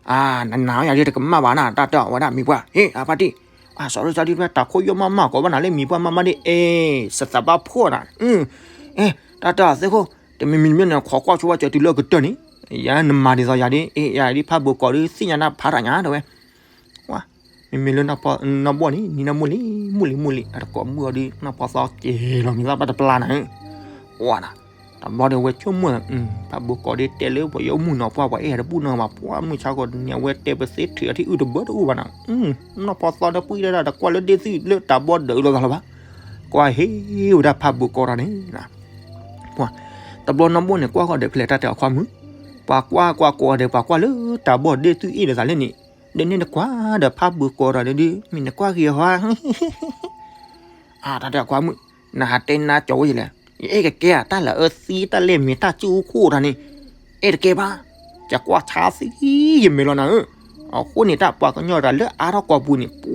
အါ နနၤအီၣ်ယၤဒ်တကမၣ်ဘၣ်နၤ တၢ်တဲ ဝဲဒၣ်မံၤပှၢ် ဟ့ၣ် အဖါတံၢ် အ sorry sorry တၢ်ခိၣ်ယိၣ်မးမး ကိးဘၣ်နၤလၢမံၤပှၢ်မးမးဒ် အဲ စသးဘၣ်ဖှီၣ်နၤ အဲ တၢ်တဲသ့ၣ်ခိၣ် တမံၤမံၤမ့ၢ်န့ၣ် ခိးကွၢ်ဆိဝဲကၢၤတုၤလၢကတၢၢ်န့ၣ် ယၤနမၤဒ်သိးယၤဒ် အဲ ယၤဒ်ဖးဘၢၣ်ကီးဒ်သ့ၣ်ညါနၤဖးတၢ်ညါတဲဝဲ ဝဲ မ့မ့ၢ်လၢ နီၢ်ဘီၣ်န့ၣ် နံၤနီၢ်မိၢ်လံ မိၢ်လံ မိၢ်လံ အတကိးမုၢ်အီၤဒ် နီၢ်ဖီသီက့ၤလီၤမံၤသၣ်ဘၣ်တပျၢ်နၤ ဝဲဒၣ် တဘျီဒီးဝဲဆိကမိၣ် ဖးဘၢၣ်ကီးဒ်တဲလၢပှၤယိၣ်မုၢ်နီၤ ပှၤပှၤအဲၣ်တဘူၣ်နီၤဘၣ် ပှၤမုၢ်ဆါခီန့ၣ် အဝဲတဲပသ့ထုးအထံအုၣ်တဘၢတအိၣ်ဘၣ်နၤ နီၢ်ဖီသီဒီးပှံၢ်ဒၣ်တၢ်တကွၢ်လၢဒ့ၣ်သုးလၢတၢ်ဘီဒၢးလိာ်သးလီၤဘၣ် ကွၢ်ဟ့ၣ်ဝဲဒၣ်ဖးဘၢၣ်ကီးတၢ်န့ၣ် တဘျီနီၢ်ဘီၣ်န့ၣ် ကွၢ်ဃီဒီးဖဲလဲၣ်တၢ်တဲအခွါမုၣ် ပှၤကွၢ်ကွၢ်ကိးဂၤဒဲး ပှၤကွၢ်လၢတၢ်ဘီဒ့ၣ်သုးအ့ၣ်လိာ်သးလၢန့ၣ် ဒီးန့ၣ်နကွၢ်ဒီးဖးဘၢၣ်ကီးတၢ်န့ၣ်ဒ် မ့ၢ်နကွၢ်ဂ့ၤဟီ တၢ်တဲအခွါမုၣ် နဟးတဲနါကၠီၤဝဲယလဲၣ် ယအဲၣ်ကကဲဧါ တၢ်လၢအသံတၢ်လဲၢ်မ့ၢ်တၢ်စုၣ်အူခိၣ်တၢ်န့ၣ် အဲၣ်တကဲဘၣ် ယကွၢ်ဆါသံယမဲာ်လီၤနၤဧၢ အဃိန့ၣ်တၢ်ပှၤကညီတၢ်လၢအါထီၣ်ကိာ်ပူၤန့ၣ် ပှ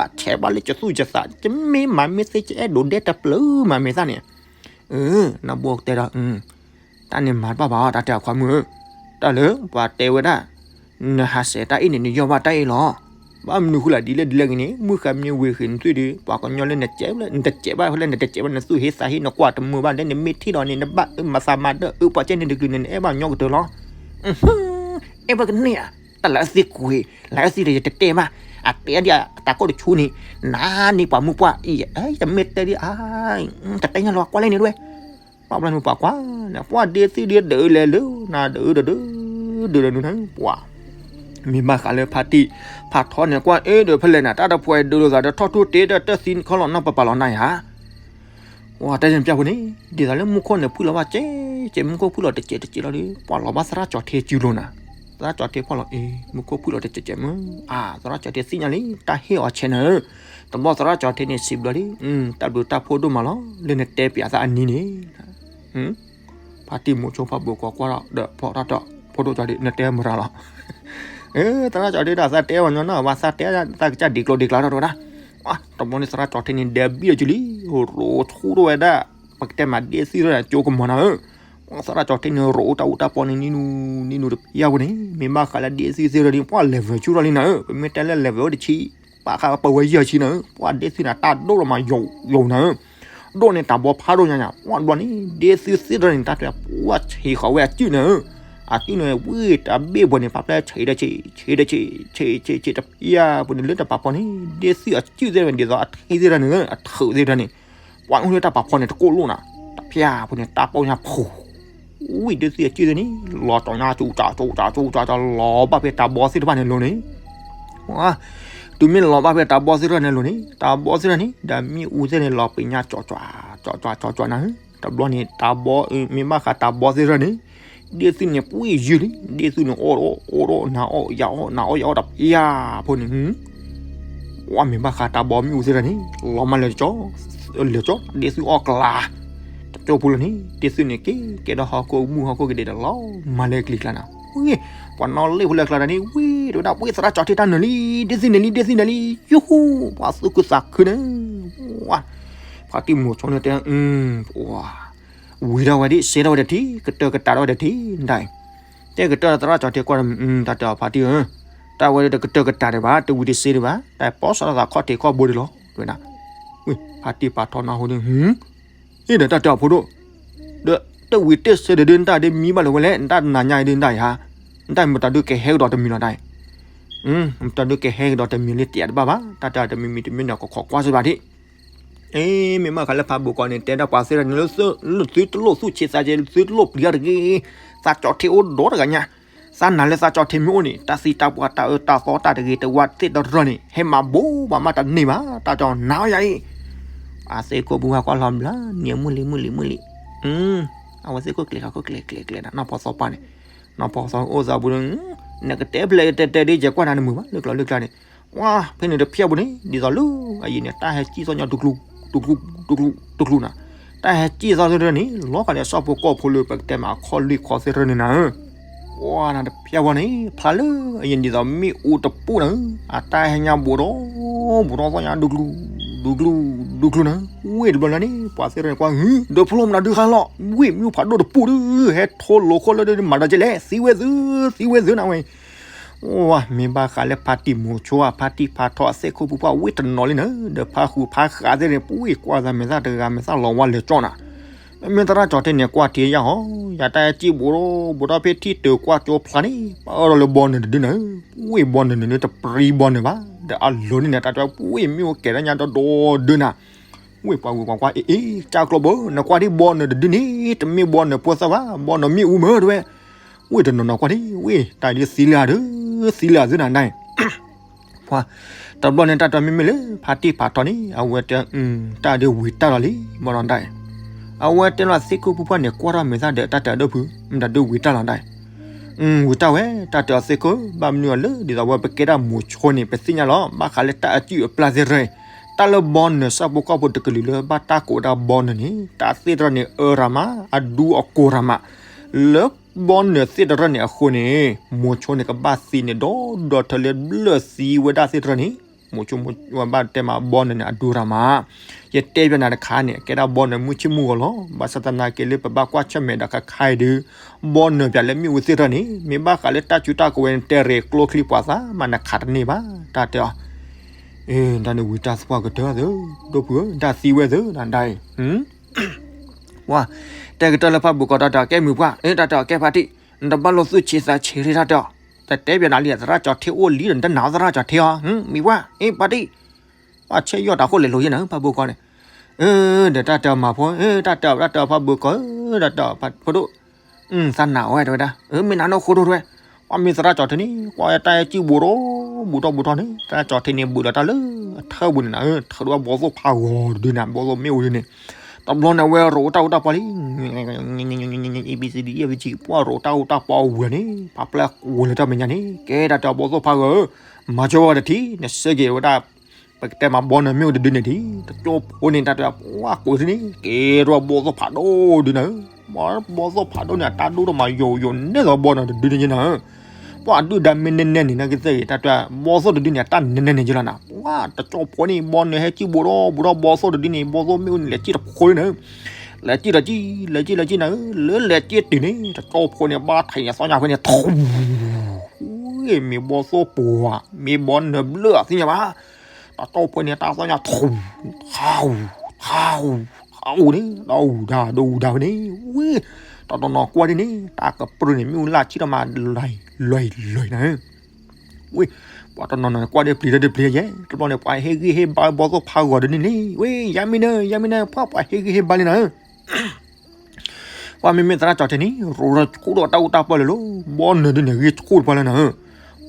ၤထဲးဘၣ်လၢကသူၣ်ကသး ယမ့ၢ်မၤမ့ၢ်သ့ ယအဲၣ်ဒိးဒဲတပျၢၤမၤမဲာ်သၣ်န့ၣ် နီၢ်ဘီၣ်တဲဒီး တၢ်န့ၣ်မၤတဘၣ်ဘၣ် တၢ်တဲအခွါမုၣ်ဧၢ, တၢ်လၢပှၤတဲဝဲဒၣ် နဟးစဲးတၢ်အ့ၣ်န့ၣ် နယီၢ်ဘၣ်တၢ်အ့ၣ်လီၤ. ဘၣ်မနုၤဃိလဲၣ် ဒ်လဲၣ်ဒ်လဲၣ်ဂ့ၤန့ၣ် မုၢ်ဃါမ့ၢ်ဝ့ၤဃ့ၢ်နသွံၣ်ဒီး ပှၤကညီလၢနကဲးလၢ နတကဲးဘၣ်ဖဲလဲၣ် နတကဲးဘၣ် နသူၣ်ဟ့သးဟ့ နကွၢ်တမုာ်ဘၣ် လၢနမ့ၢ်ထံၣ်ဒီးန့ၣ် နဘၣ်အၢမၤသးမၤဒၢး အၢပှၤကဲန့ၣ်တကလုာ်န့ၣ် နအဲၣ်ဘၣ်ညီကတၢၢ်လီၤ. အဲၣ်ဘၣ်ကန့ၢ်ဧါ, တၢ်လၢအသံကွံာ် လၢအသံဒီးယတတဲဘၣ်, အတဲဒ်အတၢ်ကိၢ်တဆူန့ၣ် နၤန့ၣ်ပှၤမုၢ်ပှၢ်အံၤ ယမ့ၢ်တဲဒ်အံၤ တတဲညါလီၤ ကွၢ်လၢန့ၣ်တဝဲ ပှၤဘျီန့ၣ်ပှၤကွၢ်န့ၣ် ပှၤဒ့သံဒ့ဒၢးလဲၤလၢနၤဒၢးဒၢးဒၢးဒၢးဒၢးနုၤနၤ ပှၤ မ့ၢ်ဘၣ်ဃးလၢဖါတံၢ် ဖါထီန့ၣ် ကွၢ်အ့ၣ်ဒီးဖဲလဲၣ်နၤ တၢ်တဖှဲးဒုးလိာ်သးဒီးထီၣ်ထူတ့ဒီးတၢ်သံခီလီၤနီၢ်ပပာ်လီၤနၤယၤ ဝဲတၢ်ယဲၢ်ပျၢ်ဖိန့ၣ် ဒ်သိးလၢမူခိၣ်န့ၣ် ဖှံလီၤဘၣ်ကဲးကဲး မူခိၣ်ဖှံလီၤတကဲးတကဲးလီၤဒီး ပှၤလီၤဘၣ်သရၣ်ကၠီၤထ့စုလိၤနၤ, သရၣ်ကၠီၤထ့ဖီၣ်လီၤအ့ၣ် မူခိၣ်ဖှံလီၤတကဲးကဲးမုၢ် အါ သရၣ်ကၠီၤထ့သ့ၣ်ညါလံ တၢ်ဟ့ၣ်အီၤဆဲးနၤဧၢ, တဘျီသရၣ်ကၠီၤထ့န့ၣ် စံးဘျီလံ တၢ်ဘျုးတၢ်ဖှိၣ်ဒိၣ်မးလီၤ လၢနတဲပၠးသးအနံၤန့ၣ် ဖါတံၢ်မိၤဆိဖါဘိးကီးကွၢ်ဒီး ဒီးဖီၣ်တၢ်တီ ဖိဒိၣ်ကၠီၤဒုး နတဲမရၤလီၤ, သရၣ်ကၠီၤဒုးဒီးသးတဲဝဲညီနီၢ် ဝဲသးတဲသးကစၢ်ဒံးကျိၤဒံးကျါထီၣ်တဝဲဒၣ်, တဘျီန့ၣ်သရၣ်ကၠီၤထ့န့ၣ် ဒဲးဘံၣ်အီၤစုလံ, ရိးဆူၣ်ထီၣ်ဝဲဒၣ်, ပကတဲမးဒ့သံၣ်ထီၣ်န့ၣ် ကၠိကမီၤနၤဧၢ, သရၣ်ကၠီၤထ့န့ၣ် ရိးတၢ်အူတၢ်ပီန့ၣ် နံၤနူၤ နံၤနူၤတဖျၢၣ်ဖိန့ၣ် မ့ၢ်ဘၣ်ဃးလၢဒ့သံၣ်သ့ၣ်ထီၣ်န့ၣ် ပှၤ level ဆူၣ်ထီၣ်လံနၤဧၢ, ပမ့ၢ်တဲလၢ level အိၣ်တဆံ ပာ်ဃာ်ပဝဲယဲၢ်ဆံနၤဧၢ, ပှၤဒ့သံၣ်န့ၣ် တၢ်ဒိၣ်လီၤမးယိာ်ယိာ်နၤဧၢ, ဒိၣ်န့ၣ်တၢ်ဘီဖးဒိၣ်ညါညါ ပှၤဘျီန့ၣ် ဒ့သံၣ်သ့ၣ်ထီၣ်န့ၣ် တၢ်တဲ ပှၤဆံးဃီၤဝဲအစုၣ်နၤဧၢ, အစုၣ်န့ၣ် ဝံၤတၢ်ဘ့ၣ်ပှၤန့ၣ် ဖးဖျဲၣ်ဆံးဒီးဆံး ဆံးဒီးဆံး ဆံးဆံးဆံးတဖျၢၣ်ဖိန့ၣ် လၢတၢ်ပာ်ဖီန့ၣ် ဒ့သံၣ်အစုၣ်သ့ၣ်တဖၣ်န့ၣ် ဒ်သိးအထံသ့ၣ်တဖၣ်န့ၣ် အထုးသ့ၣ်တဖၣ်န့ၣ် ပှၤအိၣ်လၢတၢ်ပာ်ဖီန့ၣ် တကိၢ်လိၣ်နၤ, တဖျၢၣ်ဖိန့ၣ် တၢ်ပိာ်ညါဖူ ဝံၤဒ့သံၣ်အစုၣ်သ့ၣ်န့ၣ် လီၤတီၤညါ ကၠူကၠူကၠူကၠူကၠူ လီၤဘၣ်ဖဲတၢ်ဘီသ့ၣ်တဖၣ်န့ၣ်လိၤန့ၣ် တုၤမ့ၢ်လီၤဘၣ်ဖဲတၢ်ဘီသ့ၣ်တဖၣ်န့ၣ်လိၤန့ၣ် တၢ်ဘီသ့ၣ်တဖၣ်န့ၣ် ဒီးမ့ၣ်အူသ့ၣ်န့ၣ် လီၤပ့ၤညါကၠီကၠီကၠီကၠီနၤဧၢ, တဘျီန့ၣ် တၢ်ဘီ မ့ၢ်ဘၣ်ဃးတၢ်ဘီသ့ၣ်တဖၣ်န့ၣ် ဒ့သံၣ်န့ၣ် ပှံၢ်ယုၢ်လံ, ဒ့သံၣ်န့ၣ် အိၣ်အိၣ်အိၣ်အိၣ် နၤအိၣ်ယၤအိၣ် နၤအိၣ်ယၤအိၣ်တဖျၢၣ်ဖိန့ၣ် ဝဲမ့ၢ်ဘၣ်ဃးတၢ်ဘီမ့ၣ်အူသ့ၣ်တဖၣ်န့ၣ် လီၤမၢ်လၢာ်ကၠီ လၢာ်ကၠီ ဒ့သံၣ်အီၣ်ကျါ တကၠိဖိလၢန့ၣ် ဒ့သံၣ်န့ၣ် က့ၤကဲထီၣ်ဟီၣ်ခိၣ်မုၢ်ဟီၣ်ခိၣ်ကဒဲးဒီးလီၤမၢ်လၢကျံၤကျါနၤ, ဝံၤ ပှၤနီၣ်လ့ၣ်ဖိလၢကျါတၢ်န့ၣ် ဝံၤ တဲဝဲဒၣ် ဝ့ၢ်သရၣ်ကၠီထံတၢ်နၢၤလံ, ဒ့သံၣ်နၢၤလံ, ဒ့သံၣ်နၢၤလံ, ယူဟူ, ပှၤသူၣ်ခုသးခုန့ၣ်, ဝါ, ဖါတံၢ်မိၤဆိန့ၣ်တဲ, ဝံၤထီၣ်ဝဲဒၣ်စ့ထီၣ်ဝဲဒီးထံ, ကတၢၢ်ကတၢၢ်ထီၣ်ဝဲဒီးထံ, ဒၣ်အံၤ, တဲကတၢၢ်သရၣ်ကၠီထံကွၢ်, တၢ်တဲအီၤဖါတံၢ်ဧၢ, တၢ်ဝဲဒီးတကတၢၢ်ကတၢၢ်ဒံးဘၣ်, တဝံၤတစ့ဒံးဘၣ်, တၢ်ပီစးထီၣ်သးခီၣ်ထံးခီၣ်ဘိဒံးလီၤ, တဲဝဲဒၣ်, ဝ့ၢ်ဖါတံၢ်ဖါထီနၢ်ဟူဒုး အ့ဒီးတၢ်တဲအီၤဖိဒိၣ်, ဒီးတဝံၤတ့ၢ်စ့ဒီးဒုး နတၢ်ဒ်မံဘၣ်လၢၤဝဲလဲၣ်, နတၢ်နၤညါအံၤဒုး နတၢ်အံၤဟါ, နတၢ်မတၤဒုးကဟဲကဒီးတမံၤလီၤတၢ်အံၤ, မတၤဒုးကဟဲကဒီးတမံၤလၢတယးတဘၣ်ဘၣ်, တၢ်တဲအီၤတမံၤမံၤတမံၤန့ၣ် ကခီကွၢ်စ့ၢ်ဘၣ်ဒံး, အ့ မ့ၢ်ဘၣ်ဃးလၢဖးဘိးကီးန့ၣ် တဲဒၣ်ပှၤသ့ၣ်တဖၣ်န့ၣ်လၢ သုတလိၣ်သူၣ်ဆံးသးဆံး သုတလိၣ်ပျံၤတဂ့ၤ, သးကၠီထံအိၣ်ဒီတဂၤညါ သးနာ်လၢသးကၠီထံမ့ၢ်အိၣ်န့ၣ် တၢ်သံတၢ်ပှၢ်တၢ်အၢတၢ်သီတၢ်တဂ့ၤတဝါသ့ၣ်တဖၣ်န့ၣ် ဟဲမၤဘိးဘၣ်မးတန့ၢ်ဘၣ်, တၢ်တဲအီၤနာ်ဝဲယၤအံၤ, အသ့ၣ်ခိၣ်ပူၤဟးကွၢ်လီၤဘျါ နံၤမုၢ်လံၤမုၢ်လံၤမုၢ်လံၤ, အဝဲသ့ၣ်ခိၣ်ကျဲၤခီခိၣ်ကျဲၤကျဲၤကျဲၤဒၣ် နီၢ်ဖီသီပၢ်န့ၣ်, နီၢ်ဖီသီအိၣ်သးပူၤဒီး, နကတဲဖျဲးတဲတဲဒ်ယကွၢ်နၤနမုာ်ဘၣ် လၢကျိၤလၢကျါန့ၣ်, ဝါ, ဖဲန့ၣ်တဖျဲးပူၤန့ၣ် ဒ်သိးလၢအယံၤန့ၣ် တၢ်ဟဲစံၣ်သီညါ တကျူ, တကျူ, တကျူ, တကျူနၤ, တၢ်ဟဲစံၣ်သီသ့ၣ်တဖၣ်န့ၣ် လီၤခါန့ၣ် အဆီဖိကီၢ်ဖိလၢပကတဲမးအခီၣ်လွံၢ်ခီသ့ၣ်တဖၣ်န့ၣ်နၤဧၢ, ဝါနၤတဖျဲးပူၤန့ၣ် ဖျါလၢအယံၤဒ်သိးမ့ၣ်အူတပူၤနၤဧၢ, အတၢ်ဟဲညါဘူးဒီး, ဘူးထီၣ်သီညါ တကျူ, တကျူ, တကျူနၤ, ဝ့ၢ်တဘျီလၢ်န့ၣ် ပှၤသ့ၣ်တဖၣ်န့ၣ်ကွၢ် ဒၢဖျိမနုၤဒုးဃါလီၤ, ဝ့ၢ်မ့ၣ်အူဖးဒိၣ်တပူၤဒုး ဟဲထိလိာ်ခိၣ်လၢဒုးမၤဒီးကဲလဲၣ် သံဝဲသု, သံဝဲသုနၤဝဲ ဝါ, မ့ၢ်ဘၣ်ဃးလၢဖါတံၢ်မိၤဆိဧါ ဖါတံၢ်ဖါထီအသ့ၣ်ခိၣ်ဖိပှၢ်ဝ့ၢ်တနီၤလံနၤ, ဒီးဖါဃုာ်ဖါဃာ်သ့ၣ်န့ၣ် ပှၤကွၢ်သးမဲာ်သၣ်တဂၤမဲာ်သၣ်လီၤဝါလဲၤကၠီနၤ, မ့မ့ၢ်သရၣ်ကၠီထံန့ၣ်ကွၢ်ထံယါဟီ, ယၤတၢ်ဟဲစံၣ်ဘူးဒီး ဘူးထီၣ်ဖဲထံၣ်တၢၤကွၢ်ကၠိဖျါန့ၣ် ပၢၢ်ထီၣ်လၢဘီနုာ်တဒုနၤ, ဝ့ၢ်ဘီနုာ်န့ၣ် တပြံဘီနုာ်ဘၣ်, ဒီးအလိၤန့ၣ်န့ၣ် တၢ်တဲဝဲပှၤမ့ၢ်အိၣ်ကဲၤတၢ်ညါဒီဒီဒုနၤ ဝ့ၢ်ပှၤဂုၤပှၤကွၢ် အ့ အ့ ကၢ်ကျီဘၢ နကွၢ်ဒ်ဘီနုာ်တဒုန့ၣ် တမ့ၢ်ဘီနုာ်ဖိသၣ်ဘၣ် ဘီနုာ်မ့ၣ်အူမ့ၢ်တဲဝဲ, ဝ့ၢ်တနီၤနီၤကွၢ်ဒ် ဝ့ၢ်တၢ်ဒ်သံလၢအဒုး သံလၢအသုနၤဒၣ်, ပှၤ, တဘျီန့ၣ်တၢ်တဲမ့မ့ၢ်လၢ ဖါတံၢ်ဖးထီန့ၣ် အဝဲတဲ, တၢ်ဒ်ဝံၤတၢ်လီၤလံ မနီၤဒၣ်, အဝဲတဲလီၤသ့ၣ်ခိၣ်ဖိပှၢ်န့ၣ် ကွၢ်ထီၣ်မဲာ်သၣ်ဒီးတၢ်တဲအဒိၣ်ဖုး မတၤဒုးဝံၤတၢ်လီၤဒၣ် ဝံၤတၢ်ဝဲ တၢ်တဲအီၤသ့ၣ်ခိၣ် ဘၣ်မနုၤအီၤလၢ ဒ်သိးဝဲပကဲဒၣ်မိၤဆိန့ၣ် ပသ့ၣ်ညါလီၤ ဘၣ်ဃးလၢတၢ်အစုၣ်အပျၢ်သ့ၣ်တဖၣ်, တၢ်လၢဘီနုာ်ဆၣ်ဖိကီၢ်ဖိတကလုာ်လၢဘၣ်တၢ်ကိးဝဲဒၣ်ဘီနုာ်န့ၣ် တၢ်သ့ၣ်တဖၣ်န့ၣ်အၢရၤမး အဒူအကိၤရၤမး, လၢဘီနုာ်သ့ၣ်တဖၣ်န့ၣ်အဃိန့ၣ် မိၤဆိန့ၣ်ကဘၣ်သံန့ၣ် ဒီဒီထၢလၢဘျၢၣ်သံဝဲဒၣ်သ့ၣ်တဖၣ်န့ၣ်, မိၤဆိဝဲဘၣ်တဲမးဘီနုာ်န့ၣ် အဒူရၤမး ယတဲဘၣ်နၤတခါန့ၣ် ကဲဒၣ်ဘီနုာ်မုၢ်ဆ့ၣ်မုၢ်ဂီၤလီၤ. ဘၣ်ဆၣ်သနာ်က့လၢပဘၣ်ကွၢ်ဆၢၣ်မဲာ်ဒီးခါခါအံၤဒုး ဘီနုာ်ပၠးလၢမ့ၣ်အူသ့ၣ်တဖၣ်န့ၣ် မ့ၢ်ဘၣ်ဃးလၢတၢ်စုတၢ်ကဝဲၤန့ၣ် တဲရ့ၣ်ကျိချံပှၤသးမးနခးတန့ၢ်ဘၣ် တၢ်တဲအီၤ. တၢ်န့ၣ်ဝံၤတၢ်သပှၢ်ကတၢၢ်သၢ ဒိၣ်ဖုဧၢ တၢ်သံဝဲသၢနဒၣ်အံၤ ပှၤ တဲကတၢၢ်လၢဖးဘိးကီးတၢ်တဲအီၤကဲမုာ်ပှၢ် တၢ်တဲအီၤကဲဖါတံၢ် နတဘၣ်လိာ်သူၣ်ဆံးသးဆံးရ့တၢ်တဲအီၤ, တတဲဘၣ်နၤလံ သရၣ်ကၠီထံအိၣ်လံဒီး နတနာ်သရၣ်ကၠီထံအီၤ မံၤပှၢ် အ့ ဖါတံၢ် ပှၤဆဲးယီၣ်တၢ်ဃိလဲၤလိၤယဲၢ်နၤ ဖးဘိးကီးန့ၣ်, ဒီးတၢ်တဲအီၤမၤဖိ တၢ်တဲအီၤ တၢ်တဲအီၤဖးဘိးကီး တၢ်တဲအီၤဖိဒိၣ် သးနာ်ဝဲတဲဝဲဒၣ် မ့ၢ်နၤနီၢ်ဃိဒိၣ်တဲဝဲ, ပှၤမ့ၢ်သရၣ်ကၠီထံန့ၣ် ပှၤတၢ်ဟဲစံၣ်ဘူးဒီး ဘူးထီၣ်ဘူးထီၣ်န့ၣ် သရၣ်ကၠီထံန့ၣ် ဘူးလီၤတၢ်လၢအထၢပူၤန့ၣ်နၤ ထၢဒီးဘီသိၣ်ဖးဂီၤတဒုန့ၣ် ဘီသိၣ်မ့ၣ်အူဒုန့ၣ်, တဘျီန့ၣ် အဝဲရိးတၢ်အူတၢ်ပီလံ အံၤဘံစံဒံအံၤဘံစံ ပှၤရိးတၢ်အူတၢ်ပီဝဲန့ၣ် ဖးပျဲၢ်ကိးလၢတၢ်မဲာ်ညါန့ၣ် ကဲတၢ်တဲအီၤဘီသိၣ်ဖးဂီၤဧၢ, မၤဆိဝဲတထံၣ် နစဲက့ၤဝဲဒၣ် ပကတဲမးဘီနုာ်မ့ၣ်အူတဒုန့ၣ်ဒံး တကၠိဖိန့ၣ် တၢ်တဲအီၤပှၤကိးထံန့ၣ် ကဲထီၣ်ဘီသိၣ်ဖးဒိၣ်ဒုန့ၣ်, ဘီသိၣ်ဖးဒိၣ်န့ၣ် အတၢ်ဒိၣ်ထီၣ်မးယိာ်ယိာ်နဲသိးဘီနုာ်တဒုန့ၣ်နၤ ပှၤဒုၣ်ဒါမ့ၢ်နဲနဲန့ၣ် နကသ့ၣ်ဂ့ၤ တၢ်တဲဘီသိၣ်တဒုန့ၣ် အတၢ်နဲနဲန့ၣ်ကလီၤနၤ ပှၤတကၠိဖိန့ၣ် ဘီနုာ်ဟဲစံၣ်ဘူးဒီး ဘူးထီၣ်ဘီသိၣ်တဒုန့ၣ် ဘီသိၣ်မ့ၣ်အူန့ၣ် လဲၤစံၣ်တဖိန့ၣ်နၤ, လဲၤစံၣ်ဒီးစံၣ် လဲၤစံၣ်လဲၤစံၣ်နၤဧၢ, လၢလဲၤစံၣ်တုၤန့ၣ် တကၠိဖိန့ၣ် ဘၣ်ထဲးညါသီညါဖဲန့ၣ် ထူ, မ့ၢ်ဘီသိၣ်ပှၤ မ့ၢ်ဘီနုာ်ဘျၢၣ်သ့ၣ်ညါဘၣ် တၠိဖိန့ၣ် တၢ်သီၣ်ညါထူ, ထူ, ထူ, ထူန့ၣ် ဒီးအူဒါ ဒီးအူဒါဖဲန့ၣ် ဝ့ၢ်, တနီၤနီၤကွၢ်ဒ်န့ၣ် တၢ်ကပြုၢ်န့ၣ် မ့ၣ်အူလၢ်ဆံၣ်ထီၣ်မး လွဲၢ်လွဲၢ်နၤ, ဝ့ၢ်, ပှၤတနီၤနီၤကွၢ်ဒ်ပျံၤတၢ်ဒ်ပျံၤယဲ, တဘျီန့ၣ် ပှၤဟ့ၣ်ဂံၢ်ဟ့ၣ်ဘါဘီသိၣ်ဖးဂီၤဒ်န့ၣ်လံ, ဝ့ၢ် ယါမံၤနၤ ယါမံၤနၤ ပှၤ ပှၤဟ့ၣ်ဂံၢ်ဟ့ၣ်ဘါလံနၤ ပှၤမ့မ့ၢ်သရၣ်ကၠီထံန့ၣ် ရိးထီၣ်ဆူၣ်ဒီးတၢ်အူတၢ်ပီလဲၤလိၤ, ဘီနုာ်ဒ်န့ၣ် ဂံၢ်ဆူၣ်တပှၢ်လၢနၤ,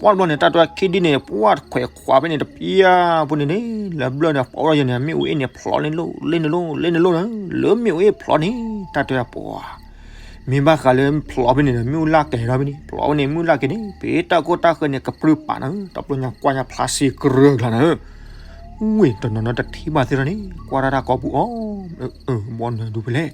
ပှၤတဘျီန့ၣ် တၢ်တဲခံဒ်န့ၣ် ပှၤတခွဲးခွးဖဲန့ၣ်တပျၢ်ဖိန့ၣ်န့ၣ် လၢဘျၢၣ်န့ၣ် ပီၣ်ထီၣ်ယဲန့ၣ် မ့ၣ်အူအ့ၣ်န့ၣ်ဖျိးန့ၣ်လိၤ လ့န့ၣ်လိၤ လ့န့ၣ်လိၤနၤ, လၢမ့ၣ်အူအ့ၣ်ဖျိးန့ၣ် တၢ်တဲပှၤ မ့ၢ်ဘၣ်ဃးလၢဖျိးဖဲန့ၣ်ဒီး မ့ၣ်အူလၢ်ကဲၤထီၣ်ဖဲန့ၣ် ဖျိးဖဲန့ၣ် မ့ၣ်အူလၢ်ကဲၤန့ၣ် ပတၢ်ကိၢ်တၢ်ဃၢၤန့ၣ် ကပြုၢ်ပာ်နၤ, တဘျီညါကွၢ်ညါဖျါစ့ကရၢၢ်ကျါနၤ ဝ့ၢ် တနီၤနီၤတထံၣ်ဘၣ်သ့ၣ်ထီၣ်န့ၣ် ကွၢ်တၢ်တၢ်ကိးပူၤအီၤ, ဘီနုာ်ဒူဖဲလဲၣ်,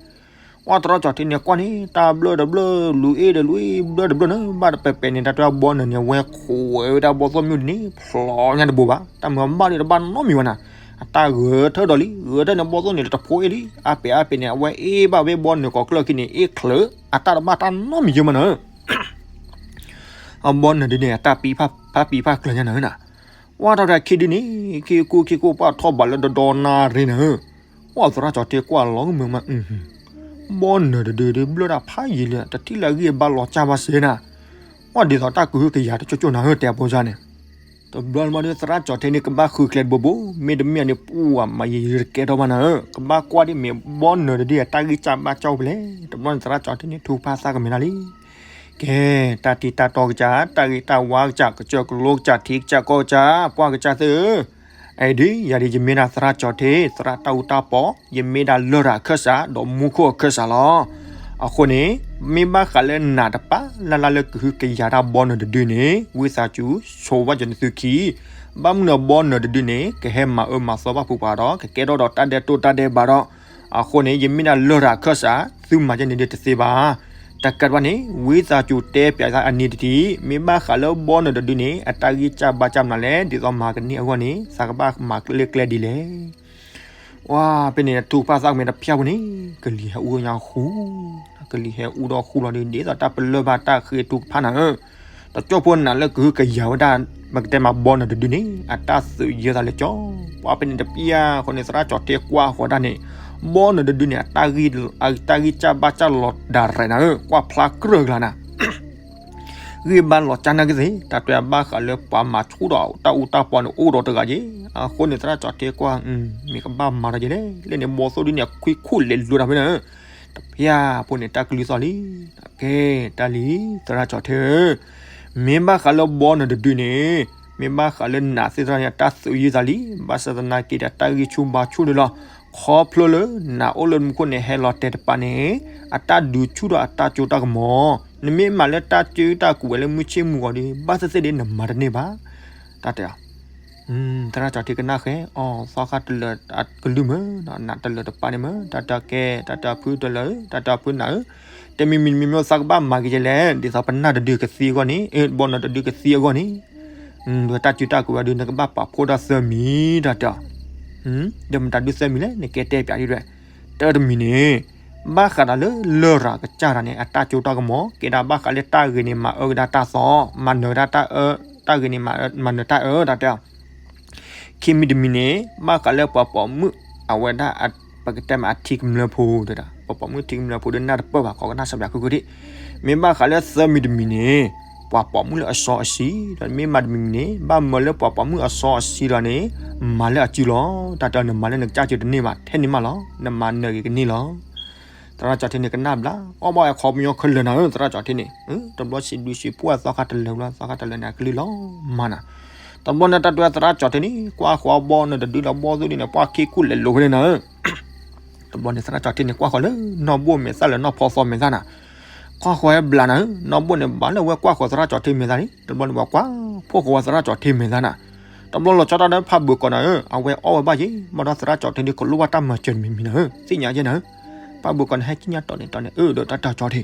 ပှၤသရၣ်ကၠီၣ်ထံန့ၣ်ကွၢ်န့ၣ် တၢ်ဘျၢတဘျၢ လူၤအ့ၣ်ဒီးလူၤအ့ၣ် ဘျၢတဘျၢန့ၣ် ဘၣ်တပဲာ်ပဲာ်န့ၣ် တၢ်တၢ်ဘီနၢၤန့ၣ် အဝဲခိးဝဲဒၣ်ဘီသိၣ်မ့ၣ်အူဒ်န့ၣ် ဖျိညါတဘိဘၣ် တၢ်မုာ်အဘၣ်ဒံးတဘၣ်နီတမံၤဘၣ်နၤ, အတၢ်ဂဲၤထၢၣ်ဒီးလံ ဂဲၤထၢၣ်န့ၣ် ဘီသိၣ်န့ၣ်တဖိအ့ၣ်လံ အါပဲာ်အါပဲာ်န့ၣ် အဝဲအ့ၣ်ဘၣ်ဝဲဘီနၢၤကိးကျၢၢ်ခံန့ၣ် အ့ၣ်ချၢး အတၢ်တဘၣ်တၢ်နီတမံၤယဲမးနၤ အဘီနၢၤဒုန့ၣ် အတၢ်ပံဖးပံဖးကျၢၤညါနၤဧၢနၤ, ဝဲတၢ်တၢ်ခံဒုန့ၣ် ခံကူခံကူပှၢ်ထီၣ်ဘးလၢဒီဒီနၣ်ရံၣ်နၤဧၢ, ပှၤသရၣ်ကၠီၣ်ထံကွၢ်လီၤမုာ်မး, ဘီနၢၤတဒုဒုဘျၢတၢ်ဖးယံာ်လံ တထံၣ်လၢအဂံၢ်အဘါလီၤကၢ်ဘၣ်စ့နၤ, ပှၤဒ်သိးတၢ်ကဟုကယာ်တကၠိၢ်ကၠိၢ်နၤဧၢ တဲအပီစါန့ၣ်, တဘျီန့ၣ်ဘၣ်ဒီးသရၣ်ကၠီၣ်ထံန့ၣ် ကဘၣ်ဃုကျဲတဘိဘိ, မ့တမ့ၢ်န့ၣ် ပှၤမၤယံာ်ယံာ်တကဲထီၣ်ဘၣ်နၤဧၢ, ကဘၣ်ကွၢ်ဒ်မ့ၢ်ဘီနၢၤတဒုအတၢ်ဂံၢ်စၢ်ဘါစၢ်အိၣ်ဖဲလဲၣ်, တဘျီန့ၣ်သရၣ်ကၠီၣ်ထံန့ၣ် ထုကဖၣ်သးကမဲာ်နၤလံ ကဲ, တၢ်တံၢ်တၢ်တီကစၢ်, တၢ်ဂ့ၤတၢ်ဝါကစၢ်, ကစၢၢ်ကလိကစၢ်, ထံကစၢ်ကီၢ်ကစၢ်, ပှၢ်ကစၢ်သ့ၣ်ဧၢ, အအံၤဒုး ယၤဒုးယမ့ၢ်ဒၣ်သရၣ်ကၠီၣ်ထံ, သရၣ်တၢ်အူတၢ်ပီ, ယမ့ၢ်ဒၣ်လရာ်အခၢၣ်စး ဒီးမူခိၣ်အခၢၣ်စးလီၤ. အဃိန့ၣ် မ့ၢ်ဘၣ်ဃးလၢနးတပၢ်လၢ်လၢ်လၢကဟုကယာ်တၢ်ဘီနၢၤတဒုန့ၣ် ဝံသးစူၤ ဆိးဘၣ်ကၠီနသုခံ, ဘၣ်မနုၤအဘီနၢၤတဒုန့ၣ် ကဟဲမၤအၢမၤသီဘၣ်ဖုပှၤဒီး ကကဲထီၣ်ဒီးတၢ်ဒဲးတိၢ်တၢ်ဒဲးဘးဒီး အဃိန့ၣ် ယမ့ၢ်ဒၣ်လရာ်အခၢၣ်စး သုမၤကဲန့ၣ်ဒုးတသ့ဘၣ်. တကးဘၣ်န့ၣ် ဝံသးစူၤတဲပၠးသးအနံၤတထံၣ်, မ့ၢ်ဘၣ်ဃးလၢဘီနၢၤတဒုန့ၣ် အတၢ်ဂံၢ်စၢ်ဘါစၢ်မနုၤလဲၣ်, ဒ်သိးမၤကန့ၢ်အဂီၢ်န့ၣ် သးကဘၣ်မၤလၢကျဲဒ်လဲၣ်. ဝါ ဖဲန့ၣ် ထုကဖၣ်သးကမဲာ်တဖၠၣ်ပူၤန့ၣ် ကလံၤဟဲအူညါဃူ, ကလံၤဟဲအူဒီးဃူလီၤဒုး ဒ်သိးတၢ်ပလၢၢ်ဘၣ်တၢ်ဃ့ထုကဖၣ်နၤဧၢ, တကၠိၢ်ဖိနးလၢကဟုကယာ်ဝဲဒၣ် ပကတဲမးဘီနၢၤတဒုန့ၣ် အတၢ်သုးယဲၢ်သးလၢကၠီ, ပှၤဖဲန့ၣ်တပျၢ်အဃိန့ၣ် သရၣ်ကၠီၣ်ထံကွၢ်ဃီၤဒၣ်န့ၣ် ဘီနၢၤတဒုန့ၣ် အတၢ်ဂံၢ်စၢ်ဘါစၢ်လီၤဒၣ်ရဲၣ်နၤဧၢ, ကွၢ်ဖျါကြၢးကလၤနၤ ဂံၢ်ဘါလီၤကၢ်နၢ်ကသ့ၣ်, တၢ်တဲဘၣ်ဃးလၢပှၤမၤဆူၣ်ဒီးတၢ်အူတၢ်ပီန့ၣ် အိၣ်ဒီးတဂၤက့, အဃိန့ၣ် သရၣ်ကၠီၣ်ထံကွၢ် မ့ၢ်ကဘၣ်မၤဒီးက့လဲၣ်, လၢန့ၣ်ဘီသိၣ်ဒုန့ၣ် အခွံခိၣ်လဲၤလိၤတၢ်ဖဲနၤဧၢ, တပျၢ်ဖိန့ၣ် တၢ်ကလုၢ်သီၣ်လံ, ကဲ တၢ်လံ သရၣ်ကၠီၣ်ထံဧၢ, မ့ၢ်ဘၣ်ဃးလၢဘီနၢၤတဒုန့ၣ်, မ့ၢ်ဘၣ်ဃးလၢနးသ့ၣ်တဖၣ်န့ၣ် အတၢ်သုးယဲၢ်သးလံ, ဘၣ်ဆၣ်သနာ်က့ဒီး တၢ်ဂံၢ်ဆူၣ်ဘါဆူၣ်ဒုလီၤ, ခီဖျိလၢ နးအိၣ်လၢမူခိၣ်န့ၣ် ဟဲလီၤတဲာ်တပၤန့ၣ်, အတၢ်ဒုးဆူၣ်ဒီးအတၢ်ကၠိတၢ်ကမီၤ, နမ့ၢ်မၤလၢတၢ်စုတၢ်ကူးဝဲလၢမုၢ်ဆ့ၣ်မုၢ်ဂီၤဒီး ဘၣ်သ့ၣ်သ့ၣ်ဒ်နမၤတန့ၢ်ဘၣ်, တၢ်တဲ သရၣ်ကၠီၣ်ထံကနၣ်ဃဲ, အိ သီခါတလၢာ်အကလုၢ်မ့ၢ်, နးတလၢာ်တပၤန့ၣ်မ့ၢ်, တၢ်တဲကဲ, တၢ်တဲဖုတလၢာ်ဧၢ, တၢ်တဲဖုနးဧၢ, တမံၤမံၤတမံၤမံၤသးကဘၣ်မၤက့ၤကဲလဲၣ်, ဒ်သိးပနၢ်တဒုကသံအဂီၢ်န့ၣ်, ဘီနၢၤတဒုကသံအဂီၢ်န့ၣ်, ဒီးတၢ်စုတၢ်ကူးဝဲဒုး နကဘၣ်ပာ်ဖှိၣ်ဒၣ်သၢမံၤ, တၢ်တဲ ဒီးမတၤဒုးသၢမံၤလဲၣ်, နကဲတဲပၠးဒ်လဲၣ်, တၢ်တမံၤန့ၣ်, ဘၣ်ဃးဒီးလၢလရာ်ကစၢ်တၢ်န့ၣ် အတၢ်ကၠိတၢ်ကမီၤ ကဲဒၣ်ဘၣ်ဃးလၢတၢ်ဂ့ၤန့ၣ် မၤအၢကဒါတၢ်သီ, မၤနၢၤကဒါတၢ်အၢ, တၢ်ဂ့ၤန့ၣ် မၤနၢၤတၢ်အၢ တၢ်တဲ ခံမံၤတမံၤန့ၣ် ဘၣ်ဃးလၢပှၤပိာ်မုၣ် အဝဲဒၣ် ပကတဲမးအထံကမျၢၢ်ဖိ, ပှၤပိာ်မုၣ်ထံကမျၢၢ်ဖိဒီးနၢ်တပၢၢ်ဘၣ် ခီကနၣ်စံးပၠးခုခုဒံး, မ့ၢ်ဘၣ်ဃးလၢသၢမံၤတမံၤန့ၣ်, ပှၤပိာ်မုၣ်လၢအစီအဆှံ, ဒီးမ့ၢ်မၤတမံၤမံၤန့ၣ် ဘၣ်မၢလၢပှၤပိာ်မုၣ်အစီအဆှံဒီးန့ၣ်, မၤလၢအစုလီၤ, တၢ်တဲနမၤလၢနကစၢ်စုတန့ၢ်ဘၣ် ထဲန့ၣ်မးလီၤ, နမၤနၢၤဂ့ၤကန့ၢ်လီၤ. သရၣ်ကၠီၣ်ထံန့ၣ်ကနၣ်ဘျါ, အီၣ်ဘၣ်အခီပညီခဲလၢာ်နၤဧၢ သရၣ်ကၠီၣ်ထံန့ၣ်, တဘျီစံးဘျုးစံးဖှိၣ်အသီခါတလၢာ်ဘျီ သီခါတလၢာ်န့ၣ် အကလုၢ်လီၤမၢ်နၤ, တဘျီန့ၣ်တၢ်တဲသရၣ်ကၠီၣ်ထံန့ၣ် ကွၢ်ဃီဘီနၢၤတဒုလီၤ ဘီသိၣ်ဒုန့ၣ် ပှၢ်ခံကူၣ်လဲၤလိၤဖဲန့ၣ်နၤဧၢ တဘျီန့ၣ်သရၣ်ကၠီၣ်ထံန့ၣ် ကွၢ်ဃီလၢ နီၢ်ဘိၣ်မဲာ်သၣ်လၢနီၢ်ဖီသီမဲာ်သၣ်နၤ, ကွၢ်ဃီဝဲဘျါနၤဧၢ, နီၢ်ဘိၣ်န့ၣ် ဘၣ်လၢဝဲကွၢ်ဃီသရၣ်ကၠီၣ်ထံမဲာ်သၣ်န့ၣ် တဘျီန့ၣ် ပှၤကွၢ်ဖှိၣ်ဃီဝဲသရၣ်ကၠီၣ်ထံမဲာ်သၣ်နၤ, တဘျီလီၤဆီဒၣ်တၢ်ဖးဘၢၣ်ကီးနၤဧၢ, အဝဲအီၣ်ဝဲဘၣ်ယဲ ဘၣ်ဒီးသရၣ်ကၠီၣ်ထံဒုးကလိၣ်ဘၣ်တၢ်မၤစၢၤတမံၤမံၤနၤဧၢ, သ့ၣ်ညါယဲနၤဧၢ, ဖးဘၢၣ်ကီးန့ၣ် ဟဲကံၣ်ညါတီၢ်န့ၣ်တီၢ်န့ၣ် အၢ ဒီးတၢ်တဲကၠီၣ်ထံ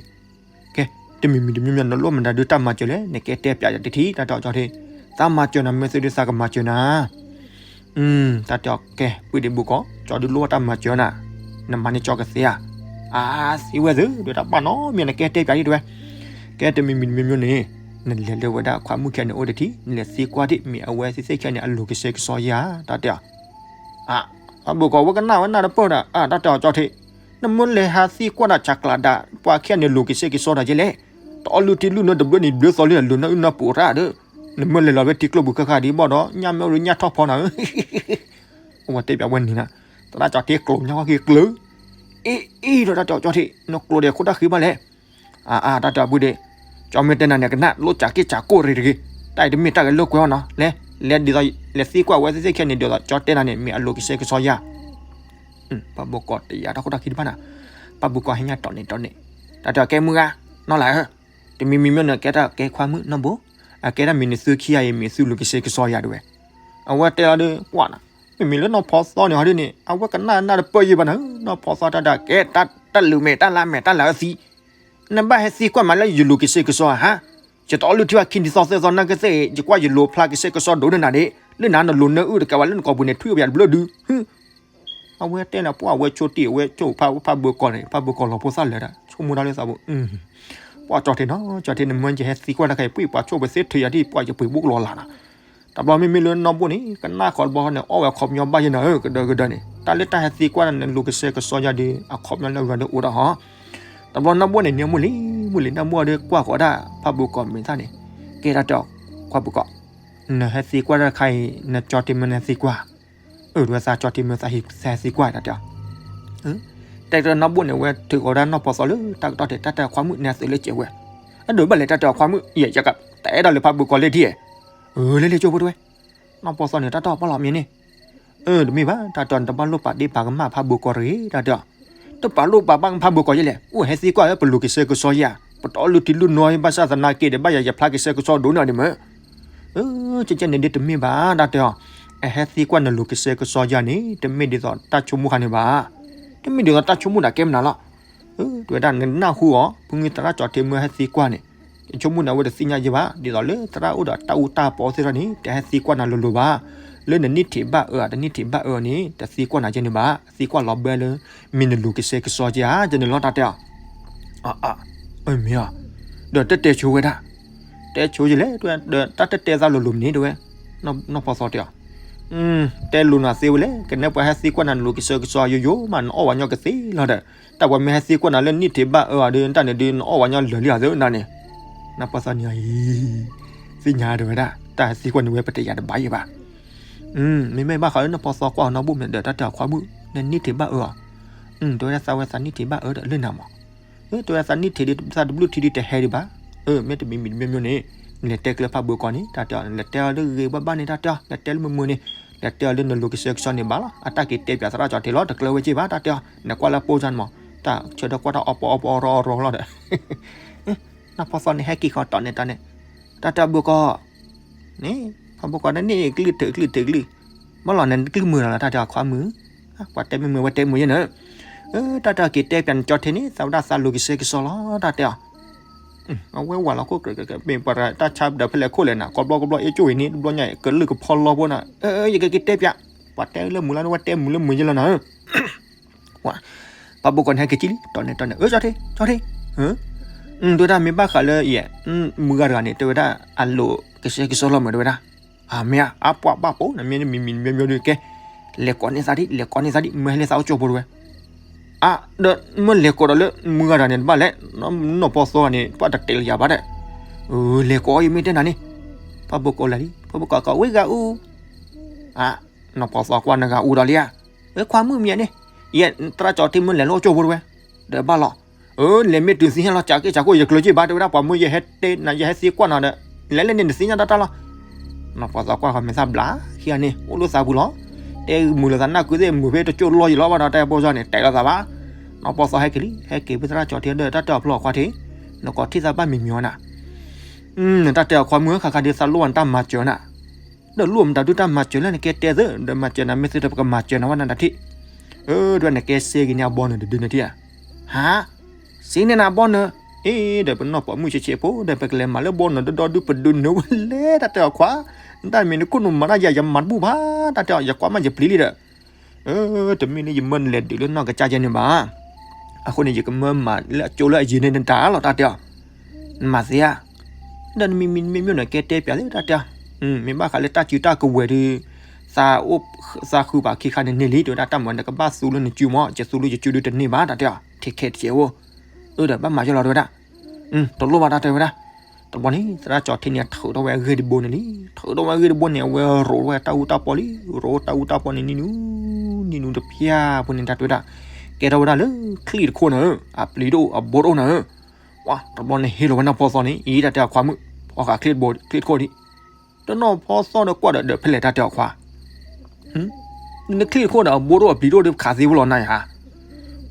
ကဲ, တမံၤမံၤတမံၤမံၤ နလိၣ်မတၤဒုးတၢ်မၤစၢၤလဲၣ် နကဲတဲပၠးယၤတထံၣ် တၢ်တဲအီၤကၠီၣ်ထံ, သးမၤစၢၤနၤ မ့ၢ်သုဒုးသးကမၤစၢၤနၤ, တၢ်တဲအီၤကဲ ပှ့ၤဒံးဘုကီး ကၠီဒုးလိၣ်ဘၣ်တၢ်မၤစၢၤနၤ, နမၤန့ၢ်ကၠီကသ့ဧါ, အါ သံဝဲသု ဒုးတၢ်ဘၣ်နီတမံၤ နကဲတဲပၠးဒံးတဝဲ, ကဲတမံၤမံၤတမံၤမံၤန့ၣ်, နလဲၤလၢဝဲဒၣ်ခွါမုၣ်ခဲန့ၣ်အိၣ်တထံၣ် နလဲၤသံကွၢ်ဒံး မ့ၢ်အဝဲသ့ၣ်သ့ၣ်ခဲန့ၣ် အလိၤကဆှဲကဆှီယၤ တၢ်တဲအီၤ အါ ဖးဘၣ်ကီး ဝဲကနၣ်ဝဲနၢ်တပၢၢ်ဒီး အါ တၢ်တဲအီၤကၠီထံး, နမ့ၢ်လဲၤဟးသံကွၢ်တၢ်ဆးကျးဒၣ် ပှၤခဲန့ၣ်လိၤကဆှဲကဆှီတၢ်ကဲလဲၣ်, တအီလုၢ်ထံလုၢ်နိတဘျီန့ၣ် ဘျၢသီလံ လိၤနၢ်အုၣ်နၢ်ပူၤတၢ်ဒီး, နမ့ၢ်လဲၤလီၤဝဲထံကျိပူၤဃၣ်ဃၣ်ဒံးဘၣ်ဒီး ညၣ်မ့ၢ်အိၣ်ဒီးညၣ်ထီၣ်ဖီနၤဧၢ, အဝဲတဲပၠးဝဲန့ၣ်နၤ, သရၣ်ကၠီထံးကျိၤညါဝဲက့ၤကျၢၤ, အ့ အ့ ဒီးတၢ်တဲအီၤ ကၠီထံး နကျိၤဒီးခိၣ်တၢ်ဃံဘၣ်လဲၣ် အါ အါ တၢ်တဲအီၤဘုဒ့, ကၠီမ့ၢ်တဲနၤန့ၣ် ကနၣ်လိၣ်စၢ်က့ၣ်စၢ်ကိၣ်ရ့တဂ့ၤ, တၢ်အံၤတမ့ၢ်တၢ်ဂဲၤလိာ်ကွဲအီၤနီၤ, လဲၤ လဲၤဒ်သိး လဲၤသံကွၢ်ဝဲသ့ၣ်သ့ၣ်ခဲန့ၣ် ဒ်သိးကၠီတဲနၤန့ၣ် မ့ၢ်အလိၤကဆှဲကဆှီယၤ, ဖးဘၣ်ကီးတယာ်တၢ်ခိၣ်တၢ်ဃံတဖၣ်နၤ, ဖးဘၣ်ကီးဟဲညါတီၢ်န့ၣ်တီၢ်န့ၣ်, တၢ်တဲအီၤကဲမုၢ်ဂၤ, နီၢ်လၢဧၢ, တမံၤမံၤမ့ၢ်န့ၣ် ကဲတၢ်ကဲခွါမုၣ်နီၢ်ဘိ, အကဲတၢ်မံၤန့ၣ်သုခံဂၤအံၤ မ့ၢ်သုလိၤကဆှဲကဆှီယၤတဝဲ, အဝဲတဲလီၤဒီး ကွၢ်နၤ, မ့မ့ၢ်လၢနီၢ်ဖီသီန့ၣ်ဟီဒ်န့ၣ် အဝဲကနၣ်နၢ်တပၢၢ်ယံၤဘၣ်နၤ, နီၢ်ဖီသီတၢ်တဲအီၤကဲတၢ် တၢ်လုၢ်မဲာ်တၢ်လါမဲာ်တၢ်လၢအသံ, နဘၣ်ဟဲသံကွၢ်မးလၢယလိၤကစဲးကစီးဧါ, ဟါ, ယတအီလုၢ်ထံဘၣ်ခံနံၤသီသၢသီနာ်ကသ့ၣ် ယကွၢ်ယလိၤဖျါကစဲးကစီးဒိၣ်န့ၢ်နၤဒၣ်, လၢနၤနလိၤနၢအုၣ်တကးဘၣ်လၢနကိာ်ပူၤန့ၣ် ထွံၣ်အီၣ်ပယၤတဘျီဒု, ဟါ အဝဲတဲလၢပှၢ်ဝဲဆိတ့ၢ်ဝဲဆိဖးဖးဘၢကီၢ်န့ၣ် ဖးဘၢကီၢ်လီၤဖိသၣ်လၢာ်ဒၣ် ဆိကမိၣ်တၢ်လၢသးဘိ, ပှၢ်ကၠီထံနီၤ ကၠီထံန့ၣ် မ့ၢ်ယဟဲသံကွၢ်တၢ်ခဲအံၤ ပှၢ်ပှၢ်ဆိပသ့ထုးယၤဒ် ပှၢ်ယပှ့ၤဘိကလီၤလၢ်နီၤ, တဘျီမ့မ့ၢ်လၢနီၢ်ဘိန့ၣ် ကနၣ်ဃီတဘျီန့ၣ် အီၣ်ဝဲအခီပညီဘၣ်ယဲနီၤဧၢ ကဒၢကဒၢန့ၣ် တၢ်လၢတၢ်ဟဲသံကွၢ်နလိၤကစဲးကစီးယၤဒီး အခီပညီလၢအဂၤဒီးအိၣ်ဒၣ်ဟီ, တဘျီနီၢ်ဘိန့ၣ် န့ၢ်မုၢ်လံ မုၢ်လံနီၢ်ဘိဒီးကွၢ်ဃီဒၣ် ဖးဘၢကီၢ်မဲာ်သၣ်န့ၣ်, ကဲတၢ်တဲအီၤ ခွါဘၢကီၢ်, နဟဲသံကွၢ်တၢ်တခါအံၤ နကၠီထံမ့ၢ်နဟဲသံကွၢ်, အၢ တဝဲသးကၠီထံမ့ၢ်သးဟဲသံကွၢ်တၢ်တဲအီၤ, တဲတၢ်နီၢ်ဘိန့ၣ် ဝဲထုးဃီဒၣ်နီၢ်ပီသီလၢတၢ်ကတီၢ်ထဲ တၢ်တဲအီၤခွါမုၣ် နသုးလၢကဲဝဲ, အဒိးဘၣ်လဲၣ် တၢ်တဲအီၤခွါမုၣ် ယဲယကတအဲၣ်ဒိးလၢဖးဘၢကီၢ်လၢထံဧါ, အၢ လၢလၢကၠိဖိတဝဲ, နီၢ်ပီသီန့ၣ် တၢ်တဲအီၤပီလီၤမ့ၢ်န့ၣ် အၢ တမ့ၢ်ဘၣ် တၢ်တဲအီၤ နတဘၣ်လိၣ်ပာ်ဒ့ပာ်ကမၣ်ဖးဘၢကီၢ်တဂ့ၤ တၢ်တဲအီၤ, တပာ်လိၣ်ပာ်ဘၣ်ဖးဘၢကီၢ်ယဲလဲၣ် အိၣ်ဟဲသံကွၢ်ဝဲပလိၤကစဲးကစီးယၤ ပတအီလုၢ်ထံလုၢ်နီၢ်ဘၣ်ဆၣ်သနာ်က့ဒီး ဘၣ်ယၤယဖျါကစဲးကစီးဒိၣ်န့ၢ်ဒံးမ့ၢ်, အၢ ကဲကဲန့ၣ်ဒ်တမ့ၢ်ဘၣ် တၢ်တဲအီၤ, အဟဲသံကွၢ်နလိၤကစဲးကစီးယၤန့ၣ် တမ့ၢ်ဒ်သိးတၢ်ဆိကမိၣ်ခါန့ၣ်ဘၣ်, တမ့ၢ်ဒ်သိးတၢ်ဆိကမိၣ်ဒၣ်ကဲမနုၤလီၤ တဝဲဒၣ်နနၢ်ဟူအီၤ ဖုမုၢ်သရၣ်ကၠီထံမ့ၢ်ဟဲသံကွၢ်န့ၣ်, ယဆိကမိၣ်န့ၣ်အဝဲတသ့ၣ်ညါယဲဘၣ် ဒ်သိးလၢသရၣ်အိၣ်ဒီးတၢ်အူတၢ်ပီသ့ၣ်တဖၣ်န့ၣ် တဟဲသံကွၢ်နၤလိၤလိၤဘၣ်, လၢနန့ၢ်ထံးဘၣ်အၢဧါ တန့ၢ်ထံးဘၣ်အၢန့ၣ် တသံကွၢ်နၤကဲန့ၣ်ဘၣ်, သံကွၢ်လီၤဘၢလၢ မ့ၢ်နလိၤကစဲးကစီးကဲဧါ ကဲန့ၣ်လီၤ တၢ်တဲအီၤ, အၢ မ့ၢ်ဧါ, ဒီးတတဲဆိဝဲဒၣ်, တဲဆိယလဲၣ် တဝဲ ဒီးတၢ်တတဲသးလိၤလိၤမ့ၢ်န့ၣ် တဝဲ, နီၢ်ပီသီတဲအီၤ တဲလိၤနၤသ့ဝဲလဲၣ် ကနဲပှၤဟဲသံကွၢ်နၤနလိၤကစဲးကစီးယိယိမး နအီၣ်ဝဲညီကသ့လီၤဒီး, တၢ်ပှၤမ့ၢ်ဟဲသံကွၢ်နၤလၢန့ၢ်ထံးဘၣ်အၢအီၤဒီး တၢ်န့ၣ်ဒုး နအီၣ်ဝဲညီလၢာ်လံအီၤသ့နၤန့ၣ်, နီၢ်ပီသီန့ၣ်အံၤ သ့ၣ်ညါတဝဲဒၣ် တၢ်ဟဲသံကွၢ်န့ၣ်ဝဲပတယာ်တဘၣ်ယဲဘၣ်, မ့မ့ၢ်ဘၣ်ဃးလၢနီၢ်ပီသီကွၢ်အီၤနီၢ်ဘိမ့ၢ်ဒီး တၢ်တဲအီၤခွါမုၣ် နန့ၢ်ထံးဘၣ်အၢအီၤ, တဝဲဒၣ်သးဝဲသးန့ၢ်ထံးဘၣ်အၢဒီးလၢနၤမး အၢ တဝဲသးန့ၢ်ထံးဒ်သးတဘျုးထံးဒ်တဟဲဒံးဘၣ်, အၢ မ့ၢ်တမံၤမံၤတမံၤမံၤန့ၣ်, နလဲၤတဲကျဲဖးဘၢကီၢ်န့ၣ် တၢ်တဲအီၤ နလဲၤတဲအီၤလၢဂ့ၤဘၣ်ဘၣ်န့ၣ် တၢ်တဲအီၤ လဲၤတဲလၢမုာ်မုာ်န့ၣ်, လဲၤတဲအီၤလၢနလိၤကစဲးကစီးန့ၣ်ဘၣ်လီၤ အတၢ်က့ၤတဲပၠးသရၣ်ကၠီထံးလီၤ တကျၢဝဲက့ၤဘၣ် တၢ်တဲအီၤ နကွၢ်လၢပိစၢ်န့ၣ်မး တၢ်ဆၢထၢၣ်ကွၢ်တၢ်အီပီအီပီအီရီအီရီလီၤဒီး နီၢ်ပီသီန့ၣ် ဟဲက့ၤဃီတီၢ်န့ၣ်တီၢ်န့ၣ်, တၢ်တဲအီၤဘၢကီၢ် န့ၣ် ဖးဘၢကီၢ်န့ၣ်န့ၢ်ကျံၣ်ထုးကျံၣ်ထုးကျံၣ်, ဘၣ်လီၤန့ၣ် နကျံၣ်မုာ်လီၤလီၤ တၢ်တဲအီၤခွါမုၣ်, ပှၤတဲမုာ်မုာ်ဝဲတဲမုာ်ယဲန့ၣ်, တၢ်တဲအီၤက့ၤတဲပၠးနကၠီထံးန့ၣ် သးဝဲဒၣ်သးလိၤကစဲးကစီးလီၤ တၢ်တဲအီၤ, အဝဲဝဲလီၤခိၣ်ကြၢးကြၢး မ့ၢ်ပှၤတၢ်ဆါဒီးဖဲလဲၣ်ခိၣ်လဲၣ်နၤ ကိးဘျီကိးဘျီအ့ၣ်ကၠိအံၤန့ၣ် တဘျီညါ ကလုၢ်ကဖီလီဖိနၤ, ယကက့ၤတဲပၠး, ပှၤတဲလၢမုာ်လီၤ ဝဲတဲမုာ်လၢမုာ်ယဲလီၤနၤ ဖးဘၢကီၢ်န့ၣ် ဟဲက့ၤကံလံ တီၢ်န့ၣ်တီၢ်န့ၣ် အၢ ကၠီထံး ကၠီထံး, တဝဲဒၣ်မ့ၢ်ဘၣ်ဃးလၢယဲ, မုၢ်ဂၤတဂၤန့ၣ် တဝဲဒၣ်အလိၤကစဲးကစီးလီၤမုာ်တဝဲဒၣ်, အမ့ၢ်ဧါ အပှၤဘၣ်ပိာ် နမ့ၢ်တမံၤမံၤမံၤမံၤဒုးကဲ, လဲၤကိးန့ၢ်သးဒံး လဲၤကိးန့ၢ်သးဒံး မ့ၢ်ဟဲလၢသးအိၣ်ကၠိဖိတဝဲ, အါ, ဒီးမ့ၢ်လဲၤကိးဒီးလၢမုၢ်ဂၤတဂၤန့ၣ် တဘၣ်လဲၣ်, နီၢ်ပီသီန့ၣ် ပှၤတတဲလၢယၤဘၣ်ဒီး, လဲၤကိးအီၤယမ့ၢ်တဲနၤန့ၣ်, ဖးဘၢကီၢ်လၢာ်လံ ဖးဘၢကီၢ်ကဝ့ၢ်ဂၤအူ, အါ, နီၢ်ပီသီကွၢ်နဂၤအူဒီးလံဧါ, ဝဲခွါမုၣ်မံၤန့ၣ်, ယဲသရၣ်ကၠီထံးမ့ၢ်လဲၤလၢအိၣ်ကၠိဖိတဝဲ, ဒီးဘၣ်လီၤ, အၢ လဲၤမ့ၢ်တုၤသ့ၣ်ညါလီၤ ကးက့ၢ်ကးကီၢ် ယကျၢၤက့ၢ်ဘၣ် တဝဲဒၣ်ပှၤမ့ၢ်ယဟဲတဲနၤ ယဟဲသံကွၢ်နၤဒီး, လဲၤလၢန့ၣ်နသ့ၣ်ညါတၢ်တၢ်လီၤ, နီၢ်ပီသီကွၢ်ဃီမဲာ်သၣ်ဘျးခံဂၤန့ၣ် အိၣ်လၢသးပူၤလီၤ, တဲမုာ်လၢသးနၢ်ကုသ့ၣ်မုာ်ဖဲတကၠိၢ်လီၢ်ယံၤလီၤဘၣ်ဒီး တၢ်ပိၢ်စၢ်န့ၣ် တဲလီၤသးဘၣ်, နီၢ်ပီသီဟဲက့ၤလံ ဟဲက့ၤဖဲသရၣ်ကၠီထံးဒီး တၢ်တဲအီၤဖျိအခွါထံး, နကိးထံၣ်သးဘၣ်မံၤမံၤအီၤနၤ တၢ်တဲအီၤခွါမုၣ် ခါခါဒုးသးလိၣ်ဘၣ်နတၢ်မၤစၢၤနၤ, ဒီးလိၣ်မတၤဒုတၢ်မၤစၢၤလဲၣ် နကဲတဲသ့ ဒီးမၤစၢၤနၤ မ့ၢ်သ့ဒီးပကမၤစၢၤနၤဝဲနတၢ်ထံၣ်, အၢ တဝဲနကဲစ့က့ၤန့ၢ်အဘီနုၤတဒုန့ၣ်ထံၣ်ဧါ, ဟါ, စ့န့ၢ်နၤအဘီနုၤ, အ့ ဒီးပနီၢ်ပိာ်မုၣ်ဆဲးဆဲးဖိ ဒီးပကလဲၤမၤလၢဘီနုၤဒီဒီဒုပဒုးနုာ်ဝဲလဲၣ် တၢ်တဲအီၤခွါ, နတၢ်မံၤနခိၣ်နူာ်မၤတၢ်ယၤ ယမၤတဘူၣ်ဘၣ် တၢ်တဲအီၤ ယကွၢ်မးယပျံၤလံဒီး အၢ တမ့ၢ်လၢယမၢနလဲၤဒုးလၢနီၢ်ကစၢ်ကဲန့ၣ်ဘၣ်. အဃိန့ၣ် ယကမၢမၤလၢအကၠိလၢအယံၤန့ၣ်နတၢ်လီၤ တၢ်တဲအီၤ, နမၤသ့ဧါ. ဒီးနမံၤမံၤမ့ၢ်မ့ၢ်န့ၣ် ကဲတဲပျးသ့တၢ်တဲအီၤ, မ့ၢ်ဘၣ်ဃးလၢတၢ်စုတၢ်ကဝဲၤဒီး သးအိၣ်သးဃုဘၣ်ခံခါန့ၣ်န့ၢ်လံ တဲဝဲဒၣ် တၢ်မၤနကဘၣ်သူလၢနစုမး ယသူလၢယစုဒုးတန့ၢ်ဘၣ် တၢ်တဲအီၤ, ထဲးခဲတကဲးဧိၤ, အၢ ဒီးဘၣ်မၤယီၤလီၤ တဲဝဲဒၣ် တလိၣ်ဘၣ်တၢ်တဲဝဲဒၣ်. တဘျီန့ၣ် သရၣ်ကၠီထံန့ၣ် ထုးထီၣ်ဝဲအဂ့ၢ်တဘိန့ၣ်လံ. ထုးထီၣ်ဝဲအဂ့ၢ်တဘိန့ၣ် အဝဲရိးဝဲတၢ်အူတၢ်ပီလံ. ရိးတၢ်အူတၢ်ပီန့ၣ် နံၤနူၤ နံၤနူၤတဖျၢၣ်ဖိန့ၣ် တၢ်တဲဝဲဒၣ် ကဲထီၣ်ဝဲဒၣ်လၢချံၣ်တခိၣ်နၤဧၢ, အပျံၤတအိၣ်အဘိတအိၣ်နၤဧၢ. ဝါ တဘျီန့ၣ်ဟ့ၣ်လီၤဝဲနီၢ်ဖီသီန့ၣ် အံၤတၢ်တဲအီၤခွါမုၣ် ဖီဃာ်ချံၣ်တဘိ ချံၣ်တခိၣ်ဒံး. တနီၢ်ဖီသီဒီးကွၢ်ဒီး ဒီးဖဲလဲၣ်တၢ်တဲအီၤခွါ နချံၣ်တခိၣ်ဒီးအဘိတအိၣ်အပျံၤတအိၣ်ဒီး ပခးသ့ဖိလီၤနၤဧါ.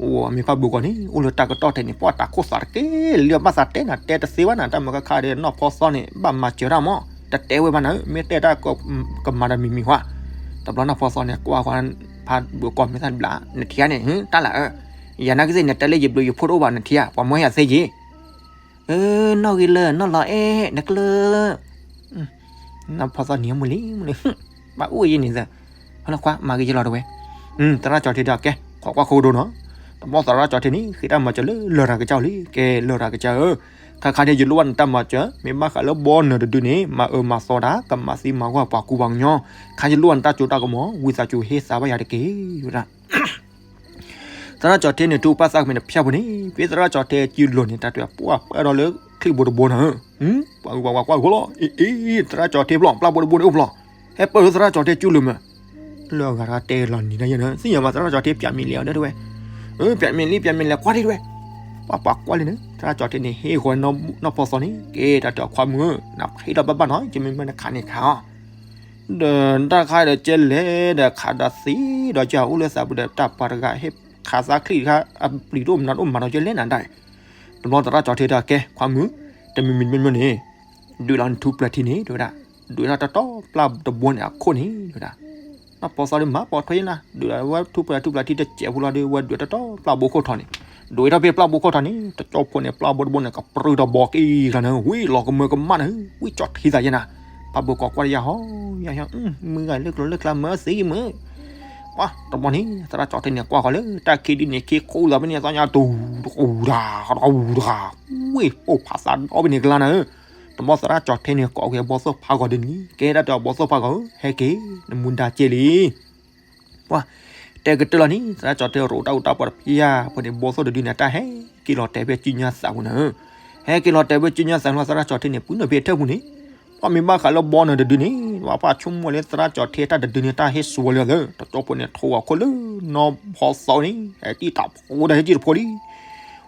အိၣ် မ့ၢ်ဖးဘိကီၢ်န့ၣ် အိၣ်လၢတၢ်ကတီၢ်ထဲန့ၣ် ပှၤတၢ်ခိၣ်သးတက့ၢ်လံ ဘၣ်သးတဲနၤတဲတသ့ဘၣ်နၤ တၢ်မုာ်ခါခါဒီး နီၢ်ဖီသီန့ၣ် ဘၣ်မၤစၢၤတၢ်မး တတဲဝဲဘၣ်နၤဧၢ မ့ၢ်တဲတၢ်ကမၤဒီးမံၤမံၤဟါ. တဘျီနီၢ်ဖီသီန့ၣ် ကွၢ်ဃီ ဖးဘိကီၢ်မ့ၢ်သၣ်ဘျး နထံၣ်ဧါန့ၣ် တၢ်လၢအၢ ယၤနာ်က့သ့ၣ် နတဲလၢယဘျုးယဖှိၣ်တအိၣ်ဘၣ် နထံၣ်ဧါ, ပှၤမၢယၤသ့ယ့ၣ်. နီၢ်ဂ့ၤလၢ နီၢ်လီၤအဲၣ် နကျၢၤ နီၢ်ဖီသီနံၤမူလံမူလံ, ဘၣ်အိၣ်ယဲန့ၣ်သၢ, ဟလခွါ မၤဂ့ၤယလီၤတဝဲ, သရၣ်ကၠီၤထ့ဒီးကဲ ခိးကွၢ်ခိၣ်ဒိနီၤ, တဘျီသရၣ်ကၠီၤထ့န့ၣ် ဃ့တၢ်မၤစၢၤလၢလရာ်ကစၢ်လံ, ကဲလရာ်ကစၢ်ဧၢ, ခါခါန့ၣ် ယလိၣ်ဘၣ်နတၢ်မၤစၢၤ, မ့ၢ်ဘၣ်ဃးလၢဘီနၢၤတဒုန့ၣ် မၤအၢမၤသီတၢ် ကမၤသံမၤဂီၢ်ပှၤကူပှၤကညီ, ခါယလိၣ်ဘၣ်နတၢ်စိတၢ်ကမီၤ ဝံသးစူၤဟ့ၣ်သးဘၣ်ယၤတက့ၢ်, ဝဲဒၣ် သရၣ်ကၠီၤထ့န့ၣ် ထူပာ်သးကမ့ၢ်တဖၠၣ်ဖိန့ၣ် ဖဲသရၣ်ကၠီၤထ့စုလိၤန့ၣ် တၢ်တဲပှၢ်ပှၢ်ဒီးလၢချံၣ်ဘိတဘိနၤ, ပှၤဂုၤပှၤဂၤကွၢ်ဂီၤလီၤ, အ့ အ့ သရၣ်ကၠီၤထ့ဖျီၣ် ပျၢ်ဘိတဘိန့ၣ်အိၣ်ဖျီၣ်, ဟဲပၢၢ်လၢသရၣ်ကၠီၤထ့စုလိၤမး, လၢအဂၤတဂၤတဲလီၤနံၤတၢ်ယဲၢ်နၤ သ့ၣ်ညါမး သရၣ်ကၠီၤထ့ပၠးမံၤလဲၣ်အီၤဒၣ်တဝဲ, ပၠးမံၤလံ ပၠးမံၤလဲၣ် ကွၢ်ထံၣ်တဝဲ, ပှၤပှၤကွၢ်လံန့ၣ် သရၣ်ကၠီၤထ့န့ၣ် ဟ့ၣ်ဃီနီၢ်ဖီသီန့ၣ် ကဲတၢ်တဲအခွါမုၣ်ဧၢ နဖံးဒီးဘၣ်ဘၣ်နီၤ ယမ့ၢ်မ့ၢ်နခးန့ၣ်ခးအီၤ ဒီးတၢ်ခါဒီးကဲလဲၣ်ဒီးခးဒီးသံဒီးကအိၣ်လၢသးပူၤဒီး တၢ်ပှၤတဂၤဟ့ၣ်ခးသးချံၣ်တခါ အပျံၤတအိၣ်မနုၤတအိၣ်မၤဒီးကဲလဲၣ်နၤဒၣ်, တဘျီသရၣ်ကၠီၤထ့ဒီးကဲ ခွါမုၣ်, တမံၤမံၤတမံၤန့ၣ် ဒုးလီၤနထူပျၢၤထံန့ၣ် တဲဝဲဒၣ်, ဒုးလီၤတတီပျၢ်တဘိန့ၣ်အခိၣ်န့ၣ် တဲဝဲဒၣ်, နီၢ်ဖီသီဒီးမၤပိာ်ထွဲယဲနၤ ဒုးလီၤဝဲထူပျၢၤထူပျၢၤထံတစဲးဖိလီၤဒီး ဝဲဒုးတတီပျၢ်ဘိခိၣ်ထီၣ်န့ၣ်, ဒုးဝဲထီၣ်ဖဲပျၢ်ဘိခိၣ်ထီၣ်န့ၣ် တကၠီဖိန့ၣ် ပျၢ်ဘိတဘိန့ၣ် ကပြုၢ်ဒီးဘီက့ၤဂၤန့ၣ် ဝံၤလီၤကမၢကမၣ်န့ၣ် ဝံၤကၠီထံသးယဲနၤ, ဖးဘိကီးကွၢ်တယၢ်ဟီ ယၢ်ဟီ မုၢ်ဂၤလၢကျိၤလၢကျါမၢသ့မုၢ် ပှၤတဘျီန့ၣ် သရၣ်ကၠီၤထ့န့ၣ် ကွၢ်ဃီၤလၢတၢ်ခံဒုန့ၣ် ခ့ခိၣ်သးဖဲန့ၣ် သီညါတူၤတကူၤတၢ်တကူၤတၢ်, ဝ့ၢ်ပိၢ်ဖးသးဒီဖဲန့ၣ်ကလါနၤဧၢ, တဘျီသရၣ်ကၠီၤထ့န့ၣ် ကိးက့ၤဘီသိၣ်ဖးဂီၤဒ်န့ၣ် ကဲတၢ်တဲအီၤဘီသိၣ်ဖးဂီၤဧၢ ဟဲက့ၤ နမူဒါကဲလံ ပှၤ တဲကတၢၢ်လီၤန့ၣ် သရၣ်ကၠီၤထ့ရိးတၢ်အူတၢ်ပှၤတဖၠၣ်ဖိန့ၣ် ဘီသိၣ်တဒုန့ၣ် တၢ်ဟဲက့ၤလီၤတဲာ်ဖဲစုညါသးပူၤနၤဧၢ, ဟဲက့ၤလီၤတဲာ်ဖဲစုညါသးလီၤ သရၣ်ကၠီၤထ့န့ၣ် ပုၢ်နုာ်ဖဲထၢၣ်ပူၤန့ၣ် ပှၤမ့ၢ်ဘၣ်ဃးလၢဘီနၢၤတဒုန့ၣ် ပှၤပှၢ်ဆိကမိၣ်လၢသရၣ်ကၠီၤထ့တၢ်တဒုန့ၣ် တၢ်ဟ့ၣ်စိဝဲလၢအသၢ တကၠီဖိန့ၣ် ထိးအခိၣ်လၢနီၢ်ဖီသီန့ၣ် ဟဲက့ၤတၢ်ဖိဒီးဟဲက့ၤတဖိလံ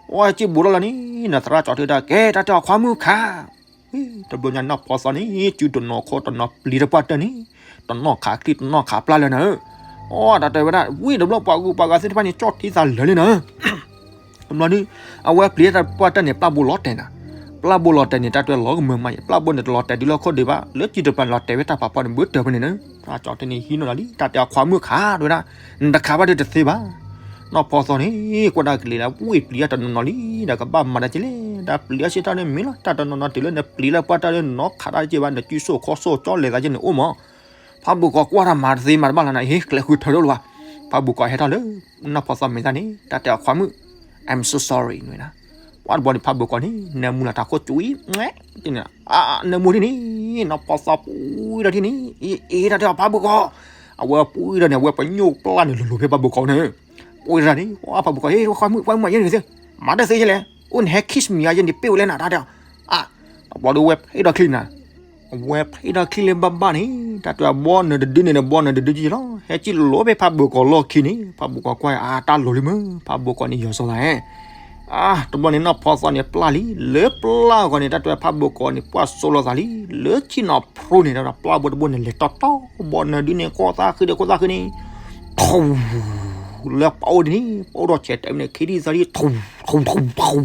အဝဲဟဲက့ၤဘူးထီၣ်လီၤန့ၣ် နသရၣ်ကၠီၤထ့တၢ်ကဲ တၢ်တဲအီၤခွါမုၣ်ခါ ဝံၤတဘျီညါနီၢ်ဖီသီန့ၣ် စုတနီၤခိၣ်တနီၤပျံၤတပှၢ်တၢၢ်န့ၣ် တနီၣ်ခးချံၣ်တနီၣ်ခးပျၢ်လၢနၤဧၢ, အီတၢ်တဲဝဲဒၣ် ဝံၤတဘျီပှၤဂုၤပှၤဂၤသ့ၣ်တဖၣ်န့ၣ် ကၠီထံသးလၢာ်လံနၤဧၢ, တဘျီဒု အဝဲပျံၤတၢ်တပှၢ်တၢၢ်န့ၣ် ပျၢ်ဘိလီၤတဲာ်နၤ, ပျၢ်ဘိလီၤတဲာ်န့ၣ် တၢ်တဲလီၤကမၢမးယဲ ပျၢ်ဘိန့ၣ်တလီၤတဲာ်ဒုလၢခိၣ်ဒံးဘၣ် လၢစုတပျၢ်န့ၣ်လီၤတဲာ်ဝဲတၢ်ဖးဖီန့ၣ် ဘၣ်တၢၢ်ဖဲန့ၣ်နၤ, သရၣ်ကၠီၤထ့န့ၣ်ဟံးနီၢ်လီၤလံ တၢ်တဲအီၤခွါမုၣ်ခါတဲဝဲဒၣ်, နတခးဘၣ်ဒုတသ့ဘၣ် နီၢ်ဖီသီန့ၣ် ကွၢ်ဒၣ်ကလံၤလၢ ဝံၤပျံၤတၢ်တနီၤနီၤလံ ဒီးကဘၣ်မၤဒၣ်က့လဲၣ် ဒီးပျံၤအီၤစ့ၢ်တၢ်န့ၣ်မ့ၢ်လီၤ တၢ်တနီၤနီၤတုၤလၢနပျံၤလၢပှၢ်တၢၢ်လၢနီၢ်ခးတၢ်က့ဘၣ် နစုဆိၣ်ခီၣ်ဆိၣ်ကၠီလဲၤသးက့န့ၣ်အိၣ်မး, ဖးဘိကီးကွၢ်တၢ်မၤတသ့မၤတဘၣ်လီၤနၤ ဟ့ၣ်ကျဲးဃုထၢဒိၣ်လၢၤဘၣ်, ဖးဘိကီးဟဲထီၣ်လၢ နီၢ်ဖီသီမဲာ်သၣ်န့ၣ် တၢ်တဲအီၤခွါမုၣ် I'm so sorry နဝဲဒၣ်, ပှၤတဘျီန့ၣ် ဖးဘိကီးန့ၣ် နၢမူလၢတၢ်ခိၣ်ကၠူအံၤ နၢမူထံၣ်န့ၣ် နီၢ်ဖီသီပှံၤဒီးထံၣ်န့ၣ် အ့ အ့ တၢ်တဲအီၤဖးဘိကီး, အဝဲပှံၤဒီးန့ၣ် အဝဲပညိၣ်ပျၢ်န့ၣ်လိၤလိၤဖဲဖးဘိကီးန့ၣ်, ပှံၤတၢ်န့ၣ် ဖးဘိကီး ဟ့ၣ်ခွါမုၣ် ခွါမုၣ်မၤယဲန့ၣ်သ့, မၤတသ့ယဲလဲၣ်, အိၣ်နဟဲ kiss me ယဲန့ၣ် ပ့ၢ်ဝဲလဲၣ်နၤ တၢ်တဲအီၤ, အါ, တဘျီဒီးဝဲဖံးထီၣ်ချံၣ်နၤ အဝဲဖံးထီၣ်ချံၣ်လၢဘၣ်ဘၣ်န့ၣ် တၢ်တဲအီၤဘီနၢၤတဒုန့ၣ် ဘီနၢၤတဒုကလီၤ ဟဲက့ၤလိၤဖဲဖးဘိကီးလီၢ်ခံန့ၣ် ဖးဘိကီးကွၢ် အါ တၢ်လိၤလံမုၢ် ဖးဘိကီးန့ၣ်ယီၤစီၤသးဟဲ အါ တဘျီန့ၣ်နီၢ်ဖီသီန့ၣ်ပျၢ်လံ လၢပျၢ်အဂီၢ်န့ၣ် တၢ်တဲဖးဘိကီးန့ၣ် ပှၢ်စိလိာ်သးလံ လၢဆ့ၣ်နီၤဖျိန့ၣ် တၢ်ပျၢ်ဘိတဘိန့ၣ် လဲၤတီတီ ဘီနၢၤဒုန့ၣ် ခိၣ်သၣ်ဃံဒီးခိၣ်သၣ်ဃံန့ၣ် ထူ လၢပအိၣ်ဒ်န့ၣ် ပအိၣ်ဒီးဆဲးတဲန့ၣ် ခံဒံသးဒံ ထူ ထူ ထူ ထူ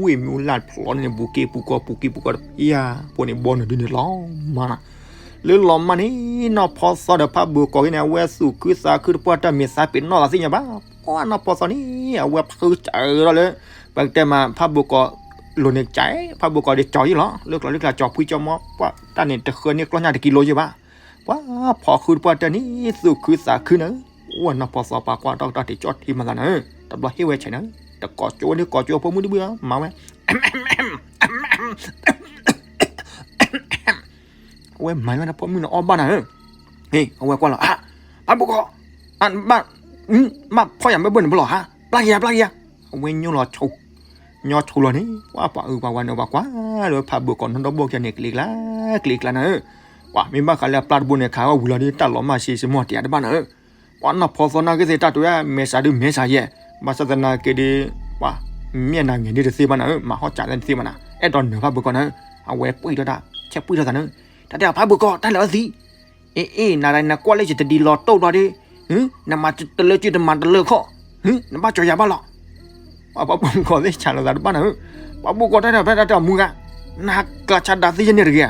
ဝ့ၢ်မ့ၢ်လၢဖျိန့ၣ် ပူၤက့ၤပူၤကီၢ် ပူၤက့ၤပူၤကီၢ်တဖၣ် ဖိန့ၣ်ဘီနၢၤဒုန့ၣ်လီၤမၢ်နၤ လၢလီၤမၢ်န့ၣ် နီၢ်ဖီသီဒီးဖးဘိကီးဂ့ၤန့ၣ် အဝဲသူၣ်ခုသးခုတပှၢ်တၢၢ်မ့ၢ်သးပ့ၤနီၣ်သးသ့ၣ်ညါဘၣ် ပှၢ်နီၢ်ဖီသီန့ၣ် အဝဲဖုစၢ်အၢဒီးလၢ ပကတဲမး ဖးဘိကီးလိၤန့ၣ်ကၠဲး ဖးဘိကီးဒီးကၠီၤယံလီၤ လၢကျီလၢကျါကၠီၤဖှံကၠီၤမီ ပှၢ်တၢ်န့ၣ်တဃၢန့ၢ်ကျီၢ်ညၣ်တကံလိယံဘၣ် ပှၢ်ဖီခုတပှၢ်တၢၢ်န့ၣ် သူၣ်ခုသးခုနၤ အိၣ်နီၢ်ဖီသီပှၤကွၢ်ထီၣ်တၢ်တ့ကၠီထံမၤသးနၤ တဘျီဟ့ၣ်ဝဲဆဲးနၤ တကိးကၠိဝဲဒုးကိးကၠိဖိမုၣ်ဒုးဘုမၤဝဲ အဝဲမၤလၢနဖိမုၣ်န့ၣ်အီၣ်ဘၣ်နၤဧၢ အဝဲကွၢ်လီၤ ဖးဘိကီး ဘၣ် ဘၣ်ဖီၣ်ယၤဘၢဘၢန့ၣ်ဘၣ်လီၤ ပျၢ်က့ၤယၤ ပျၢ်က့ၤယၤ အဝဲညိလီၤ ညီဆိလီၤန့ၣ် ပှၤပှၤအုၣ်ပှၤဝါန့ၣ်ပှၤကွၢ်လၢဖးဘိကီးနီၢ်ဒီဘိကၠီန့ၣ် ကလံၤကျါ ကလံၤကျါနၤဧၢ ပှၤမ့ၢ်ဘၣ်ဃးလၢအပျၢ်တဘိန့ၣ် ခးဝဲဝံၤလီၤဒ်တၢ်လီၤမၢ်ဆံးစ့ၢ်မီၢ်တယၤတဘၣ်နၤဧၢ ပှၤနီၢ်ဖီသီနာ်က့သ့ၣ်တၢ်တဲဝဲ မဲာ်ဆှးဒုးမဲာ်ဆှးယဲၢ် ဘၣ်ဆၣ်သနာ်က့ဒီး ပှၤ မ့ၢ်နၤငဲၤဒ်တသ့ဘၣ်နၤဧၢ မၤဟီၣ်စးလၢတသ့ဘၣ်နၤ အဲၣ်ဒိးနၢၤဖးဘိကီးနၤဧၢ အဝဲပှံၢ်ထီၣ်တၢ် ဆဲးပှံၢ်ထီၣ်သးနၤဧၢ တၢ်တဲအီၤဖးဘိကီး တၢ်လဲၤအီၤသံ အ့ အ့ နၤနကွၢ်လၢယတဒံးလီၤတိၢ်ဘျီဒီး နမၤတလၢကၠုတမၤတလၢခီၣ် နဘၣ်ကၠီၤယၤဘၣ်လီၤ ပှၤဘိကီးသ့ၣ်ဆးလိာ်သးတဘၣ်နၤဧၢ ပှၤဘိကီးတၢ်တဲအီၤဖဲတၢ်တဲအီၤမူဂၤ နကျးဆးဒးသ့ယဲၢ်န့ၣ်တဂ့ၤဧါ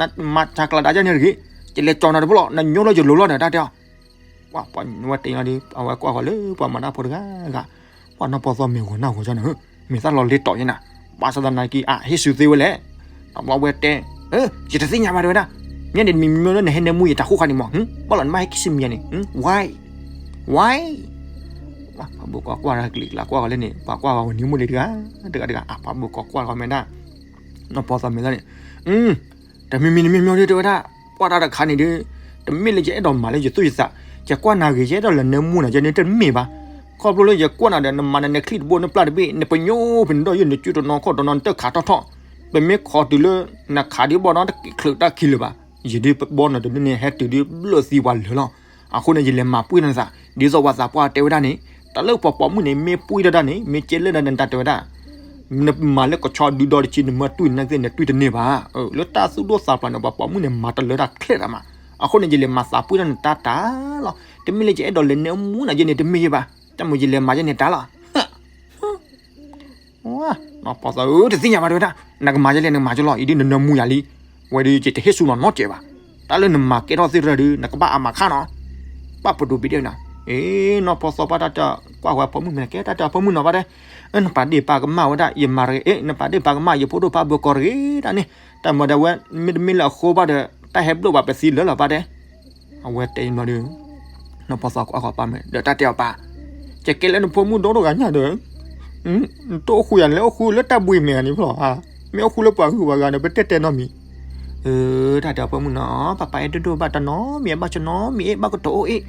နမၤဆးကျးဒးယဲၢ်န့ၣ်တဂ့ၤ ယလဲၤကၠီၤနၤတဘျီလီၤ နညိလၢယလိၤလီၤနၤ တၢ်တဲအီၤ ဝဲတဲလီၤဒီး အဝဲကွၢ်ဃီၤလၢပှၤမၤတၢ်ဖိတဂၤဂၤ, ပှၤနီၢ်ပီၢ်သီမ့ၢ်ဂီၤနၢ်ဂီၤကၠီန့ၣ်, မ့ၢ်သးလီၤလ့တီၤယဲနၤ, ဘၣ်ဆၣ်သနာ်က့ အဟ့ၣ်ဆူၣ်သ့ဝဲလဲၣ်, တဘျီဝဲတဲ, ယတသ့ၣ်ညါဘၣ်တဲဝဲဒၣ်, ညါန့ၣ်တမံၤမံၤမ့ၢ်လၢနဟဲနၢမူယတၢ်ဃိၣ်ဃါန့ၣ်မး, ဘၣ်လီၤနဘၣ်ဟဲက့ၤစံးမံၤယၤန့ၣ်, why, why, ပှၤဘၣ်ကွၢ်ကွၢ်တၢ်ကလံၤကျါကွၢ်ဃီၤလၢန့ၣ် ပှၤကွၢ်ဃီၤဝဲနံၤမူလံတဂၤ, တဂၤတဂၤ အပှၤဘၣ်ကွၢ်ကွၢ်ဃီၤမဲာ်ဒၣ်, နီၢ်ပီၢ်သီမဲာ်ဒၣ်န့ၣ်, တမံၤမံၤတမံၤမံၤဒ်တဲဝဲဒၣ်, ကွၢ်တၢ်တခါန့ၣ်ဒီး, တမ့ၢ်လၢယအဲၣ်ဒိးမၤလၢယသူၣ်ယသး, ယကွၢ်နၤဂ့ၤ ယအဲၣ်ဒိးလဲၤနၢမူနၤယဲန့ၣ်တမ့ၢ်ဘၣ်, ခီဖျိလၢယကွၢ်နၤဒီး နမၤနနဲချံတဘိနပျၢ်တဘ့ၣ် နပညိၣ်ဖဲန့ၣ်ဒီး ယနစုတနီၤခီၣ်တနီၤ နတၢ်ခးထီၣ်ထီၣ်, ပမ့ၢ်ခီတုၤလၢနခးဒ်ဘီဒီး တချုးတၢ်ခံလၢၤဘၣ်, ယဒုးဘီနၤတဒုန့ၣ် ဟဲတုၤဒ်ဘျၢၣ်သံပှၤလၢာ်လီၤ, အဃိန့ၣ် ယလဲၤမၤပှံၢ်နသး, ဒ်သိးပှၤသးပှၢ်တဲဝဲဒၣ်န့ၣ်, တၢ်လၢပှၤပိာ်မုၣ်န့ၣ် မ့ၢ်ပှံၢ်တၢ်ဒၣ်န့ၣ် မ့ၢ်ကဲလၢဒၣ်နတၢ်တဲဝဲဒၣ် နမၤလၢကဆီဒုဒီတဆံ နမၢတွံၢ်နသ့ၣ် နတွံၢ်တန့ၢ်ဘၣ်, လၢတၢ်သူၣ်ဒိၣ်သးဖျိးန့ၣ် ပှၤပိာ်မုၣ်န့ၣ် မၤတလၢတၢ်ချဲးတၢ်မး, အဃိန့ၣ် ယလဲၤမၤသးပှံၢ်တၢ်နတၢ်တၢ်လီၤ, တမ့ၢ်လၢယအဲၣ်ဒိးလဲၤနၢမူနၤယဲန့ၣ် တမ့ၢ်ယဲဘၣ်, တၢ်မ့ၢ်ယလဲၤမၤယဲန့ၣ်တၢ်လီၤ နီၢ်ပီၢ်သီဧၢ တသ့ၣ်ညါဘၣ်တဲဝဲဒၣ်, နကမၤယဲလဲၣ် နကမၤကၠိလီၤ, အံၤဒ်နနၢမူယၤလံ, ဝဲဒ်ယတဟ့ၣ်ဆူၣ်နီၤနီတစဲးဘၣ်, တၢ်လၢနမၤကဲထီၣ်သ့ၣ်တဖၣ်ဒီး နကဘၣ်အမၤခါနီၤ, ဘၣ်ပဒိးဘ့ၣ်ဒဲးနၤ, အ့ နီၢ်ပီၢ်သီပှၢ်တၢ်တၢ်ကွၢ်ဃီၤပိာ်မုၣ်မဲာ်ကဲ တၢ်တဲအီၤပိာ်မုၣ်နီၤဘၣ်တဲ, နပာ်ဒ့ၣ်ပာ်ကမၣ်ဝဲဒၣ် ယမၤတဂ့ၤ, အ့ နပာ်ဒ့ၣ်ပာ်ကမၣ် ယဖိဒိၣ်ဖးဘၢကီးတဂ့ၤဒၣ်န့ၣ်, တၢ်မၤဒၣ်ဝဲ မ့တမ့ၢ်လၢအဃိဘၣ်ဒီး တၢ်ဟဲဘျိၣ်ဘၣ်ပသံလၢာ်လီၤဘၣ်တဲ အဝဲတဲဘျီဒီး, နီၢ်ပီၢ်သီကွၢ်ဃီၤပၢ်မဲာ် ဒီးတၢ်တဲအီၤပၢ်, ယကဲလၢနဖိမုၣ်ဒိၣ်တဂၤညါဒီး, နတအိၣ်ဃူယၤန့ၣ် လဲၤအိၣ်ဃူလၢတၢ်ဘှံးမဲာ်ဂၤန့ၣ်ဖျီၣ်ဧါ, မ့ၢ်အိၣ်ဃူလၢပှၤဂုၤပှၤဂၤဒီး ပတဲတဲနီတမံၤ, တၢ်တဲအီၤဖိမုၣ်နီၤ, ပၢ်ပၢ်အဲၣ်ဒိၣ်ဒိၣ်ဘၣ်တနီၤမံၤ ဘၣ်ဆၢနီတမံၤ အ့ၣ်ဘၣ်ကတိၤအိၣ်အ့ၣ်,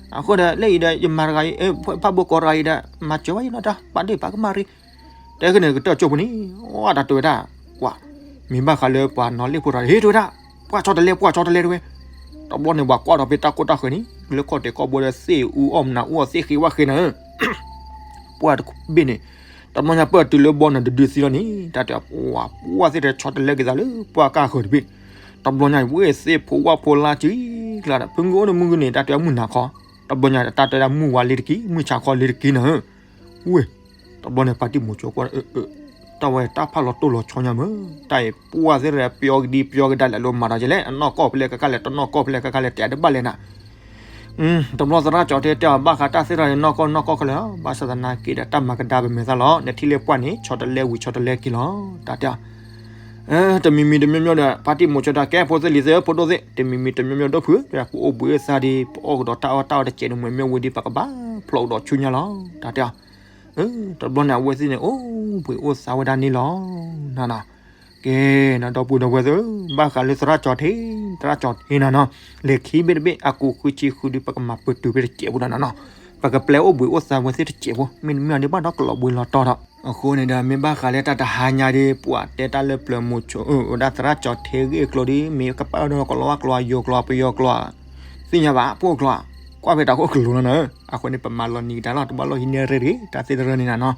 အဃိဒီး လၢအံၤဒီး ယမၤတဂၤအံၤ ဖးဘၢကီးတဂၤအံၤဒီး မၤစၢၤဝဲယနီၤတၢ် ပာ်ဒ့ၣ်ပာ်ကမၣ်ရံ တဲဃုာ်န့ၣ်ကတၢၢ်ကၠိပူၤန့ၣ်, အတၢ်တဲဝဲဒၣ်, ကွၢ်, မ့ၢ်ဘၣ်ဃးလၢပှၤနီၢ်လ့ၣ်ဖိတဂၤ ဟ့ၣ်တဲဝဲဒၣ်, ပှၢ်ဆီတလဲ ပှၢ်ဆီတလဲတဲဝဲ, တဘျီန့ၣ် ပှၤကွၢ်ဒီးဖဲတၢ်ကိၢ်တၢ်ဃၢၤန့ၣ် လၢခီၣ်တဲာ်ခီၣ်ဘိဒီးသ့ၣ်အူအီၣ်မနုၤအူအီၣ်သ့ၣ်ဃ့ဝၣ်ဃ့နၤဧၢ, ပှၢ်တဘ့ၣ်န့ၣ်, တဘျီညါပၢၢ်တုၤလၢဘီနၤတဒုသံလီၤန့ၣ် တၢ်တဲအီၤ ပှၢ်သ့ၣ်တဖၣ် ဆီတလဲက့ၤသးလၢပှၢ်ကၢ်ဃၢၤတဘ့ၣ်, တဘျီညါဝဲသ့ၣ်ဖိဝၣ်ဖိလါစုကျါဒီး ဖုကအိၣ်ဒီးမုၢ်ဂုၢ်န့ၣ် တၢ်တဲအီၤမုၢ်နၤခီ, တဘျီညါတၢ်တဲဒၣ်မုၢ်ဝါလ့ၤတက့ၢ် မုၢ်ဆါခီလ့ၤတက့ၢ်နၤဧၢ, ဝ့ၢ် တဘျီန့ၣ်ပာ်တံၢ်မိၤစိကွၢ်, တၢ်ဝဲတၢ်ဖးလီၤတိၢ်လီၤဆီညါမ့ၢ်, တၢ်အံၤပှၢ်သ့ၣ်တဖၣ် ပယီၤကဒံပယီၤကဒါလဲာ်လၢမၤဒီးယဲလဲၣ် အနီၢ်ကီၢ်ဖဲလဲၣ်ကခါလဲၣ် တနီၢ်ကီၢ်ဖဲလဲၣ်ကခါလဲၣ် တဲအဒးဘၣ်လဲၣ်နၤ တဘျီသရၣ်ကၠီၤထံတဲအီၤ ဘၣ်ဃးတၢ်သ့ၣ်တဖၣ်န့ၣ် နီၢ်ကီၢ်နီၢ်ကီၢ်ခဲလၢာ်လီၤ, ဘၣ်ဆၣ်သနာ်က့ဒီး တၢ်မၤကဒါပမဲာ်သးလီၤ, နထံၣ်လၢပှၢ်န့ၣ် ဆီတလဲဝံၤဆီတလဲက့ၤလီၤ, တၢ်တဲအီၤ, တမံၤမံၤတမံၤမံၤဒီး ပာ်တံၢ်မိၤဆိတၢ်ကဲ ဖိသ့ၣ်လံၤသ့ၣ်ဧၢ ဖိဒိၣ်သ့ၣ် တမံၤမံၤတမံၤမံၤဒီးဖု ပအိၣ်ဘှံးအိၣ်သါဒီး ပအီၣ်ကဒီးတၢ်အီၣ်တၢ်အီတစဲးန့ၣ် မ့ၢ်မ့ၢ်ဝံၤဒီး ပကဘၣ်ဖျိးကဒီးဆူညါလီၤ, တၢ်တဲအီၤ, တဘျီန့ၣ် အဝဲသ့ၣ်န့ၣ် အိၣ်ဘှံးအိၣ်သါဝဲဒၣ်န့ၣ်လီၤ, နနီၤ ကဲ နဒီပုၢ်ဒီဝဲၢ်သ့ၣ်ဧၢ, ဘၣ်ဃးလၢသရၣ်ကၠီၤထံ, သရၣ်ကၠီၤထံနနီၤ, လဲၤခံဘ့ၣ်တဘ့ၣ် အကူးဃုဆံဃုဒီး ပကမၤပတုာ်ဖဲတစဲးဖိဒီးနနီၤ, ပကပျဲအိၣ်ဘှံးအိၣ်သါဝဲသ့ၣ်တစဲးဖိ, မ့တမ့ၢ်ဒ်ဘၣ်ဒီးကလီၤဘှံးလီၤတီၤဒီး, အဃိန့ၣ်ဒီး မ့ၢ်ဘၣ်ဃးလၢတၢ်တဟါညါဒီး ပှၤတဲတၢ်လၢပျၢၤမိၤဆိ အိၣ်ဝဲဒၣ်သရၣ်ကၠီၤထံဂ့ၢ်ကျိၤဒီး မ့ၢ်ကပာ်ဒီးကလီၤဝါကျိၤ ယိၤကျိၤ ပယီၤကျိၤ သ့ၣ်ညါဘၣ် ပအိၣ်ကျိၤ ကွၢ်ဖဲတၢ်ခိၣ်ကလိၤလီၤနၤ, အဃိန့ၣ် ပမၤလီၤနံၤကဒါလီၤ တဘၣ်လီၢ်ဟံးန့ၢ်ရ့တဂ့ၤ တၢ်သ့ၣ်တဖၣ်န့ၣ်နနီၤ,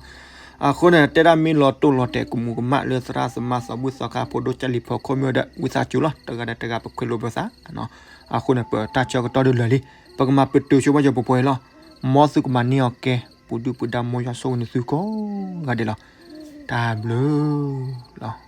အဃိန့ၣ် တဲဒၣ်မ့ၢ်လီၤတိၢ်လီၤတဲာ်ကမူးကမၣ်လၢသရၣ်သမါသးဘှံးသီခါဖိဒိၣ်ကၢ်လံၤဖီခိၣ်မ့ၢ်ဝဲဒီး ဝံသးစူၤလီၤ တဂၤဒီးတဂၤပခွဲးလိပသး, အဃိန့ၣ် ပတၢ်ဆၢကတီၢ်ဒုးလၢာ်လံ, ပကမၤပတုာ်ဆိဝဲယပှဲၤပှဲၤလီၤ, မ်သုကမၤန့ၢ်အီၤကဲ ပူၤဒုၣ်ပူၤဒါ မ်ယွၤဆိၣ်ဂ့ၤန့ၢ်သုကိးဂၤဒဲးလီၤ, တၢ်ဘျုးလီၤ.